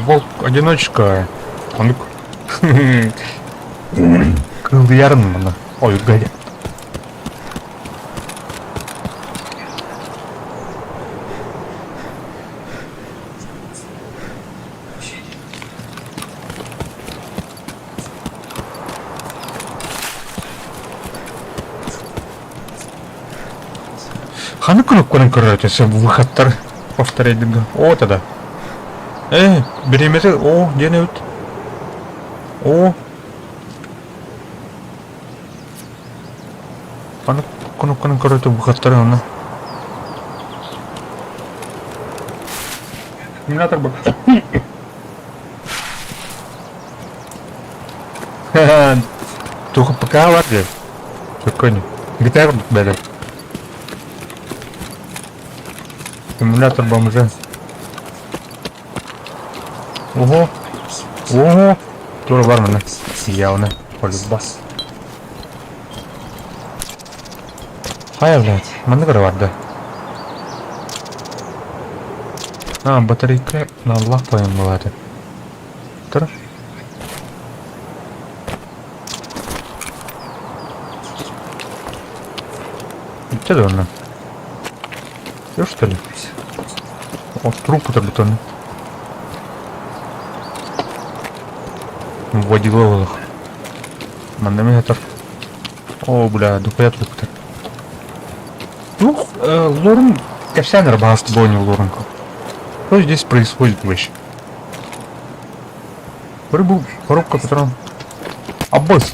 Speaker 2: Волк-одиночка. Он кылыярын мына. Ой, гадя. Ханнык кнопканан көрөр сен выходтар повторяйдыга. О, тогда. Э, бириэмэтэ, о, диэн эбит. О. Ханнык кнопканан көрөтө выходтары онно. Симулятор бу. Туох ПК бар дии. Сөккөнү. Гитара бэлэм. Симулятор бомжа. Ого. Ого. Тура бар мына. Явно. Полюбас. Хайа, блядь. Манна көрө барда. А, батарейка на Аллах поем была это. Тур. Где да Все что ли? О, трупы-то бетонные. Вводила их. Манна метр. О, бля, дохуя трупы-то. Ну, э, Лорн, кэпсээн эрэ баҕас бойню Лорнка. Что здесь происходит вообще? Рыбу, коробка патрон. А босс!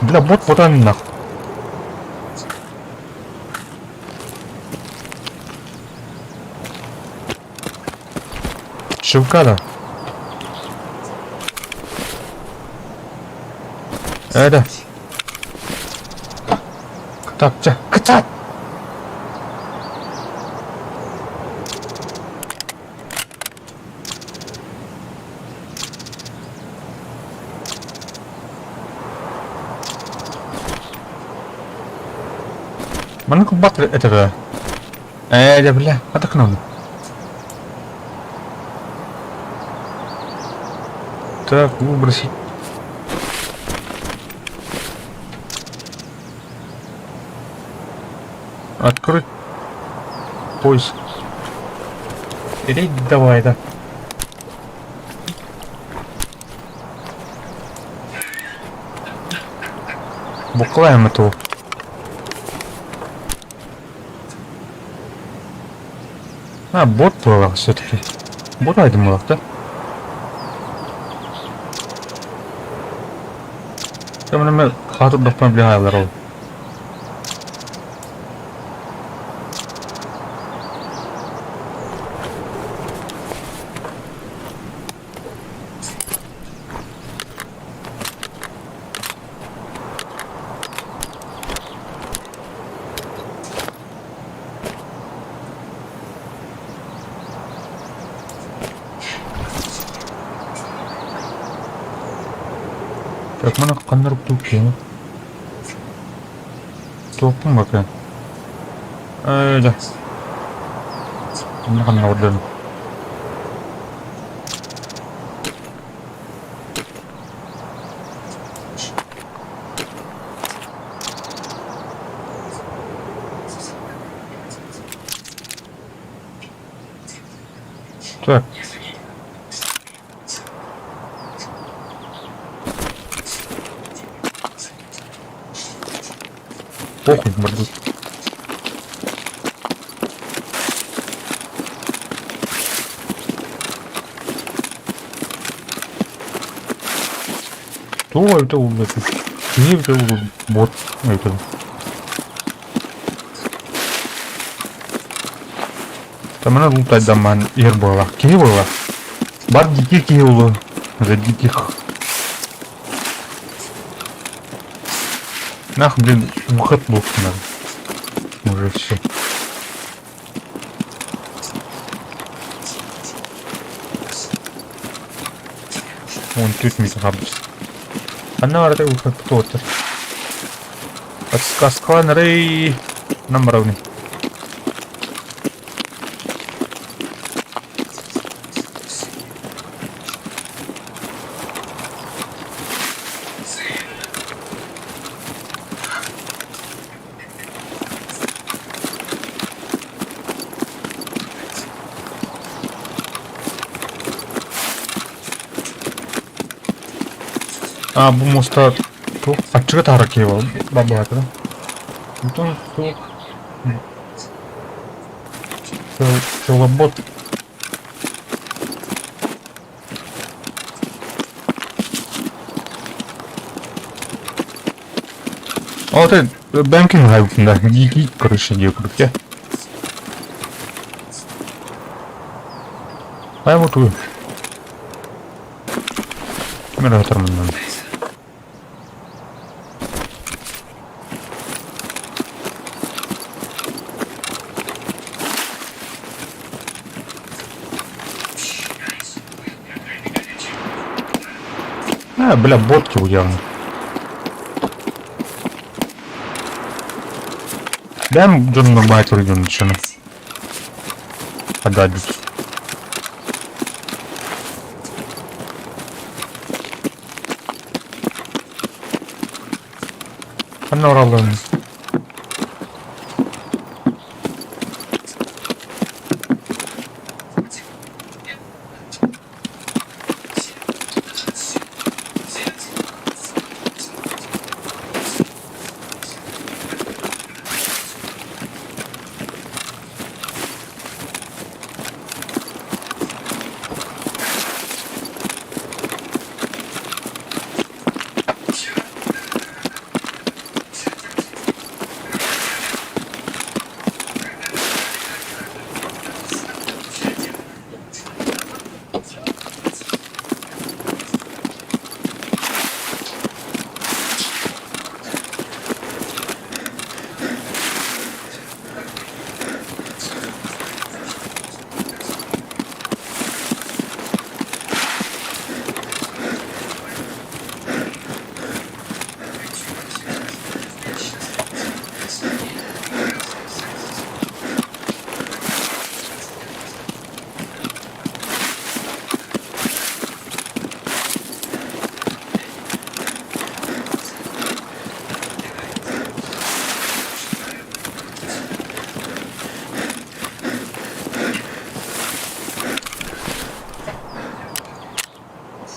Speaker 2: Бля, бот вот он нахуй. ЧВК да? Это. Так, чэ, кытаат! Маннык бат этэ Ээ, дьэ бля, атакнан. Так, выбросить. Открыть поиск. Рейд давай, да. Буклаем эту. А, бот буолар все-таки. Бот айдым да? Кэмнеме хаатырдахпына билэ хаалар ол. Так, маны ханна тук киһи? Туохпун бакы? Ээ, дьэ. Онно ханна ордон? Так. Похуй, мордут. Туох эбитэ буолла Киһи эбитэ буолла бот эбитэ Тамана лутайдамман иһэр буоллах. Киһи буолла. Бар дикий киһи буолуо. За диких. Нах, блин, выход был надо. Уже все. Вон тут не хабс. Она арата выход кто-то. Подсказка рей нам равны. А, бу муоста туох аччыга таһара киһи бабаата да. Онтон туох Челобот О, ты бэмкин хайбытын да, дикий, короче, диэ курдук дьэ. Ай вот уй. Ким эрэ сытар А, бля, ботки явно. Дэм дьон нормально дьон чына. Отдать. Ханна оралларын.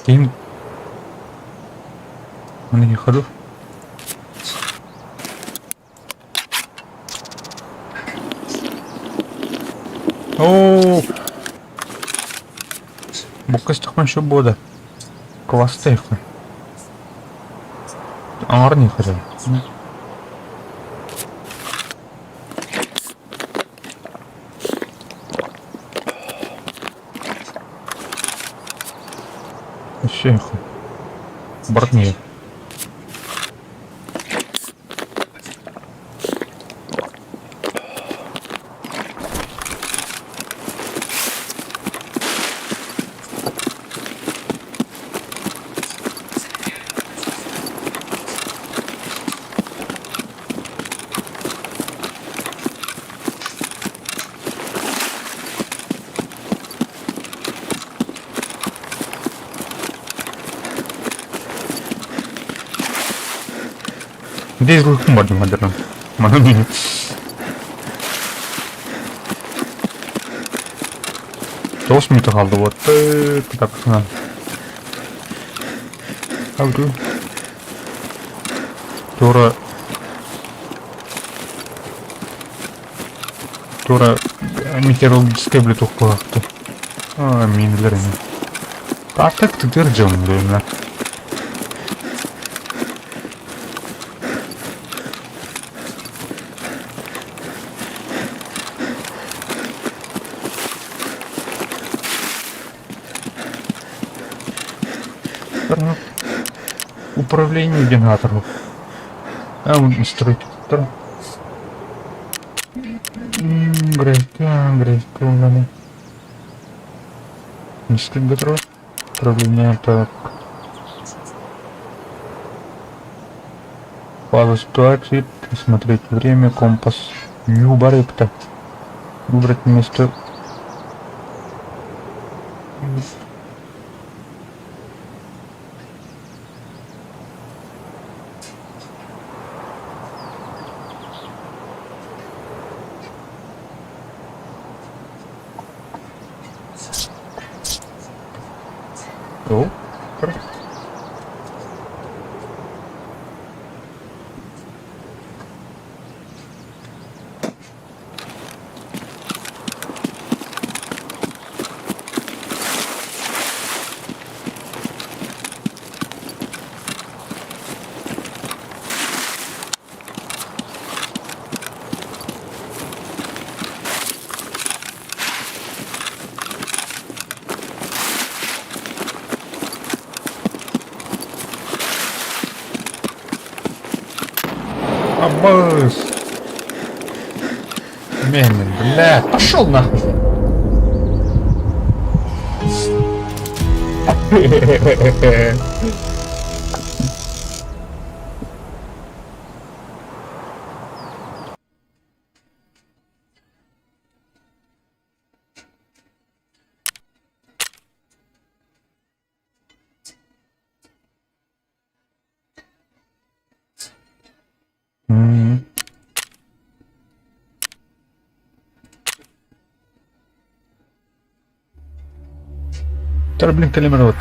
Speaker 2: Ким? Маны ходу. Оо! Буккастахпын сөп буода. Квастайхын. Аҥарын хотя. Вообще Бортнее. Здесь глухим модерном. Манан Тоғыз минут қалды вот. Так, How Тура Тура метеорологическая блин туох А, минелер эми. Так тыдыр дьон блин. Управление генератором. А, настройки. Графика, графика, надо. Настройки Управление так. Фаза ситуации, посмотреть время, компас. Юбарыпта. Выбрать место. О, хорошо. Абыс! Менин, бля, пошел нахуй! М. Тар, блин, калимер.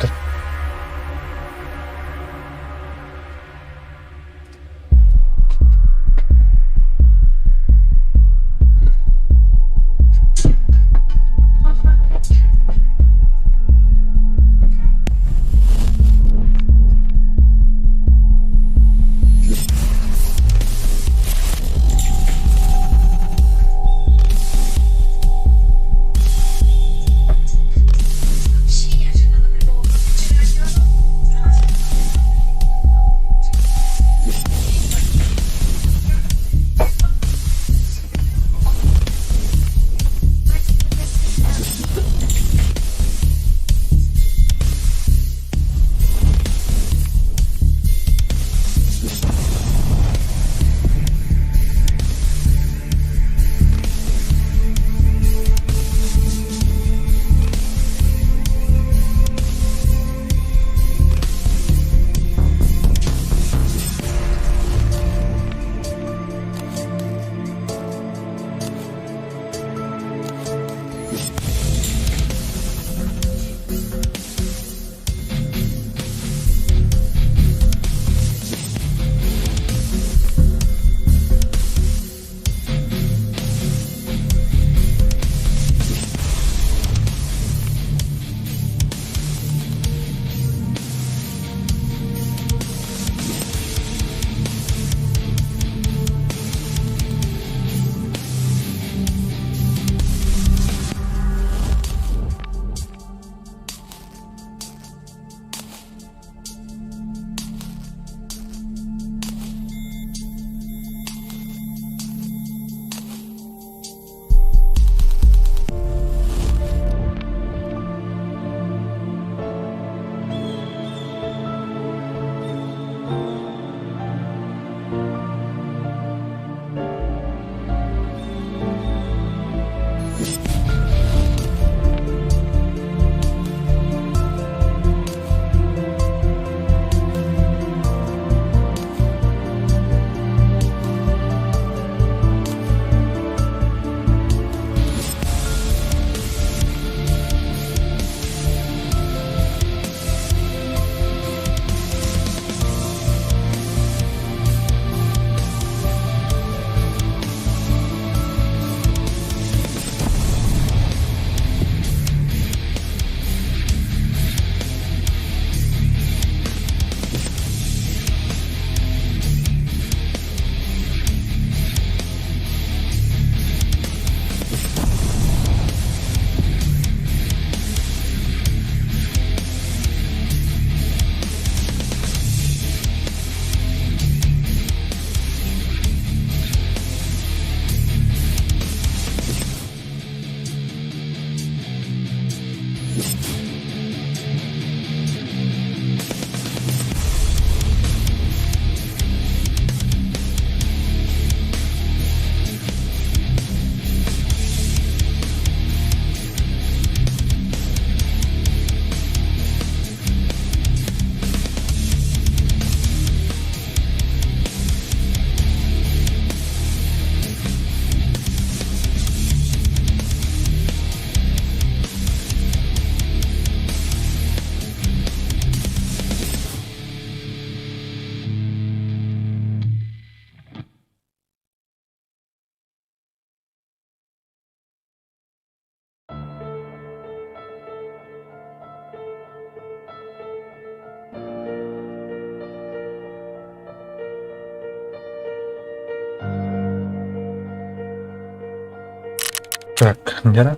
Speaker 2: Так, где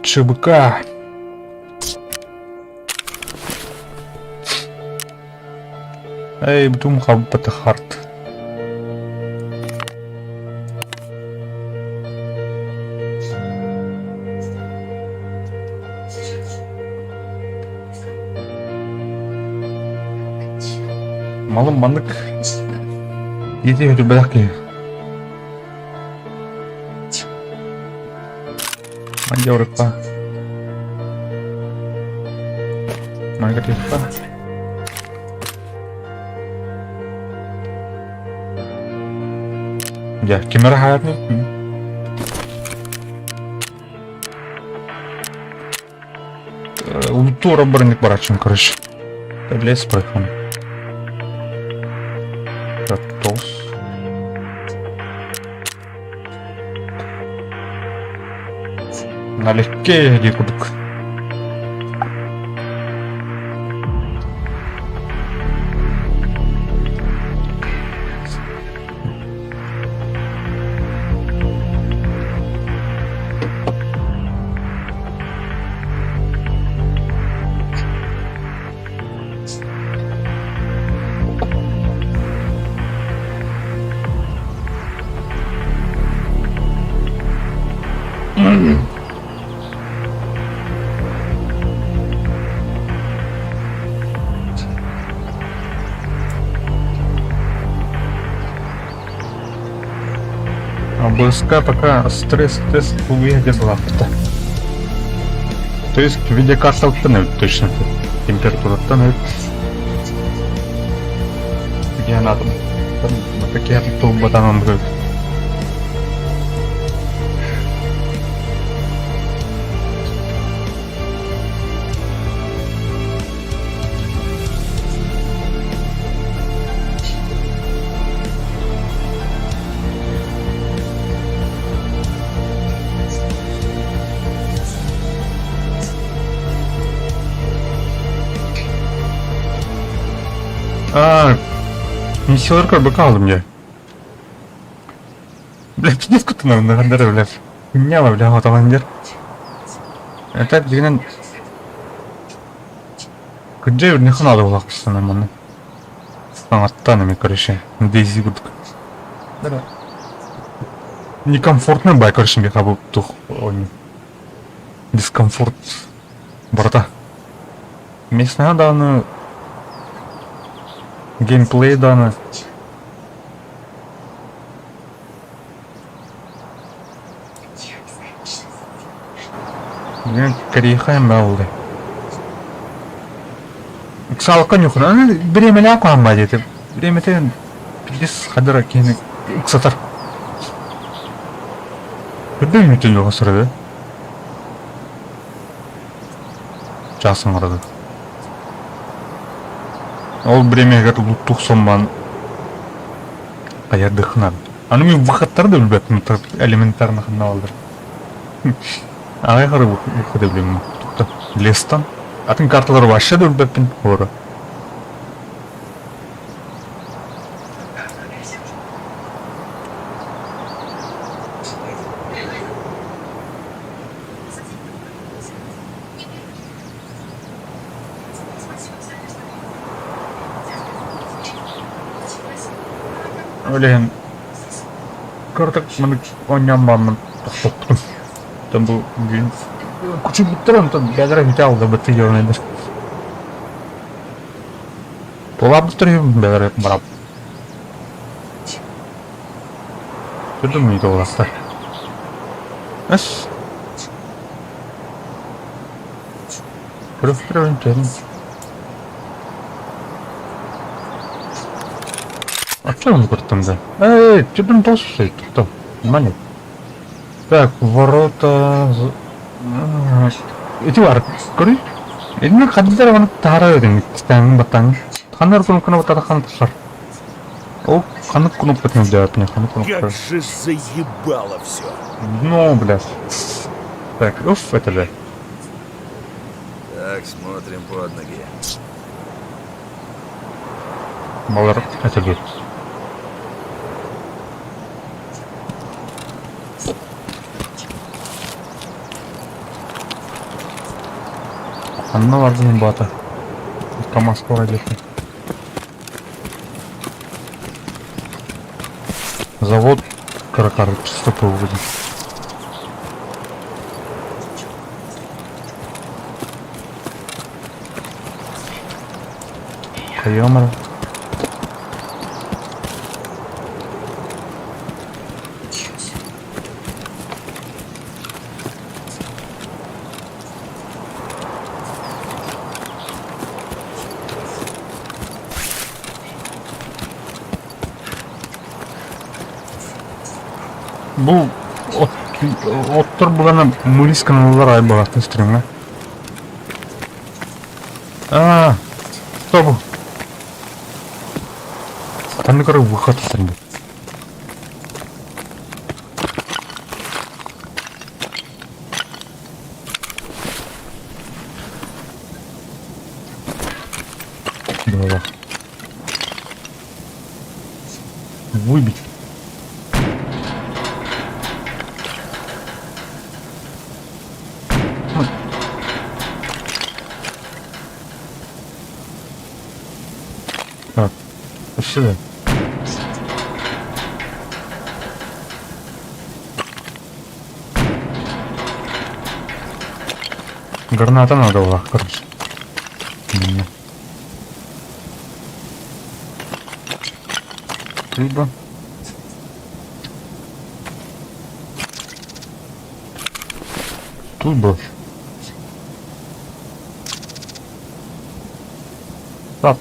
Speaker 2: ЧБК. Эй, бутум хаббата харт. Малым маннык Иити үтүрбэтэх киһи. Мандьорыкка. Майгатыахха. Дьэ, ким эрэ хаайарный? Улутту барынник барачын, короче. Лес проехал. Тос. Налегке дии курдук. АБСК пока стресс-тест улуйа То есть видеокарталыттан эбит точно температураттан эбит. Где она там? Там такие тулбатанан будет. А, миссиялар көрбөккө хааллым дьэ. Бля, пиздец куттанабын да бля. Хуйня, бля, хоталан дьэр. Это дьиҥинэн кырдьа үрнүххэ наада буолаахпыстан манна. Саҥаттан эмиэ короче, Дейзи курдук. Некомфортно бай короче миэхэ бу туох дискомфорт барыта. Местная даҕаны геймплей даҕаны Кэриэхэ буолла. Ыксаалыкка ньухунан бириэмэлээх куһаҕан баа диэтим. Бириэмэтин пиздец хадара киһини ыксатар. Үрдүк мүнүүтүн дуоха сырыды. Чаас оҥородо. Ол бириэмэһигэр луттух сомман хайардыххынан. Аны мин выходтары да билбэппин элементарно ханна бааллар. Аҕай хары выходы билим тутта. Лестан. Атын карталары вообще да билбэппин. Олору. Ол иһин кыратык маннык оонньоон бараммын тохтоппутум. Оттон бу бүгүн кучуйбуттар онтон бэйэлэрэ бүтэ алдабыт ёрнайдар. Туолаабыттар үһү бэйэлэрэ барап. Түрдүм миитэ уластар. Эс. А что он говорит там, да? Эй, ты блин толстый, кто? Внимание. Так, ворота... Эти бар, көрүй. Эдинер хаддар ваны тара өден, таңын баттаңын. Ханар кнопканы баттата хан тахар. Ол ханнык кнопкатын делать не ханнык кнопка.
Speaker 12: Как же заебало все.
Speaker 2: Ну, блядь. Так, уф, это же.
Speaker 12: Так, смотрим под ноги.
Speaker 2: Балар это же. Ханна бардын баата? КамАЗ диэки. Завод Каракар чисто вроде. Кайомер. Бу оттор булана мылис каналлар ай балатын стримҥа. А, стоп. Там короче выход стрим. Два. Выбить. Так, сюда. Граната надо была, короче. Мне. Либо. Тут был. Так.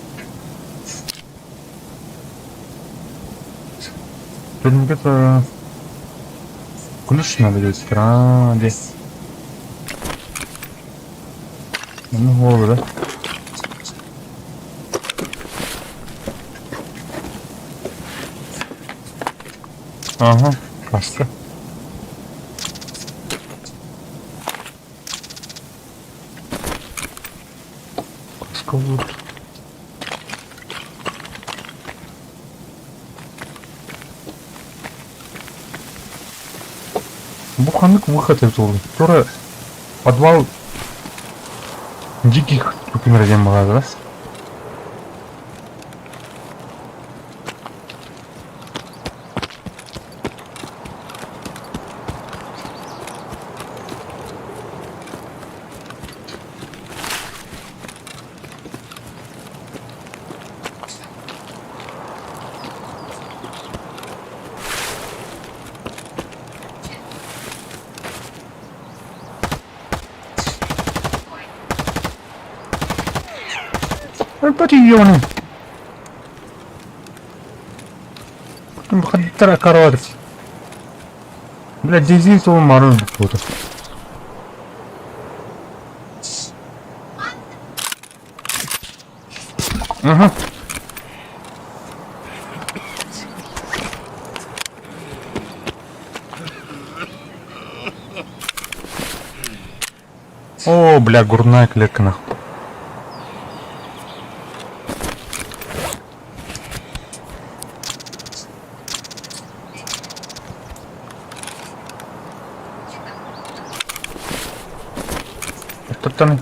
Speaker 2: Тут где-то ключ надо делать. А, здесь. Ну, голову, да? Ага, каска. Каска вот. Буханнык выход это Который подвал диких тупин да? Өлбөт Мухаддара короче. Бля, дизель то морозно какого-то. Ага. О, бля, грудная клетка нахуй. Топтаны.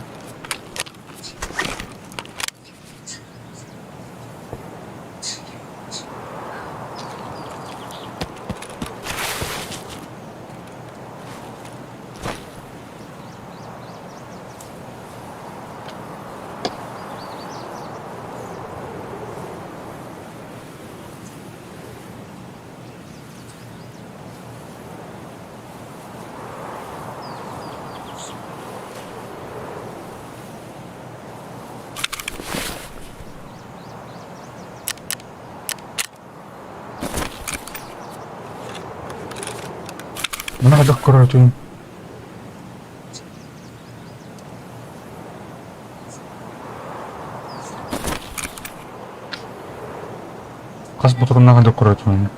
Speaker 2: Надо аккуратнее. Хас патроннаҕа да аккуратнее.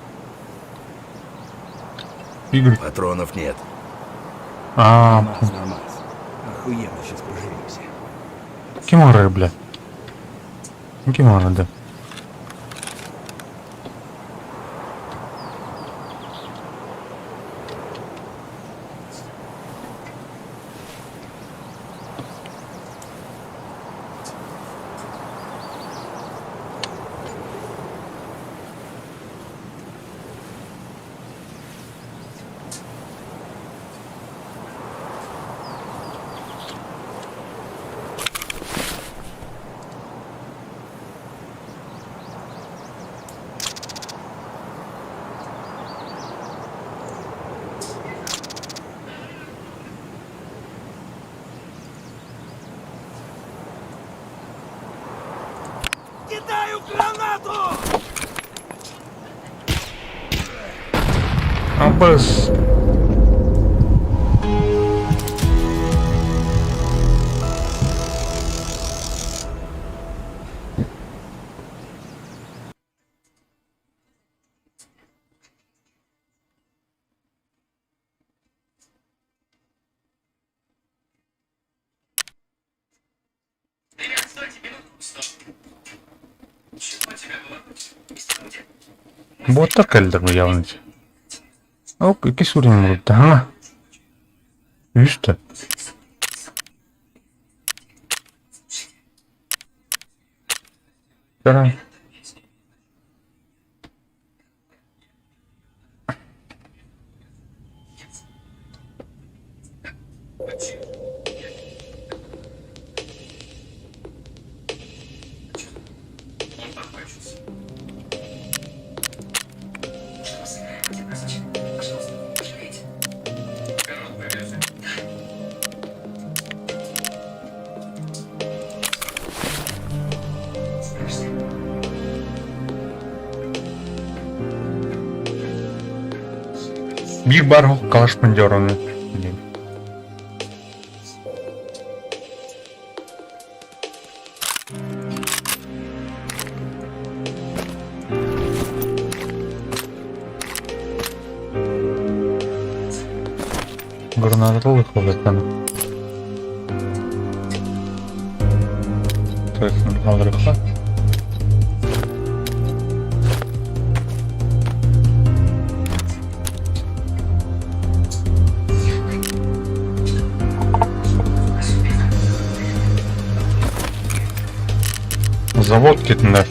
Speaker 2: Игорь.
Speaker 12: Патронов нет.
Speaker 2: А,
Speaker 13: Нормас, нормас. Охуенно сейчас поживимся.
Speaker 2: ким оҥорор, бля? Ким оҥорор, да?
Speaker 13: Кидаю гранату!
Speaker 2: Абыс. Буоттар кэллилэр бу явно. Ок, иккис уровень буолбута. Хаҥа. Үс да. Көрөн. Биир баар калашпын дьорону диэн. Гранаталы хабаттан. Так, алырыха. Завод кетиннэр.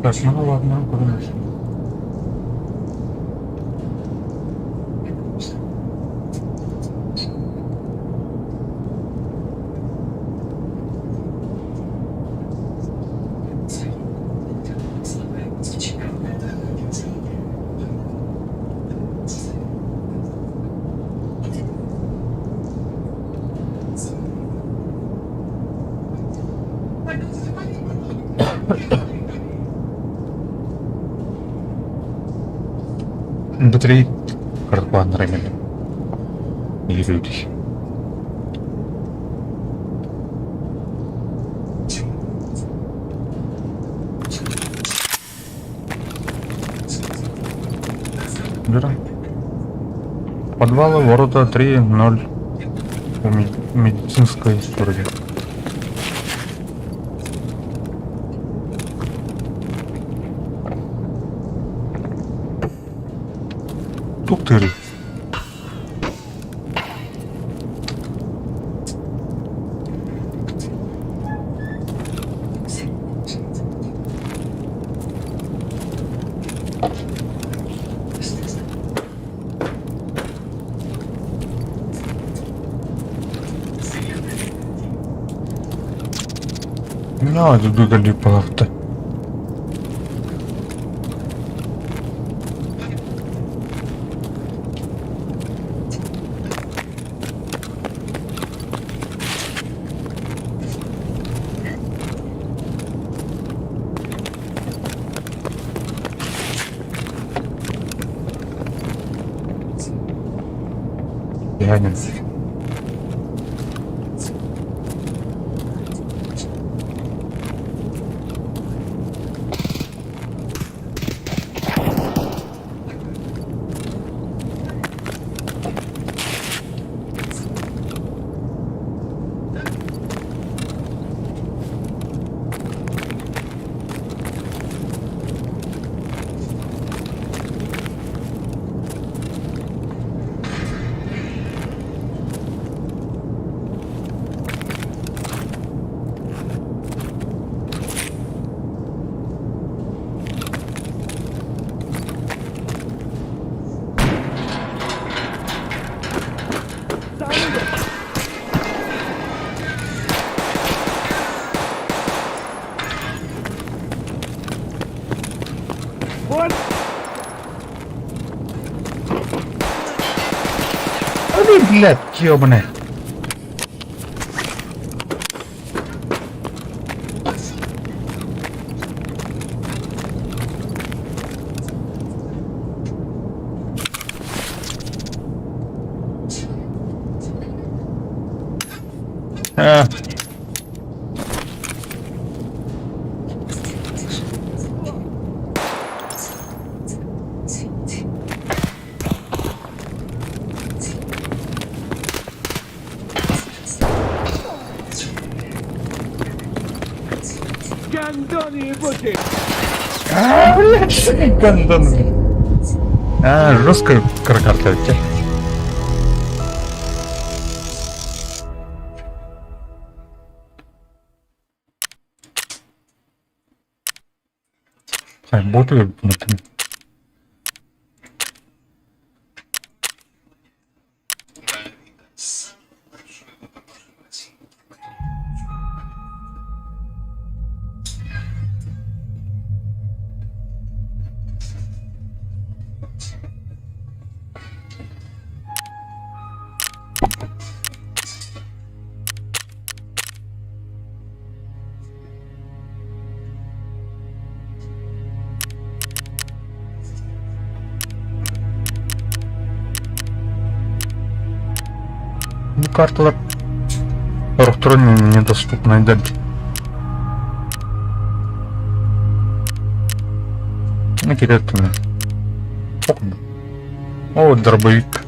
Speaker 2: Так, ну ладно, көрүнүш. Батарей картпланнара эмиэ люди. Вера. Подвалы ворота 3.0 у медицинской истории. Тук-тыры. No, due parte. Янин. Али, блядь, ёбаный. А. А, блядь, гондон. А, жестко карта у тебя. Ай, боты внутри. Ну, карталар сорохторун недоступны да. Ну, киреттimi. О, дробовик.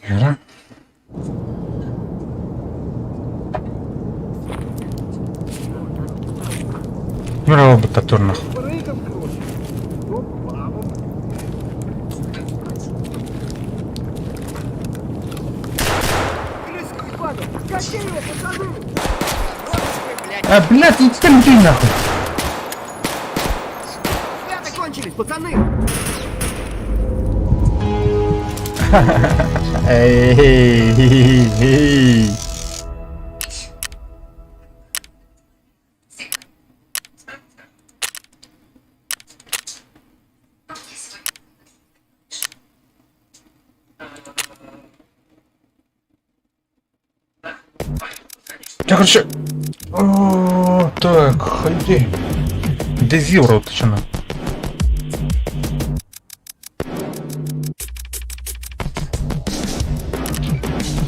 Speaker 2: Yara. Merhaba bıttatorna. А, блядь, иди там иди нахуй.
Speaker 13: Кончились, пацаны!
Speaker 2: Эй, эй, эй. Я, короче... О, так, ходи. Дезивро точно.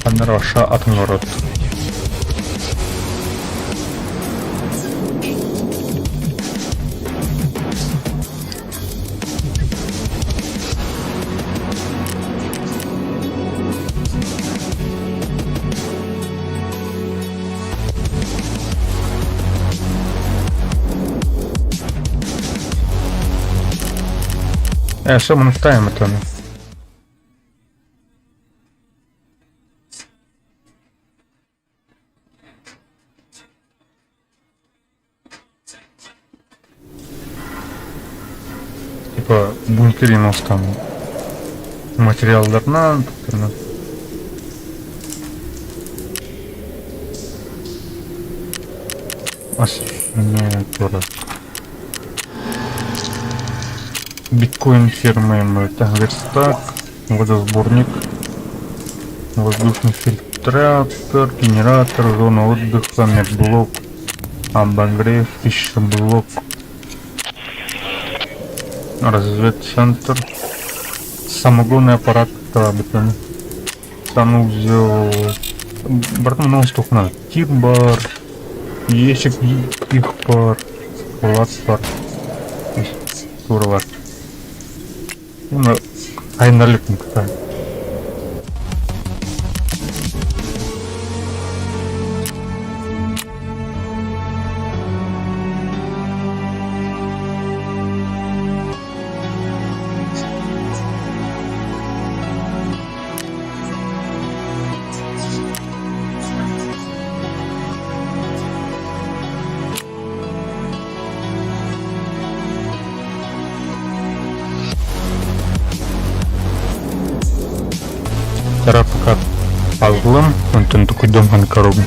Speaker 2: Анраша Атмород. Э, мы ставим это? Типа бункерин там материалдарынан туттарынан. Освещение. Биткоин фермы это верстак, водосборник, воздушный фильтратор, генератор, зона отдыха, медблок, обогрев, пищеблок, разведцентр, самогонный аппарат, обыкновенный, санузел, братан, ну столько надо, тир-бар, ящик их пар, склад бар, турлар. Ну, айналик никто. Тара пока пазлым, онтон тукуйдом хан коробу.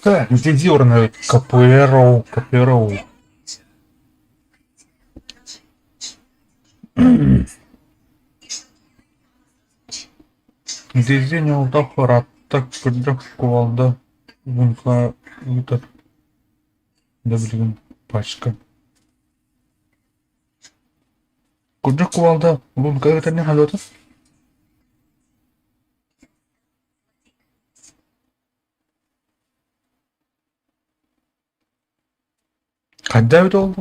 Speaker 2: Так, где урна КПРО, КПРО. Дизин олдох ыраатта күрдьэх кувалда луҥха ыытар да билигин пачка. Күрдьэх кувалда луҥха ыытар не халыата? Хайдах эбит ол?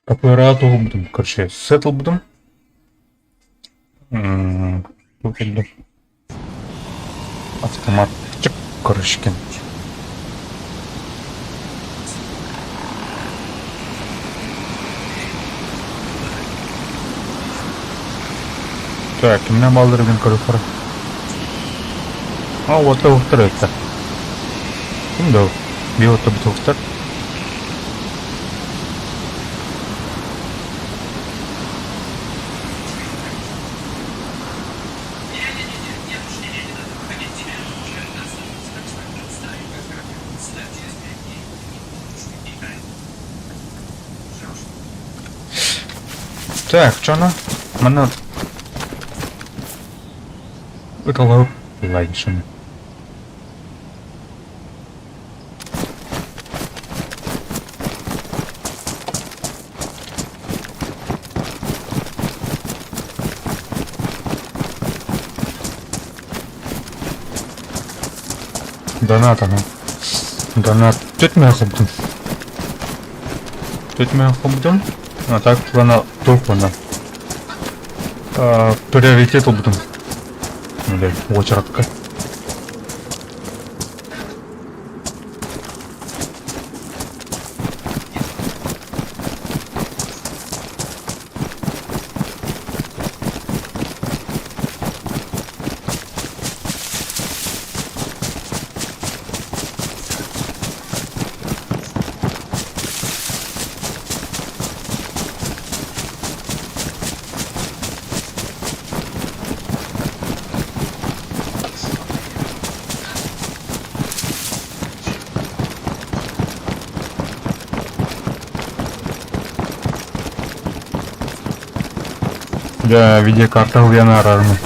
Speaker 2: Капыараҕа туһулбутум, короче, сет ылбытым. Туох кэллим? Автомат чик, короче, Так, кимнээх баалларыгын көрүөххэ. А, уоттар уһуктар эбиттэр. Ким да биир уоттарбыт уһуктар. Так, чоно? Манна ыталаһып лайшын. Донат ага. Донат. Түтмэ хобдум. Түтмэ хобдум. А так вона туох уонна приоритет ылбытым. Блядь, уочаратка. Дьэ, видеокарта ылыан аарармын.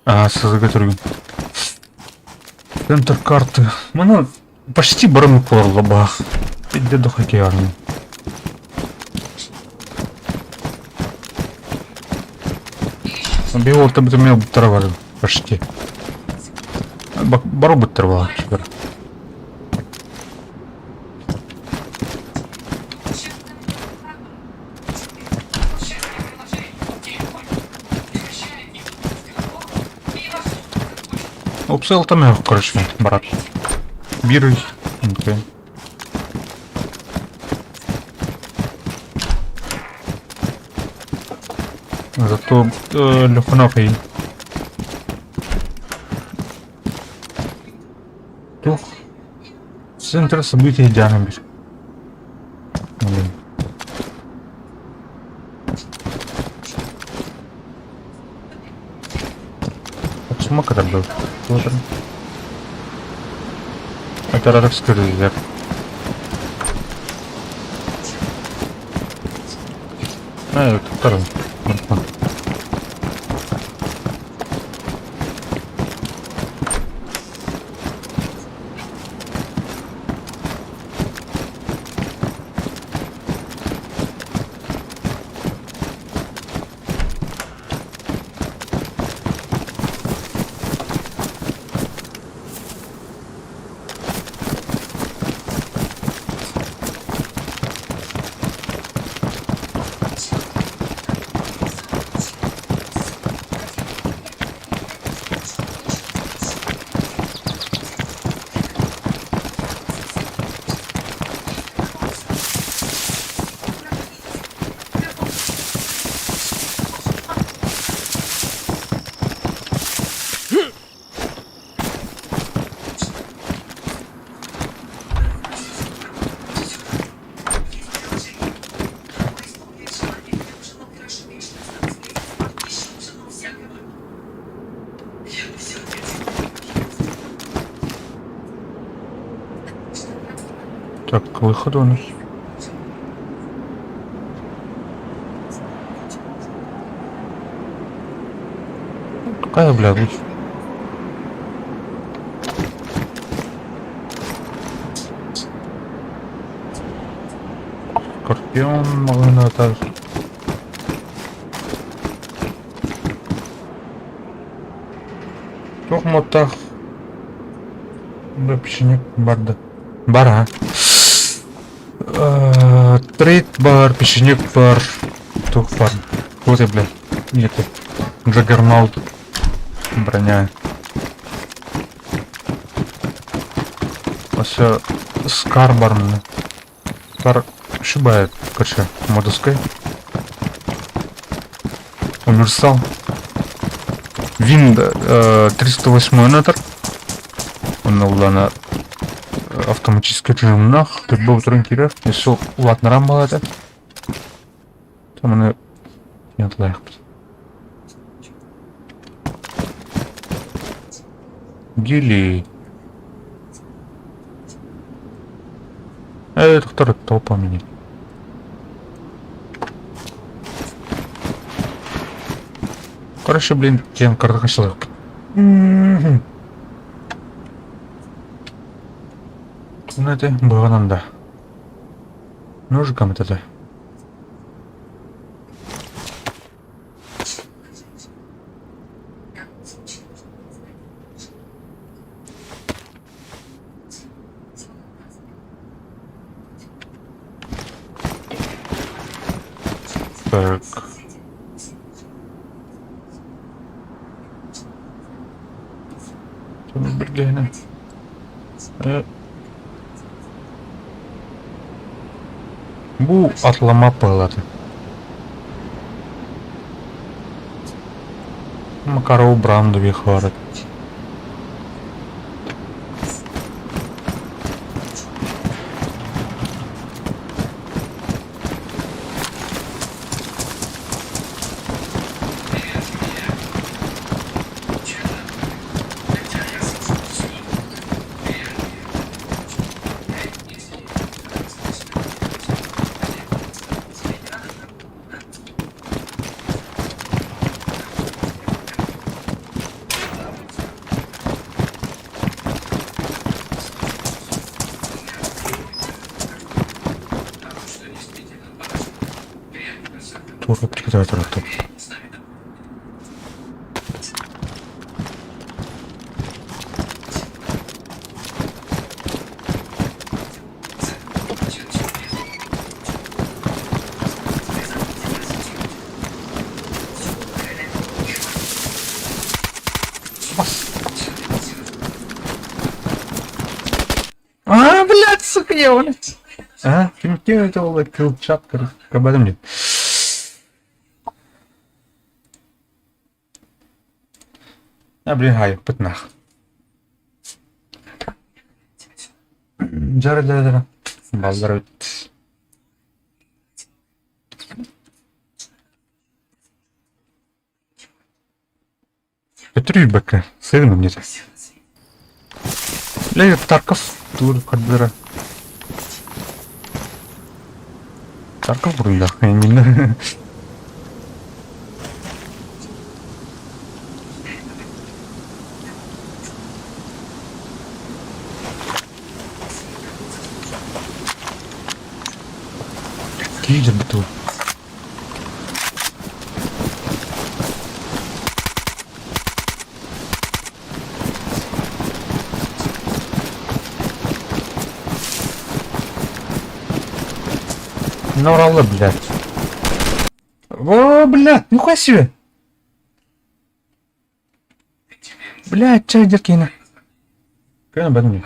Speaker 2: Аа, сызыга түргэн. Центр карты. Маны почти бары бах. Иде до хоккеярны. Бил орта бітіміне бұттара бар. Почти. Бару бұттар бар. Опсел там короче, брат. Биры. Окей. Зато лөхөнөкый. Тух. Центр событий идеально бир. Блин. Сумма когда Тоже. Операторский резерв. А, это второй. Так, к выходу у нас. Какая, бля, лучше? Скорпион маҕаһыынатар. Туох муоттаах печенек барда. Бар а. Трейд бар, печенек бар. Туох бар. Вот я, бля. Нет, Джаггернаут. Броня. Өссө Скар бар мына. Скар шибает, короче, модовской. Универсал. Вин 308 метр. Он улана автоматический режимнах. Түрбө утурун кирер. Если улатнаран балады. Там аны янтылайықпыз. Гели. Это второй толпа меня. Короче, блин, кем картахашылық. Знаете, бығананда. Ножиком это. Так. Биргэһинэ. Бу атлама пылаты. Макаров брандові хварит. Тура тура тура. А, блядь, сука, я блядь. А, ким это было крыльчатка, об нет. А, блин, хай, пытнах. Жара, жара, жара. Балдар Өтүрүйбэккэ, сыгыным диэтэ. Ле Тарков тур кардыра. Тарков буруйдах иннинэ. Киирбит буту. Норалы, блядь. О, блядь, нихуя себе. Блядь, чай деркина. Кана бадми.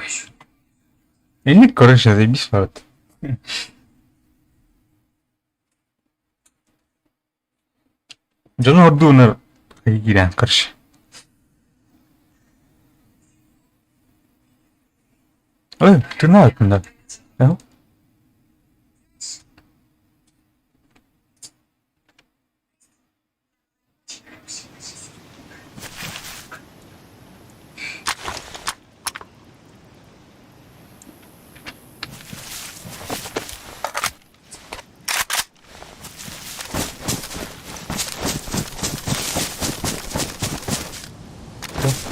Speaker 2: Или, короче, заебись, вот. Дьону ордууну киирэн, короче. Ой, тына да.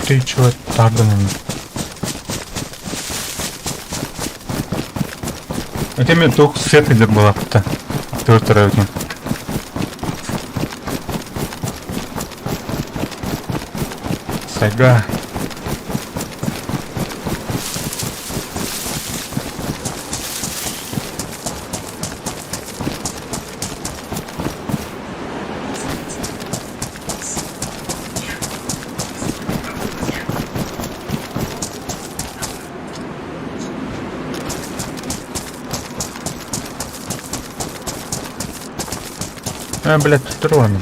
Speaker 2: Встречивать тарданами. Это мен туох свет идер буолапта. Төртөрөбүтүн. Сайга. А, блядь, тут ровно.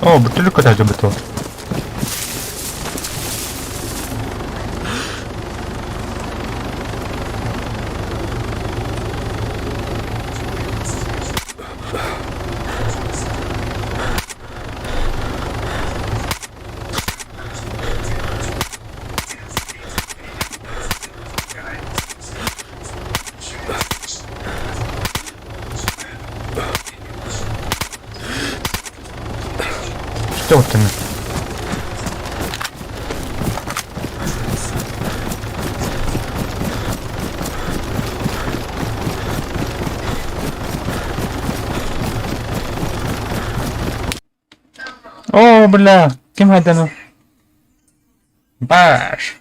Speaker 2: О, бутылка даже бутыл. Что вот она? О, бля, ким хайдану? Баш.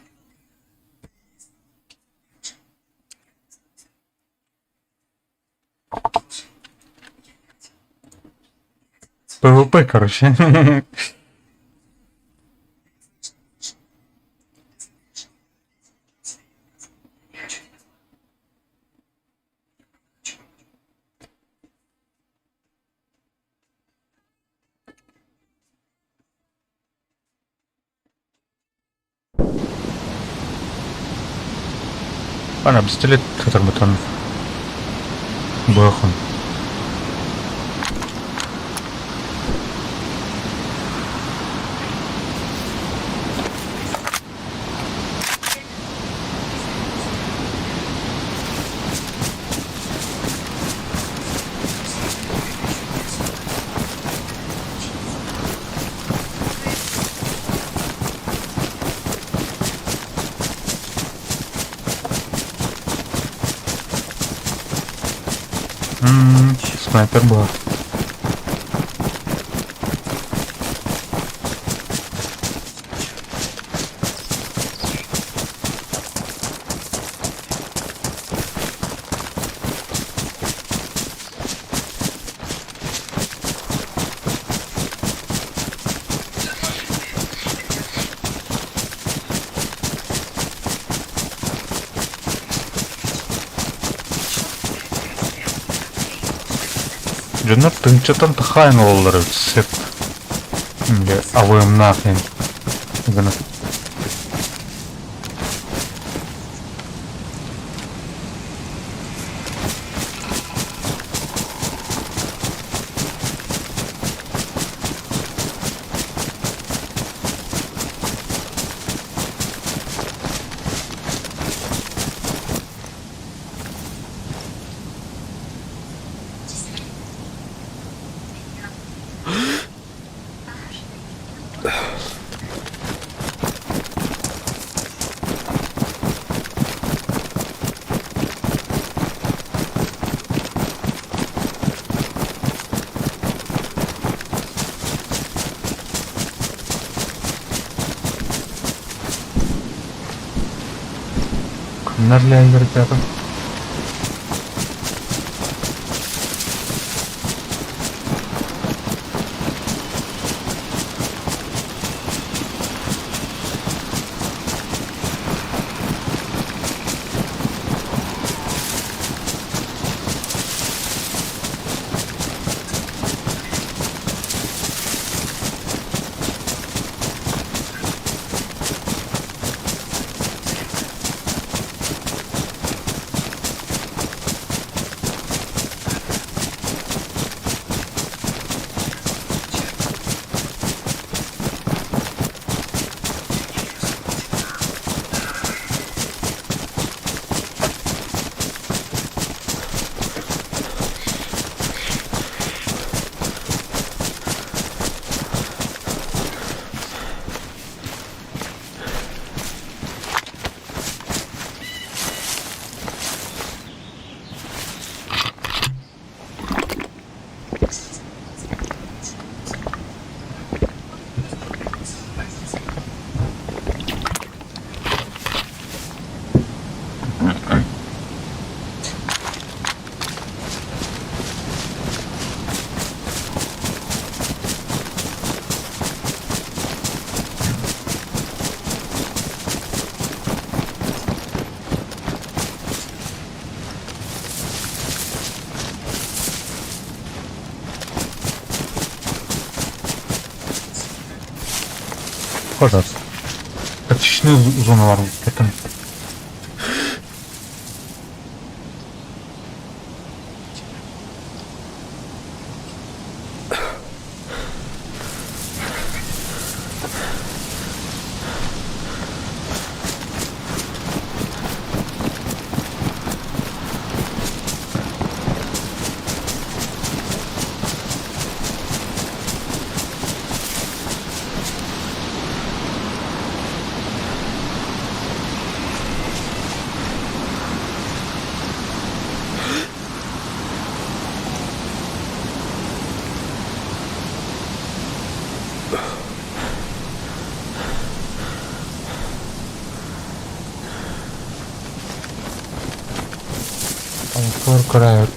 Speaker 2: ПВП, короче. Ана пистолет которым Бахан. Снайпер был. Дьоннор тыһыынчаттан тахаайын олаллар эбит сөп. Дьэ, абыйымнаах иһин гына. Ханна ребята? Пожалуйста. Тактичный зоналар это. Far Cry.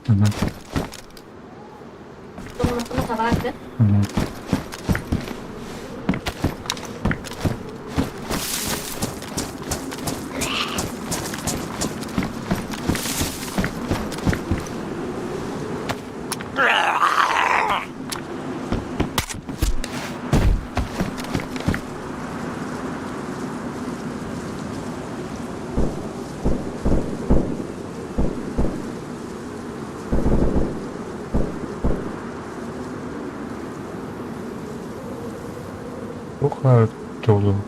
Speaker 2: Мгм. Туха тёлым.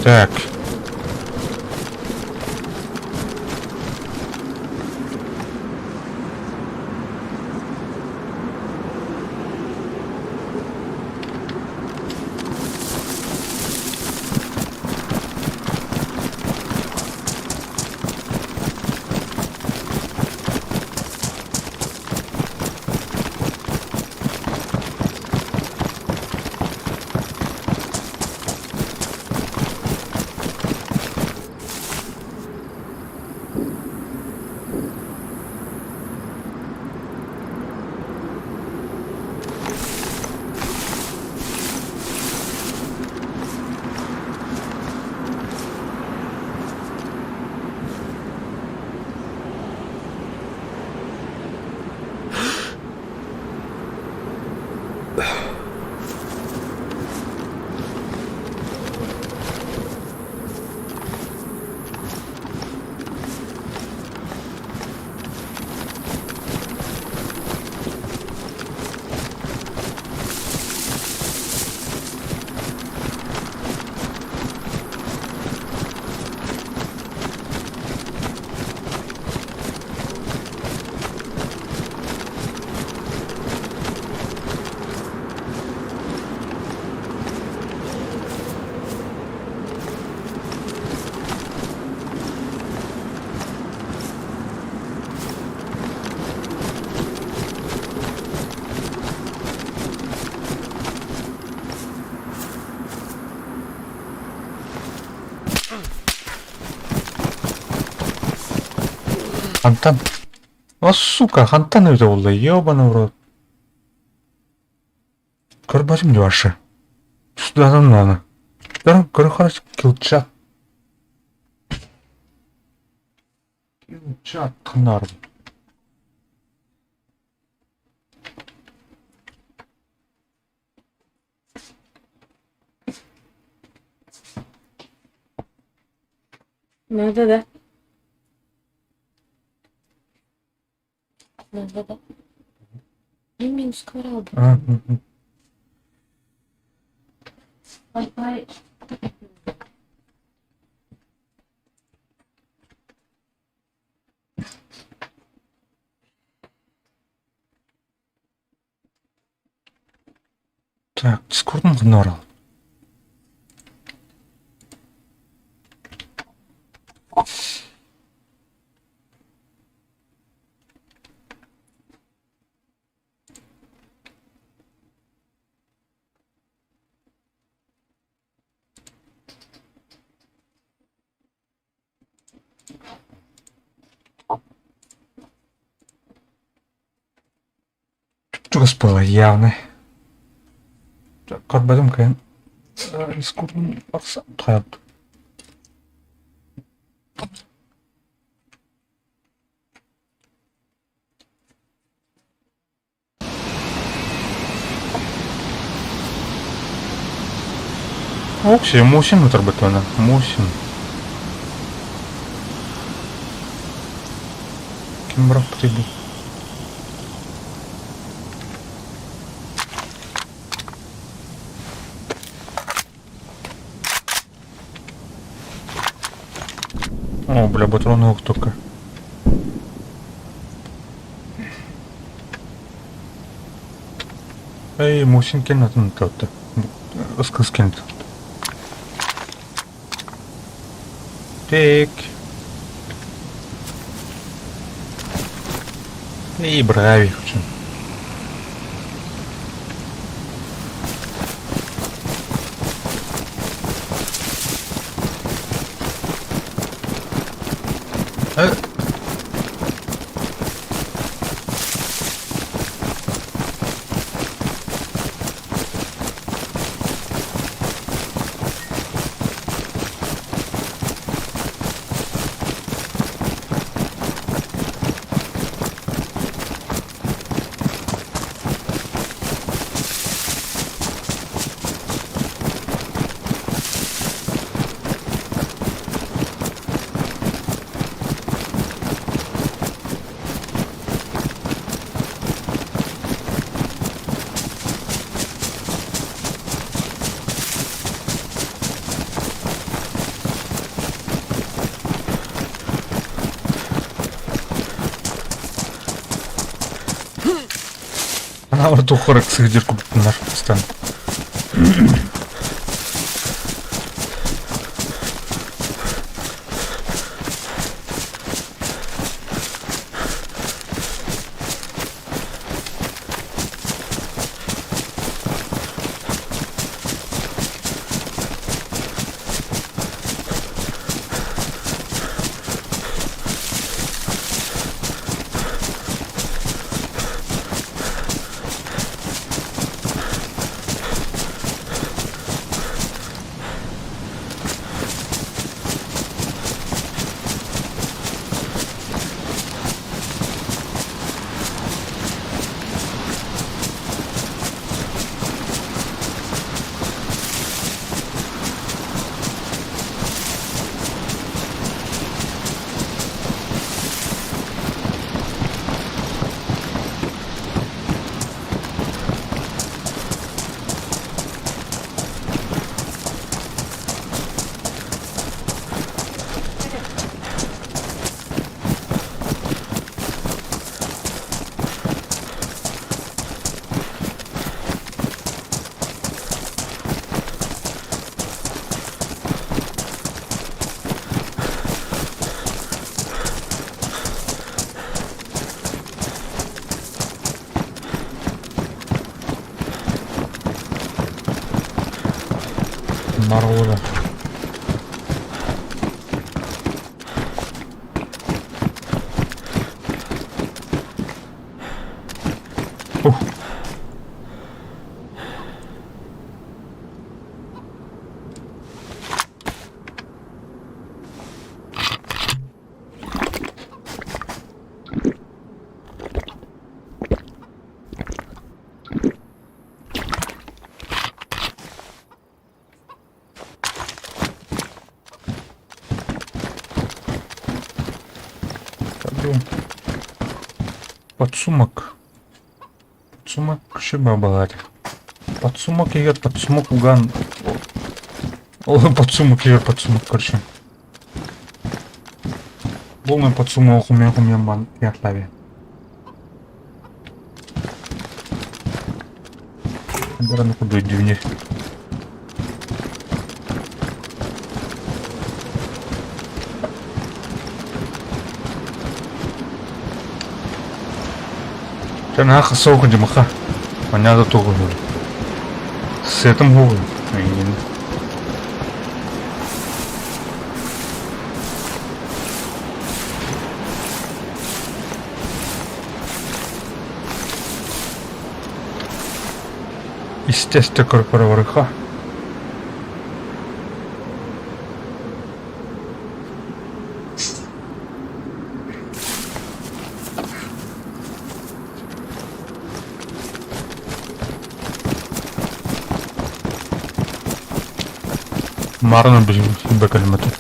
Speaker 2: Так. Хантан? О, сука, хантан эбитэ буолла, ёбаный в рот. Көрбөтүм дии вообще. Сюда аны. Көрө көрө харас килчат. Килчат ханнаарбын.
Speaker 14: Надо, да? Надо, да? Ну, минус коралл.
Speaker 2: А, мгм.
Speaker 14: Wi-Fi.
Speaker 2: Так, Дискордун ханнаар Чугас буолла явно. Көрбөтүм кыайан. Дискордун барса хайат. Окси, Мусин утарбытына. Мусин. Ким бырахпытый бу? О, бля, патронов только. Эй, Мусин кеннатын татты. Ыскыс кент. Так. И брави хочу. Э. Ана тухорок сыгдир купнар стан. Народа. Подсумок. Подсумок шиба баар. Подсумок иһигэр подсумок уган ол подсумок иһигэр подсумок короче. Полный подсумок хумьян бан ятлави. Бараны кудой дюни. Чэ, соох дьымаха. Маня да тугу Сетым хугу. Естественно, корпораварыха. Марна бекалматы.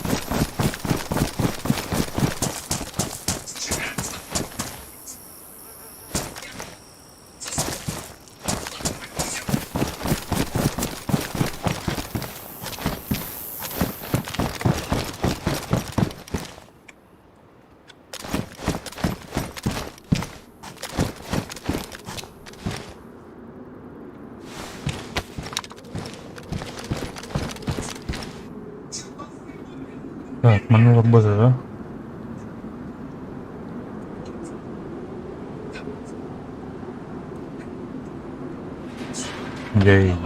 Speaker 2: Так, манна база, да? Ей.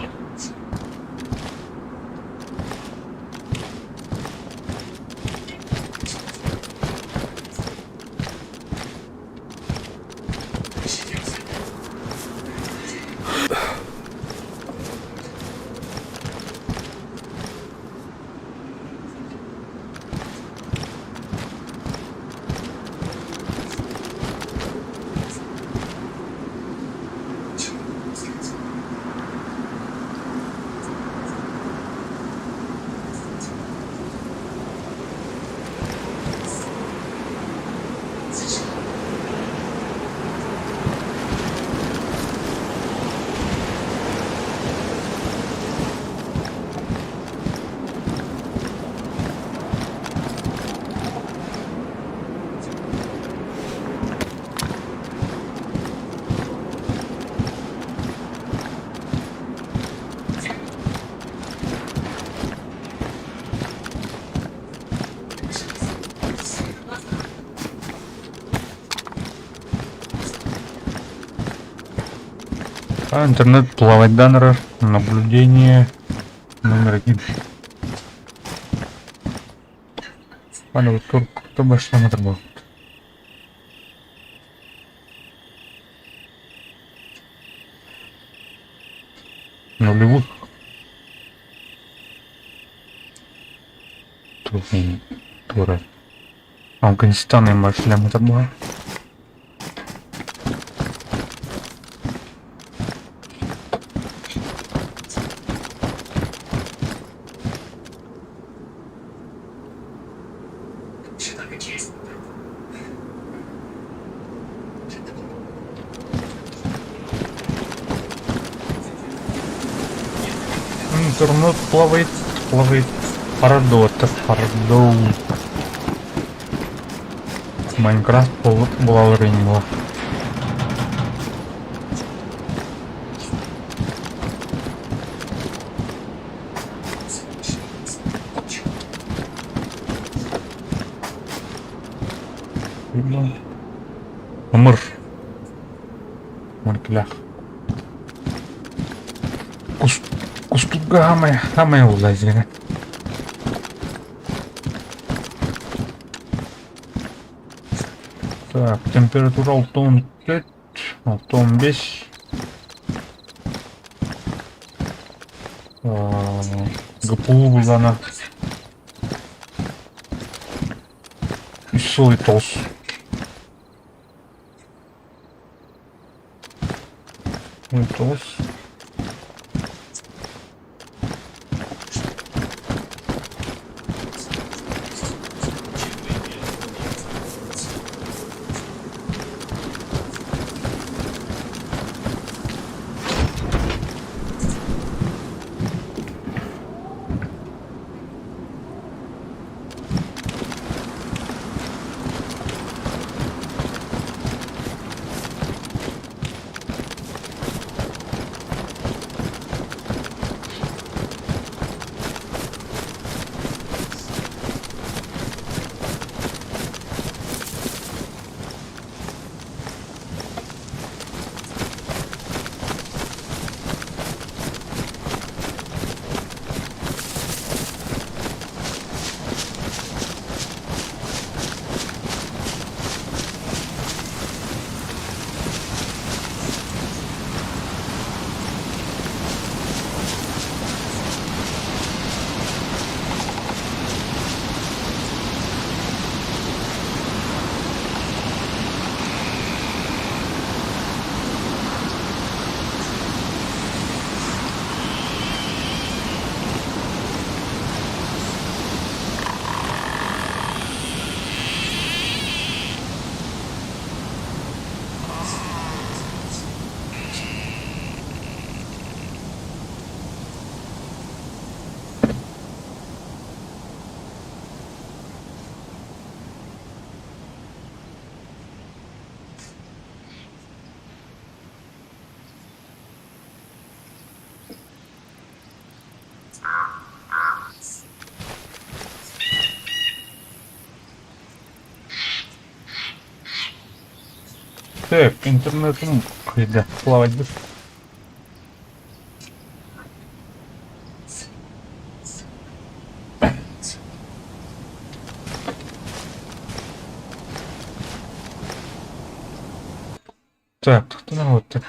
Speaker 2: А интернет плавать даннер наблюдение номер один. Пане тур кто башламатыр был. Нулевых. Тура. Афганистан башламатыр был. Интернет плавает, плавает. Парадо, парадо. Майнкрафт була була. Ымыр. Маркелях. Кустуга хамай, хамай улазина. Так, температура 6,4, 6,5. ГПУ булана. Үс тоғыз. Тоғыз. Так, интернетым хайда плавать Так, вот так.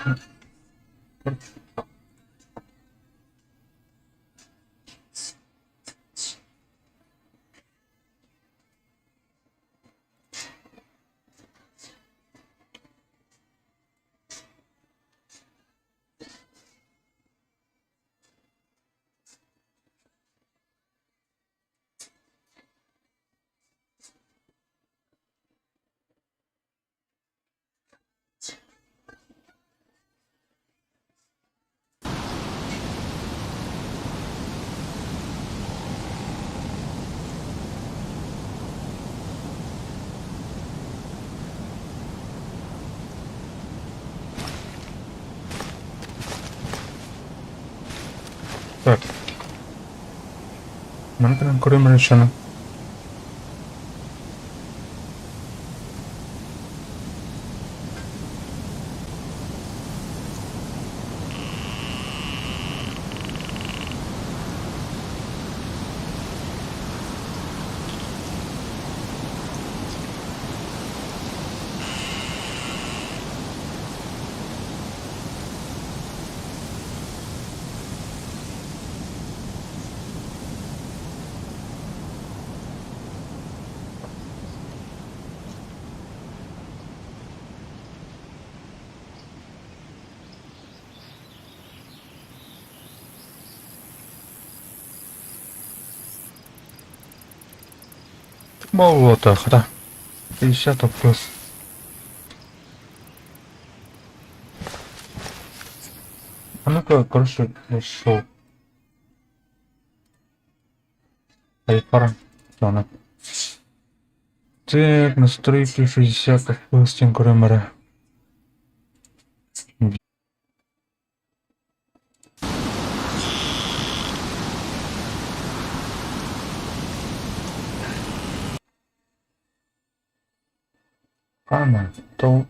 Speaker 2: Так. Манна көрүм решено. Болото, хата. 50 плюс. А ну-ка, короче, нашел. Айфара. Зона. Так, настройки 60 FPS камера. Ана, то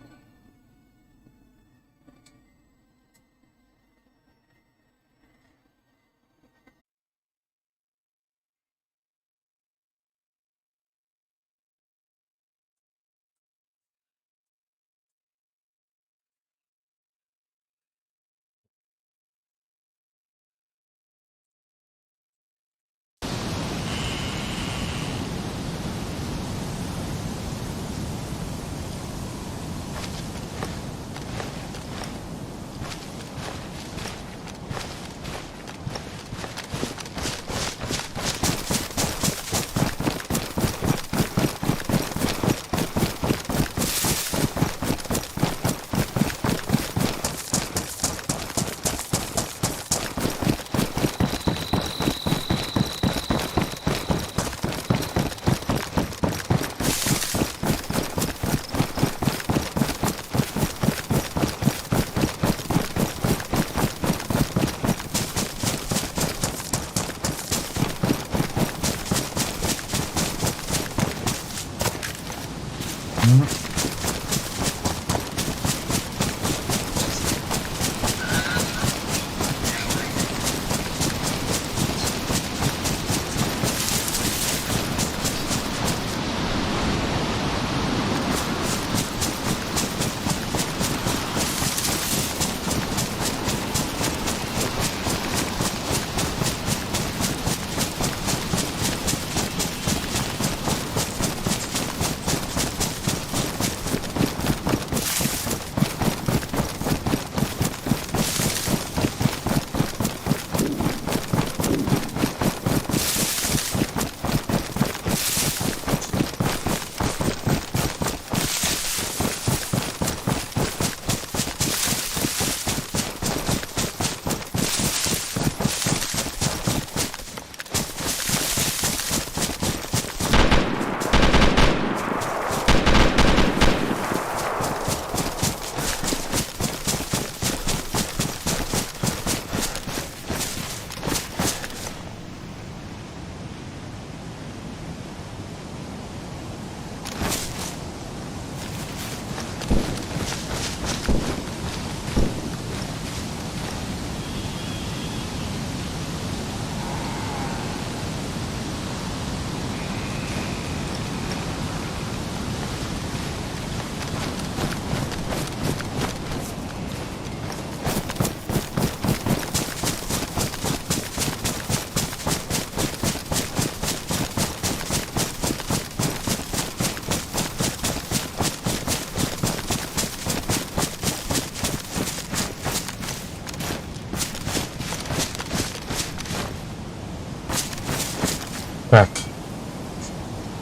Speaker 2: Так.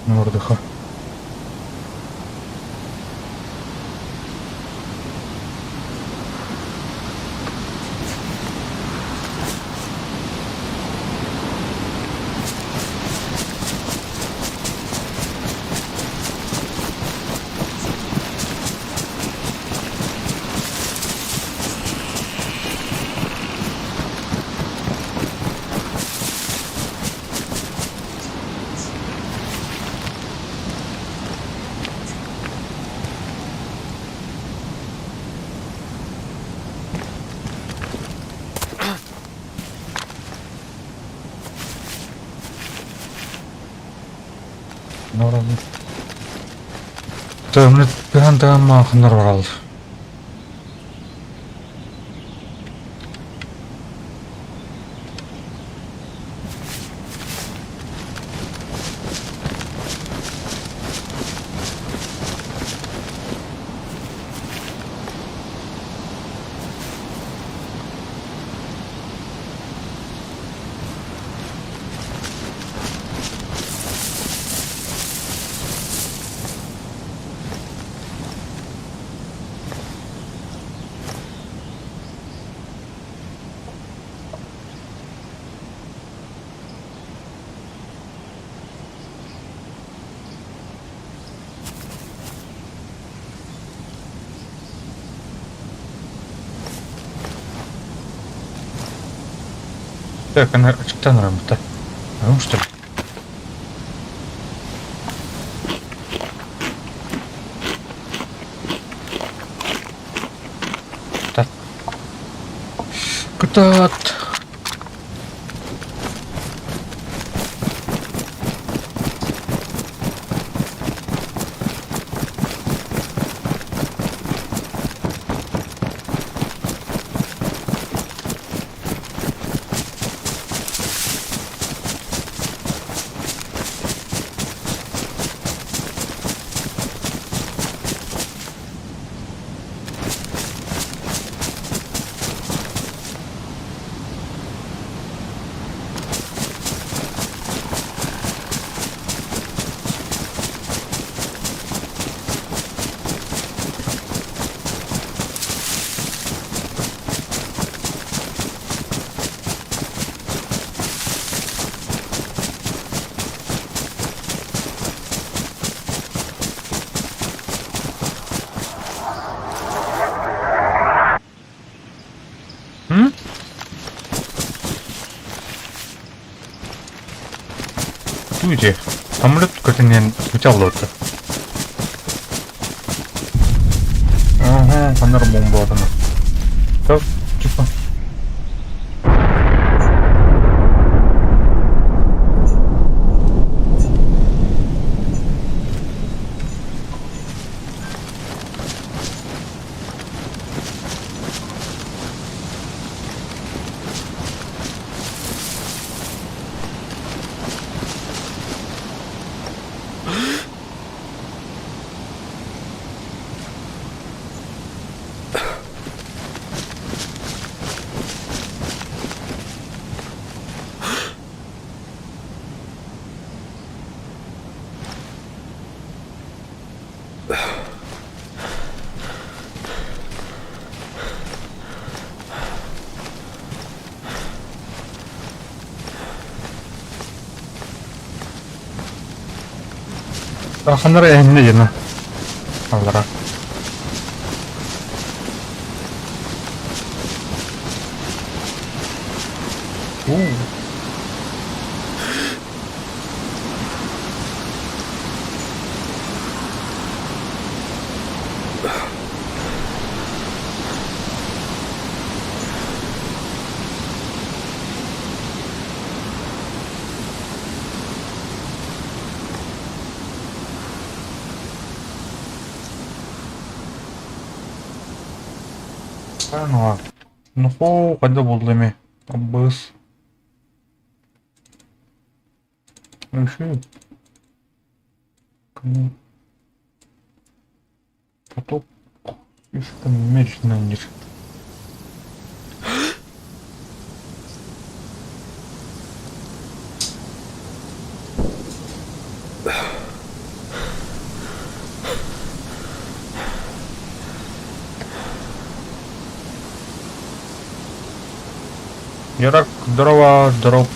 Speaker 2: Мордыха. Тыһан бараллар. Так, она ачыктан ыраммыта. Ам что ли? Так. Кытаат. М? Туйде. Самолет көтүнэн учаллооту. Ага, ханар бомбаатана. Так, типа. Ханара эһинне дьэна. Аллара. У. Ну, когда булдыми? Абыс. Еще. Потоп. Слишком медленно ниже. Ярак, здорово, здоров.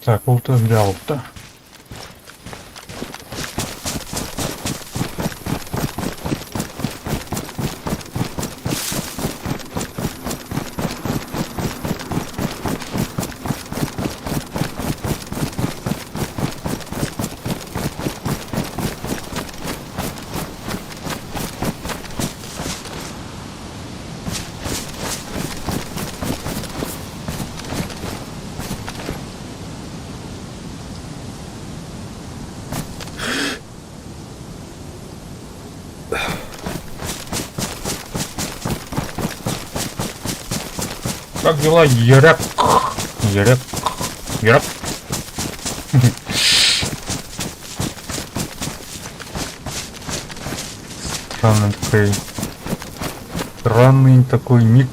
Speaker 2: Так, ол да. Как дела, Ерек? Ерек. Ерек. Странный такой... Странный такой ник.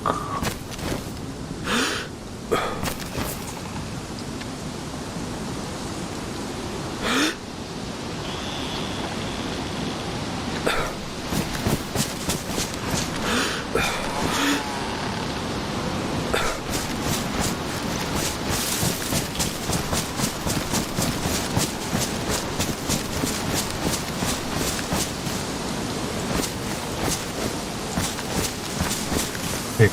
Speaker 2: Так.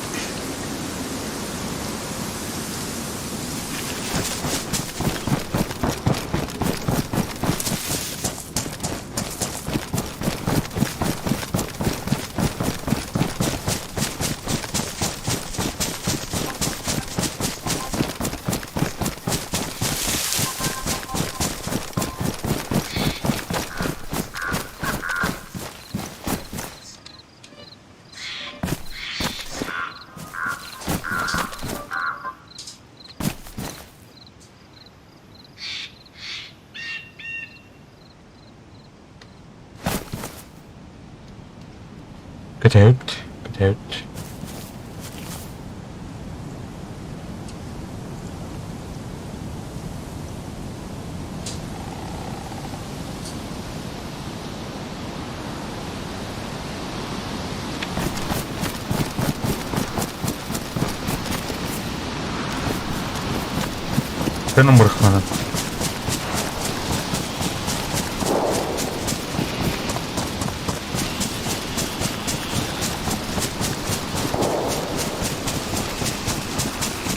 Speaker 2: Get out. Get out. Кэнон бырахмана.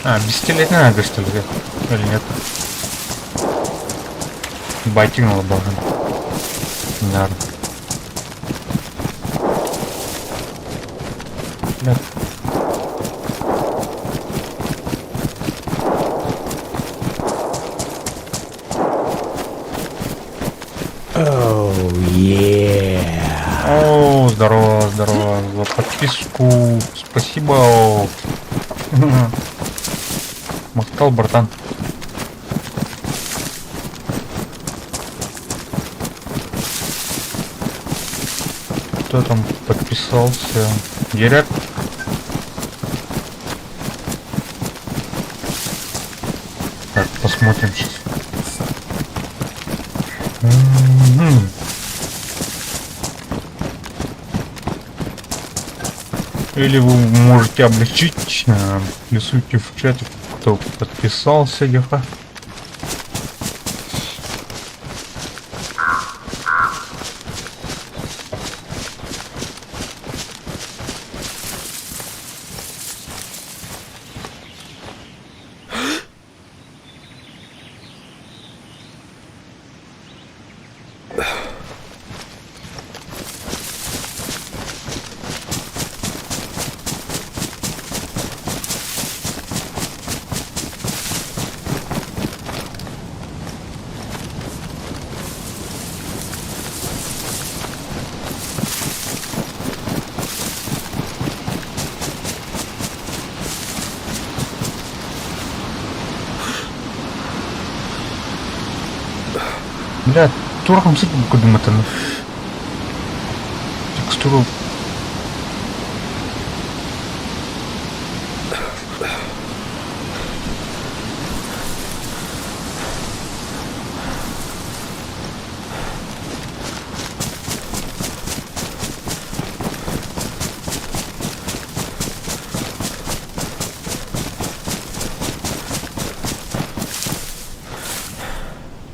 Speaker 2: А, бестилетний надо, что ли? Или нет? Байтинг должен. Да. Нет.
Speaker 9: Oh yeah.
Speaker 2: О, здорово, здорово за подписку. Спасибо. Махтал, братан. Кто там подписался? Ерек? Так, посмотрим сейчас. Мгм. Или вы можете облегчить, плюсуйте в чате, кто подписался где-то. Бля, туох хамсык курдук Текстуру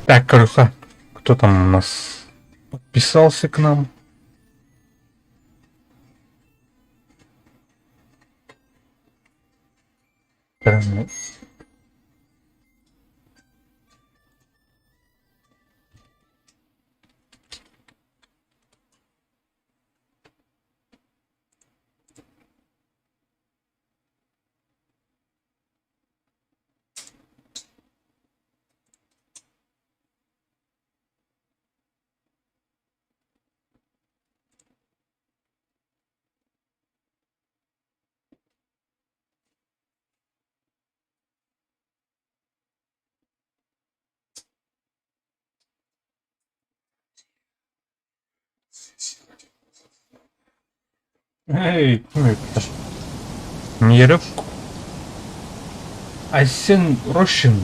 Speaker 2: Так, короче, кто там у нас подписался к нам? Прям Эй, Нереп Айсен Рощин.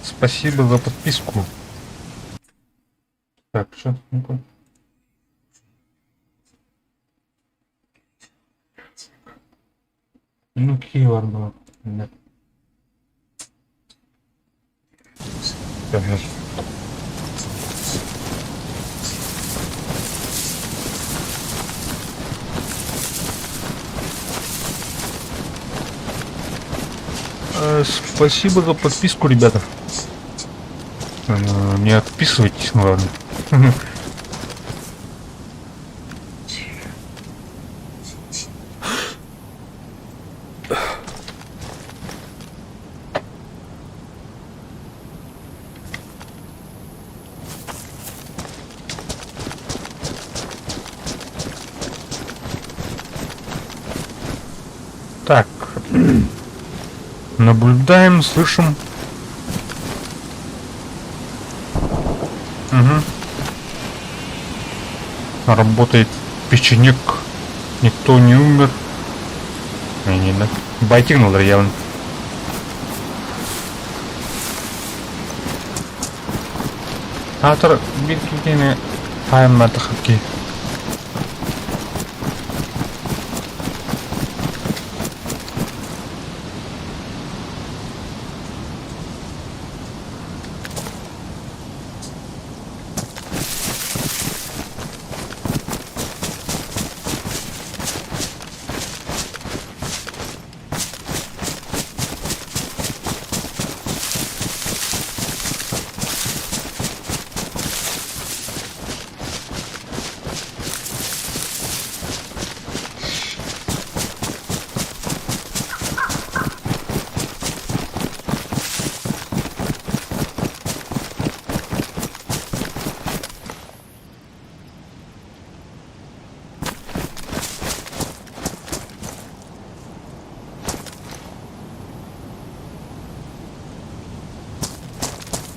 Speaker 2: Спасибо за подписку. Так, что? Ну-ка. Ну, какие было? Нет. Так, Спасибо за подписку, ребята. Не отписывайтесь, ну ладно. Так. Наблюдаем, слышим. Угу. Работает печенек. Никто не умер. Не, не, да. Байтигнул явно. Автор биркикини хайматахаки.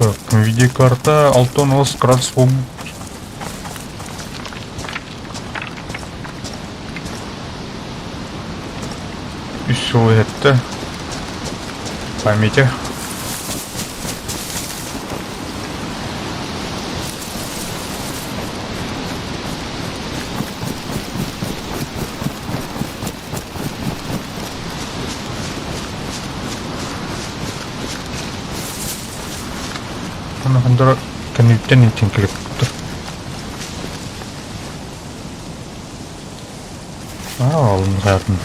Speaker 2: Так, видеокарта Алтонос Красвом. И все это памяти. Аны кэнниттэн илтин кэлиппиттэр. Аа, алын хаятын.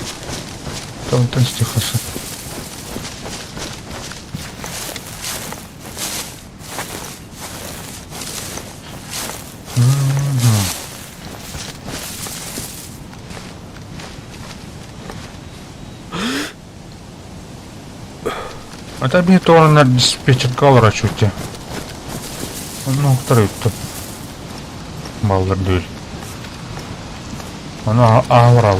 Speaker 2: Тонтон стихасы. Это мне тоже на диспетчер чути. Ну, второй то. Балдыр Она аврал.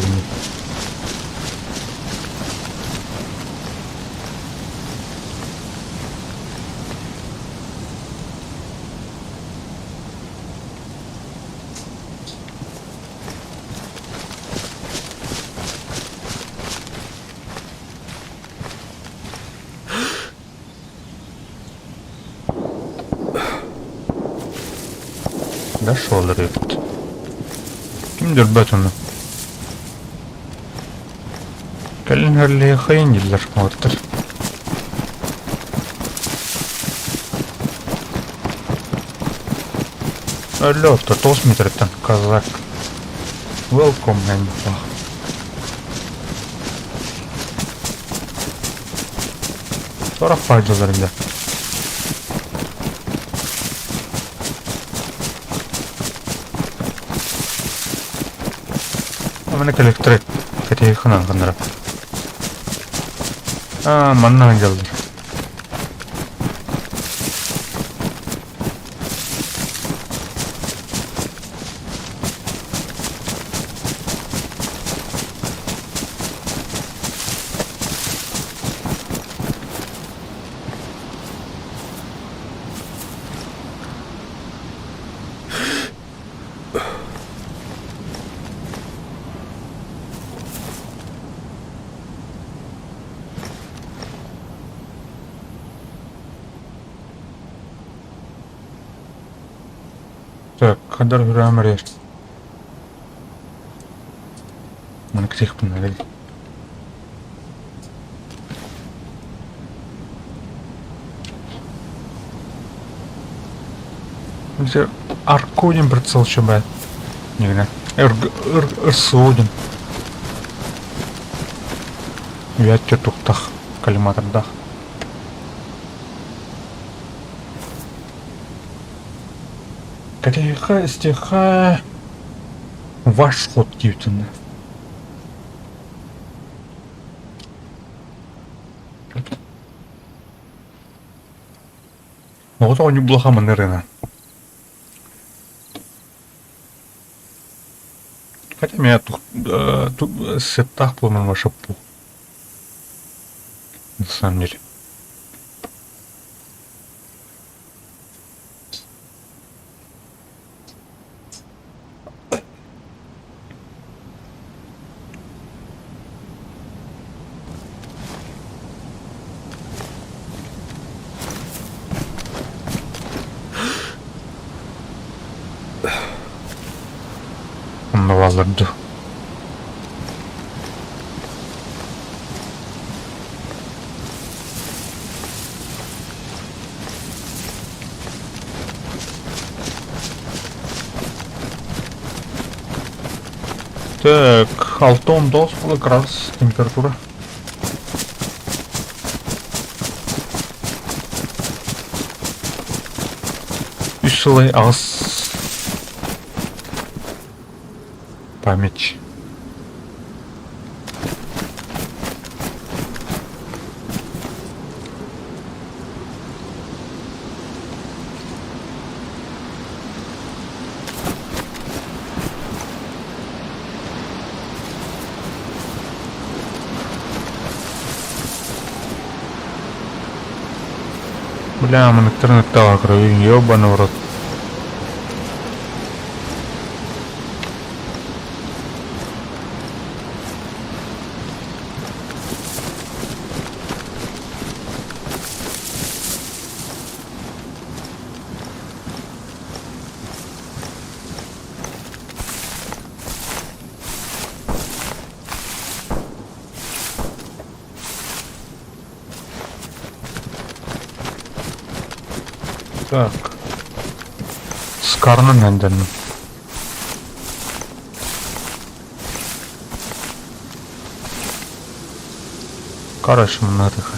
Speaker 2: Дошел рыбт. Ким дөрбөт ону? Кэлин өрлэйхайын дииллэр уоттар. Өллө отто 9 метртэн казак. Welcome man. Сорох файдаларында. Маны коллекторы кэтиһи ханара. А, манна дьаллар. Так, хадар хүрэмэр Маны кэтиэхпин наада Аркодин прицел чебе. Нигде. Р Р Рсодин. Вятча тухтах коллиматордах. Кэтиэхэ истиэхэ ваш ход диэбитинэ. Оҕото оонньуу булаха маннырына. Хотя меня тут сеттах по-моему шапу. На самом деле. Онно бааллар дуу. Так, алтон дос как раз температура. Үс сылай аҕыс память. Бля, мы крови, ёбаный в рот. Так. Скарнын эндерин. Короче, мына тыха.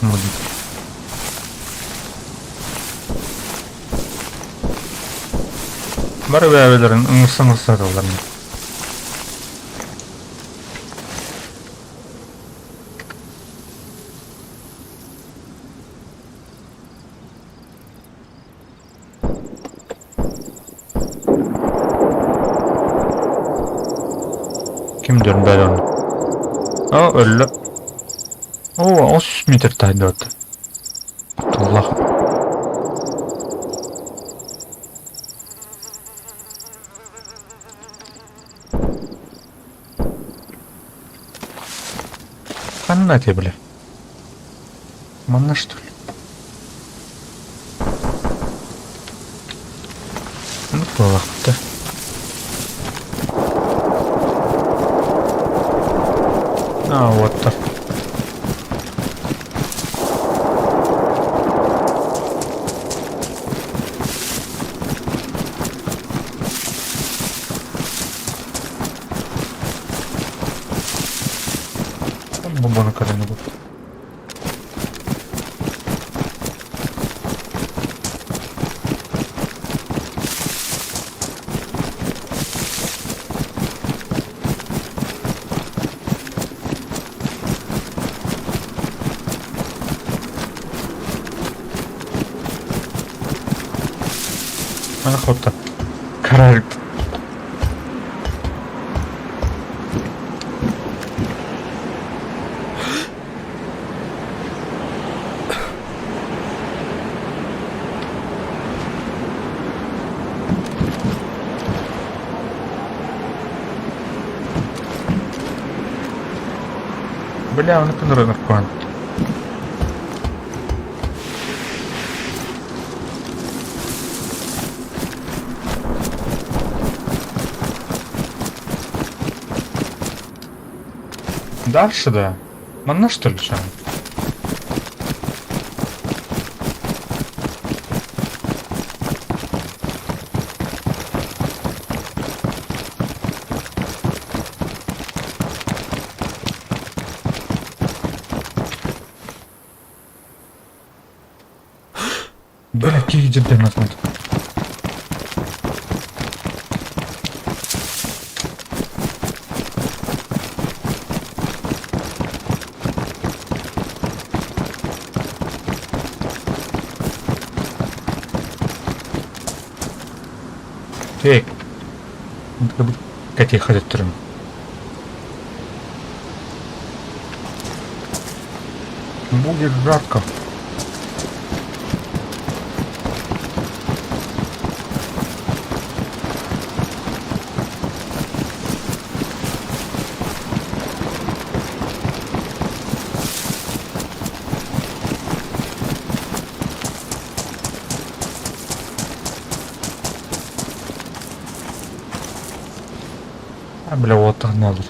Speaker 2: Будет. Бары бәбелерин ыңырса-ыңырса тылларын. Ким дөрбөр оны? А, өллө. О, 30 метр тайдот. Аллах. Ханна те бля. Манна что ли? Ну, буоллахпыт А, вот так. Бомбону когда-нибудь. Охота. Король. Бля, он это наркоман. Дальше, да? Манна что ли, чем? Бля, какие идет нас нет. Эй, Какие ходят трын. Будет жарко. А, бля, вот так надо.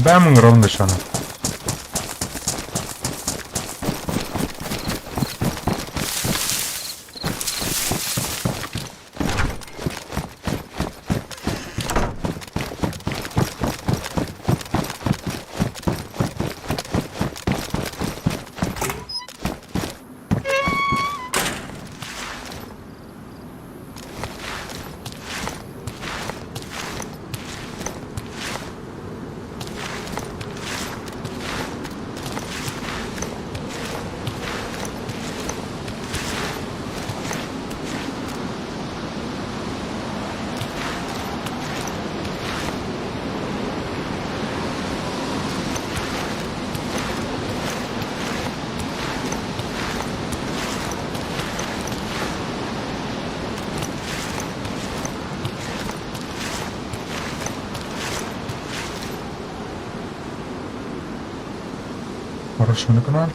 Speaker 2: Бэм ровно шана. Хорошо на канал.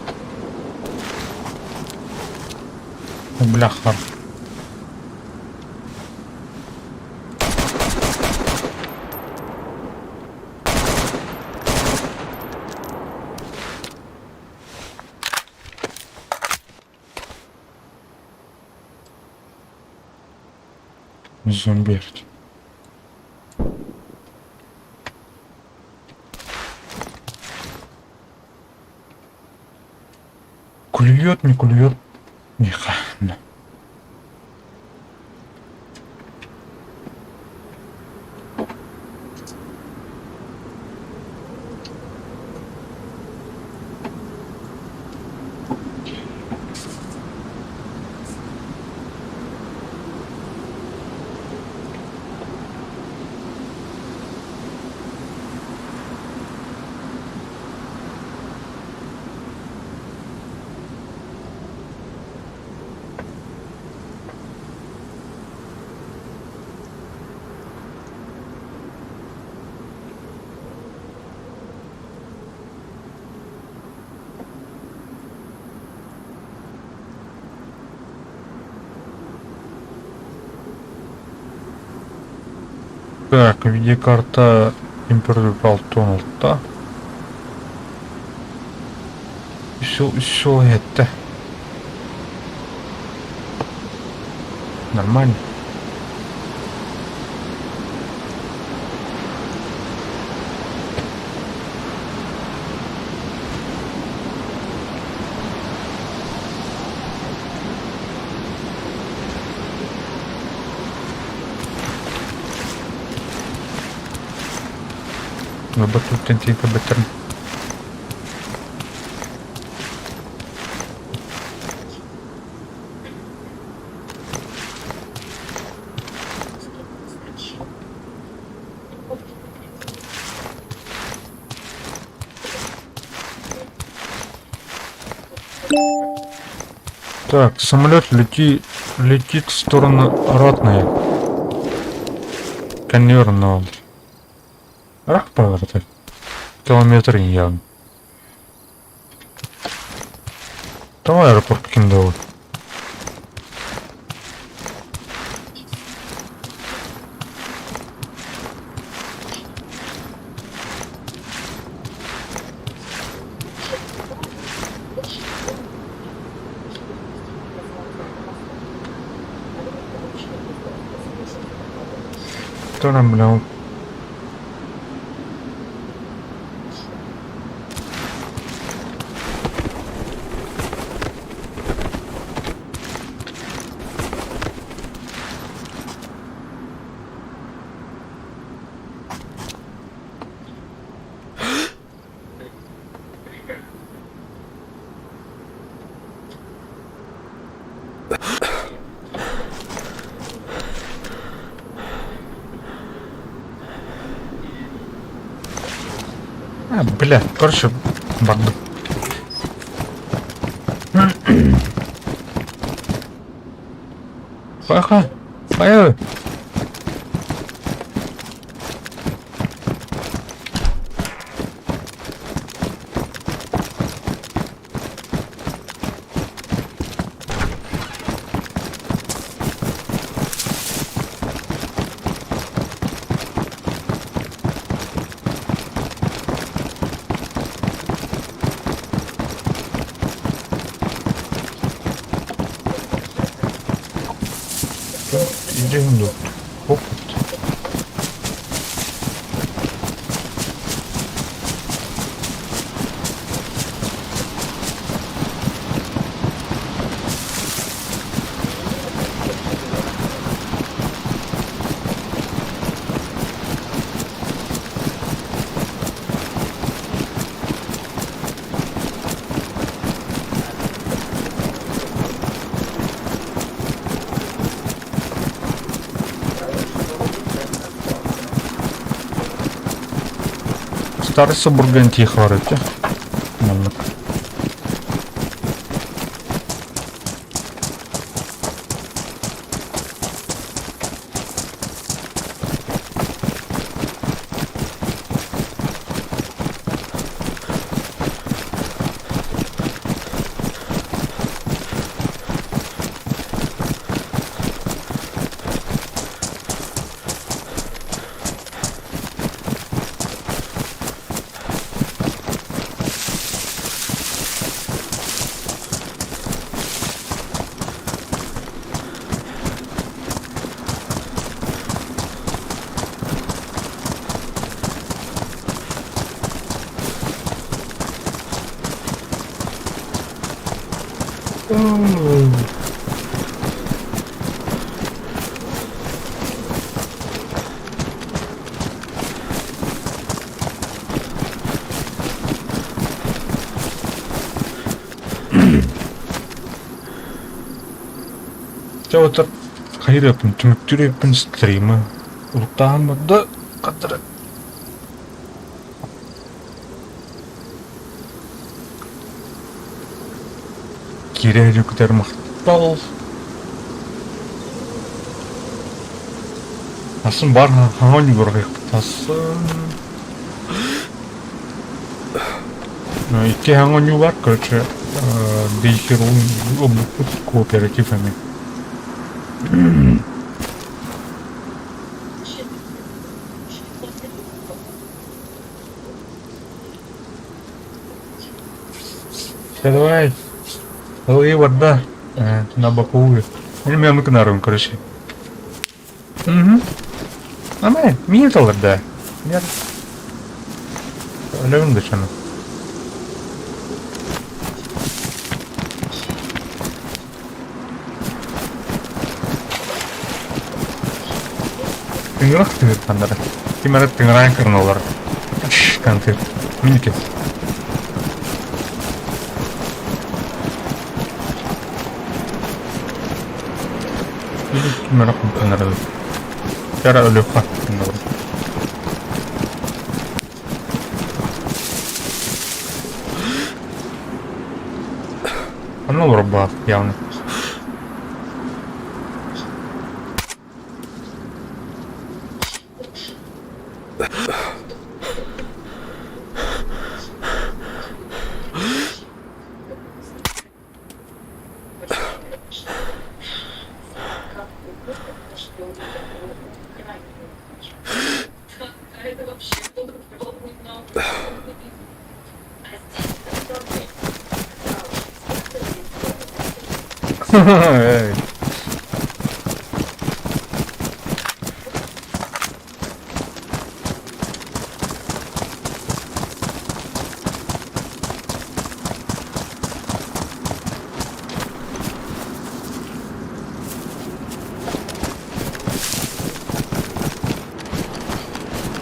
Speaker 2: Бляха. Зомби. Клюет, не клюет. Нихуя. Так, видеокарта Империал 16. Все, это. Нормально. Батут тиийбэттэрин. Так, самолет лети, летит в сторону Ратной. Конверного. Рах повороты. Километр явно. Давай аэропорт Киндовый. Кто нам, бля, А, бля, короче, бардак. Поехали. Поехали. Идем тут. Опыт. Старый Субурган тихо рыте. Чэ вот хайырыаппын түмүктүүрүөппүн стримы улуктаан барда хаттара киирэ иликкитэр махтал Асын бар хаҥан бырахыахпыт Икки хаҥан бар, короче, бейхер обуппут кооператив эми. Давай. Ылыы барда. На боковую. Или мен гынарым, короче. Угу. Ама, мин толырда. Я... Өлөбүн да чону. Тыҥырах тыһыттаннара. Ким эрэ тыҥыраан кырналар. Концерт. Миники. Ким эрэ хомтанар эбит. Кара өлүөххэ. Онно олорбаах явно. Эй.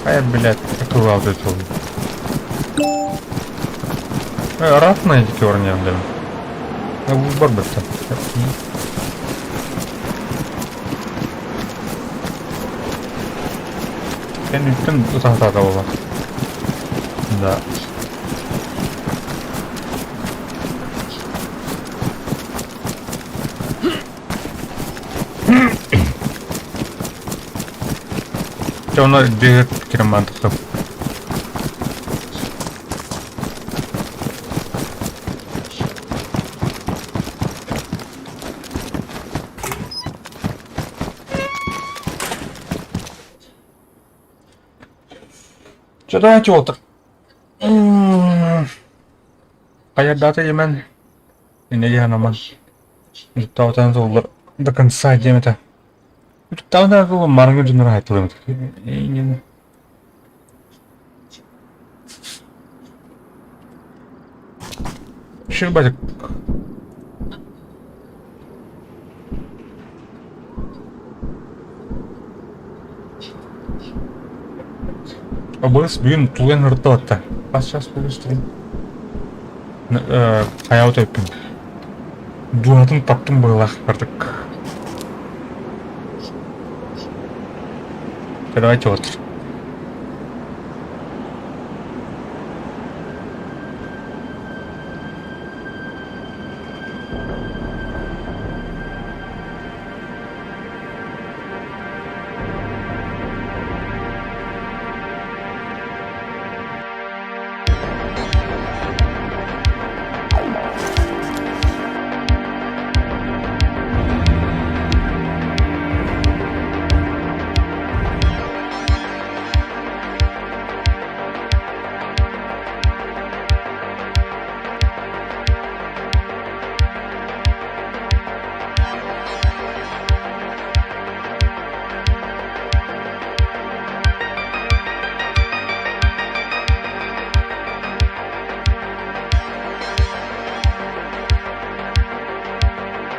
Speaker 2: Ай, блядь, кылаал этил. Ратная дикерня, блин. Барбатта. Кэнниттэн ытаһытаата буолла. Да. Чэ, онно дьиэҕэр киирэн баран тахсыам. Чэ, давайте уолтар. Хайардаата диэмэн, инньэ диэн аман. Үттаутан сыллар до конца диэм этэ. Үттаутан сыллар марыҥы дьоннор айтылым этэ. Щербатик. Абыс бүгүн тулуйан ырыттабатта. Хас час буолуустарын хайаабыт эппин. Дууһатын таптым быһыылаах бардык. Давайте вот.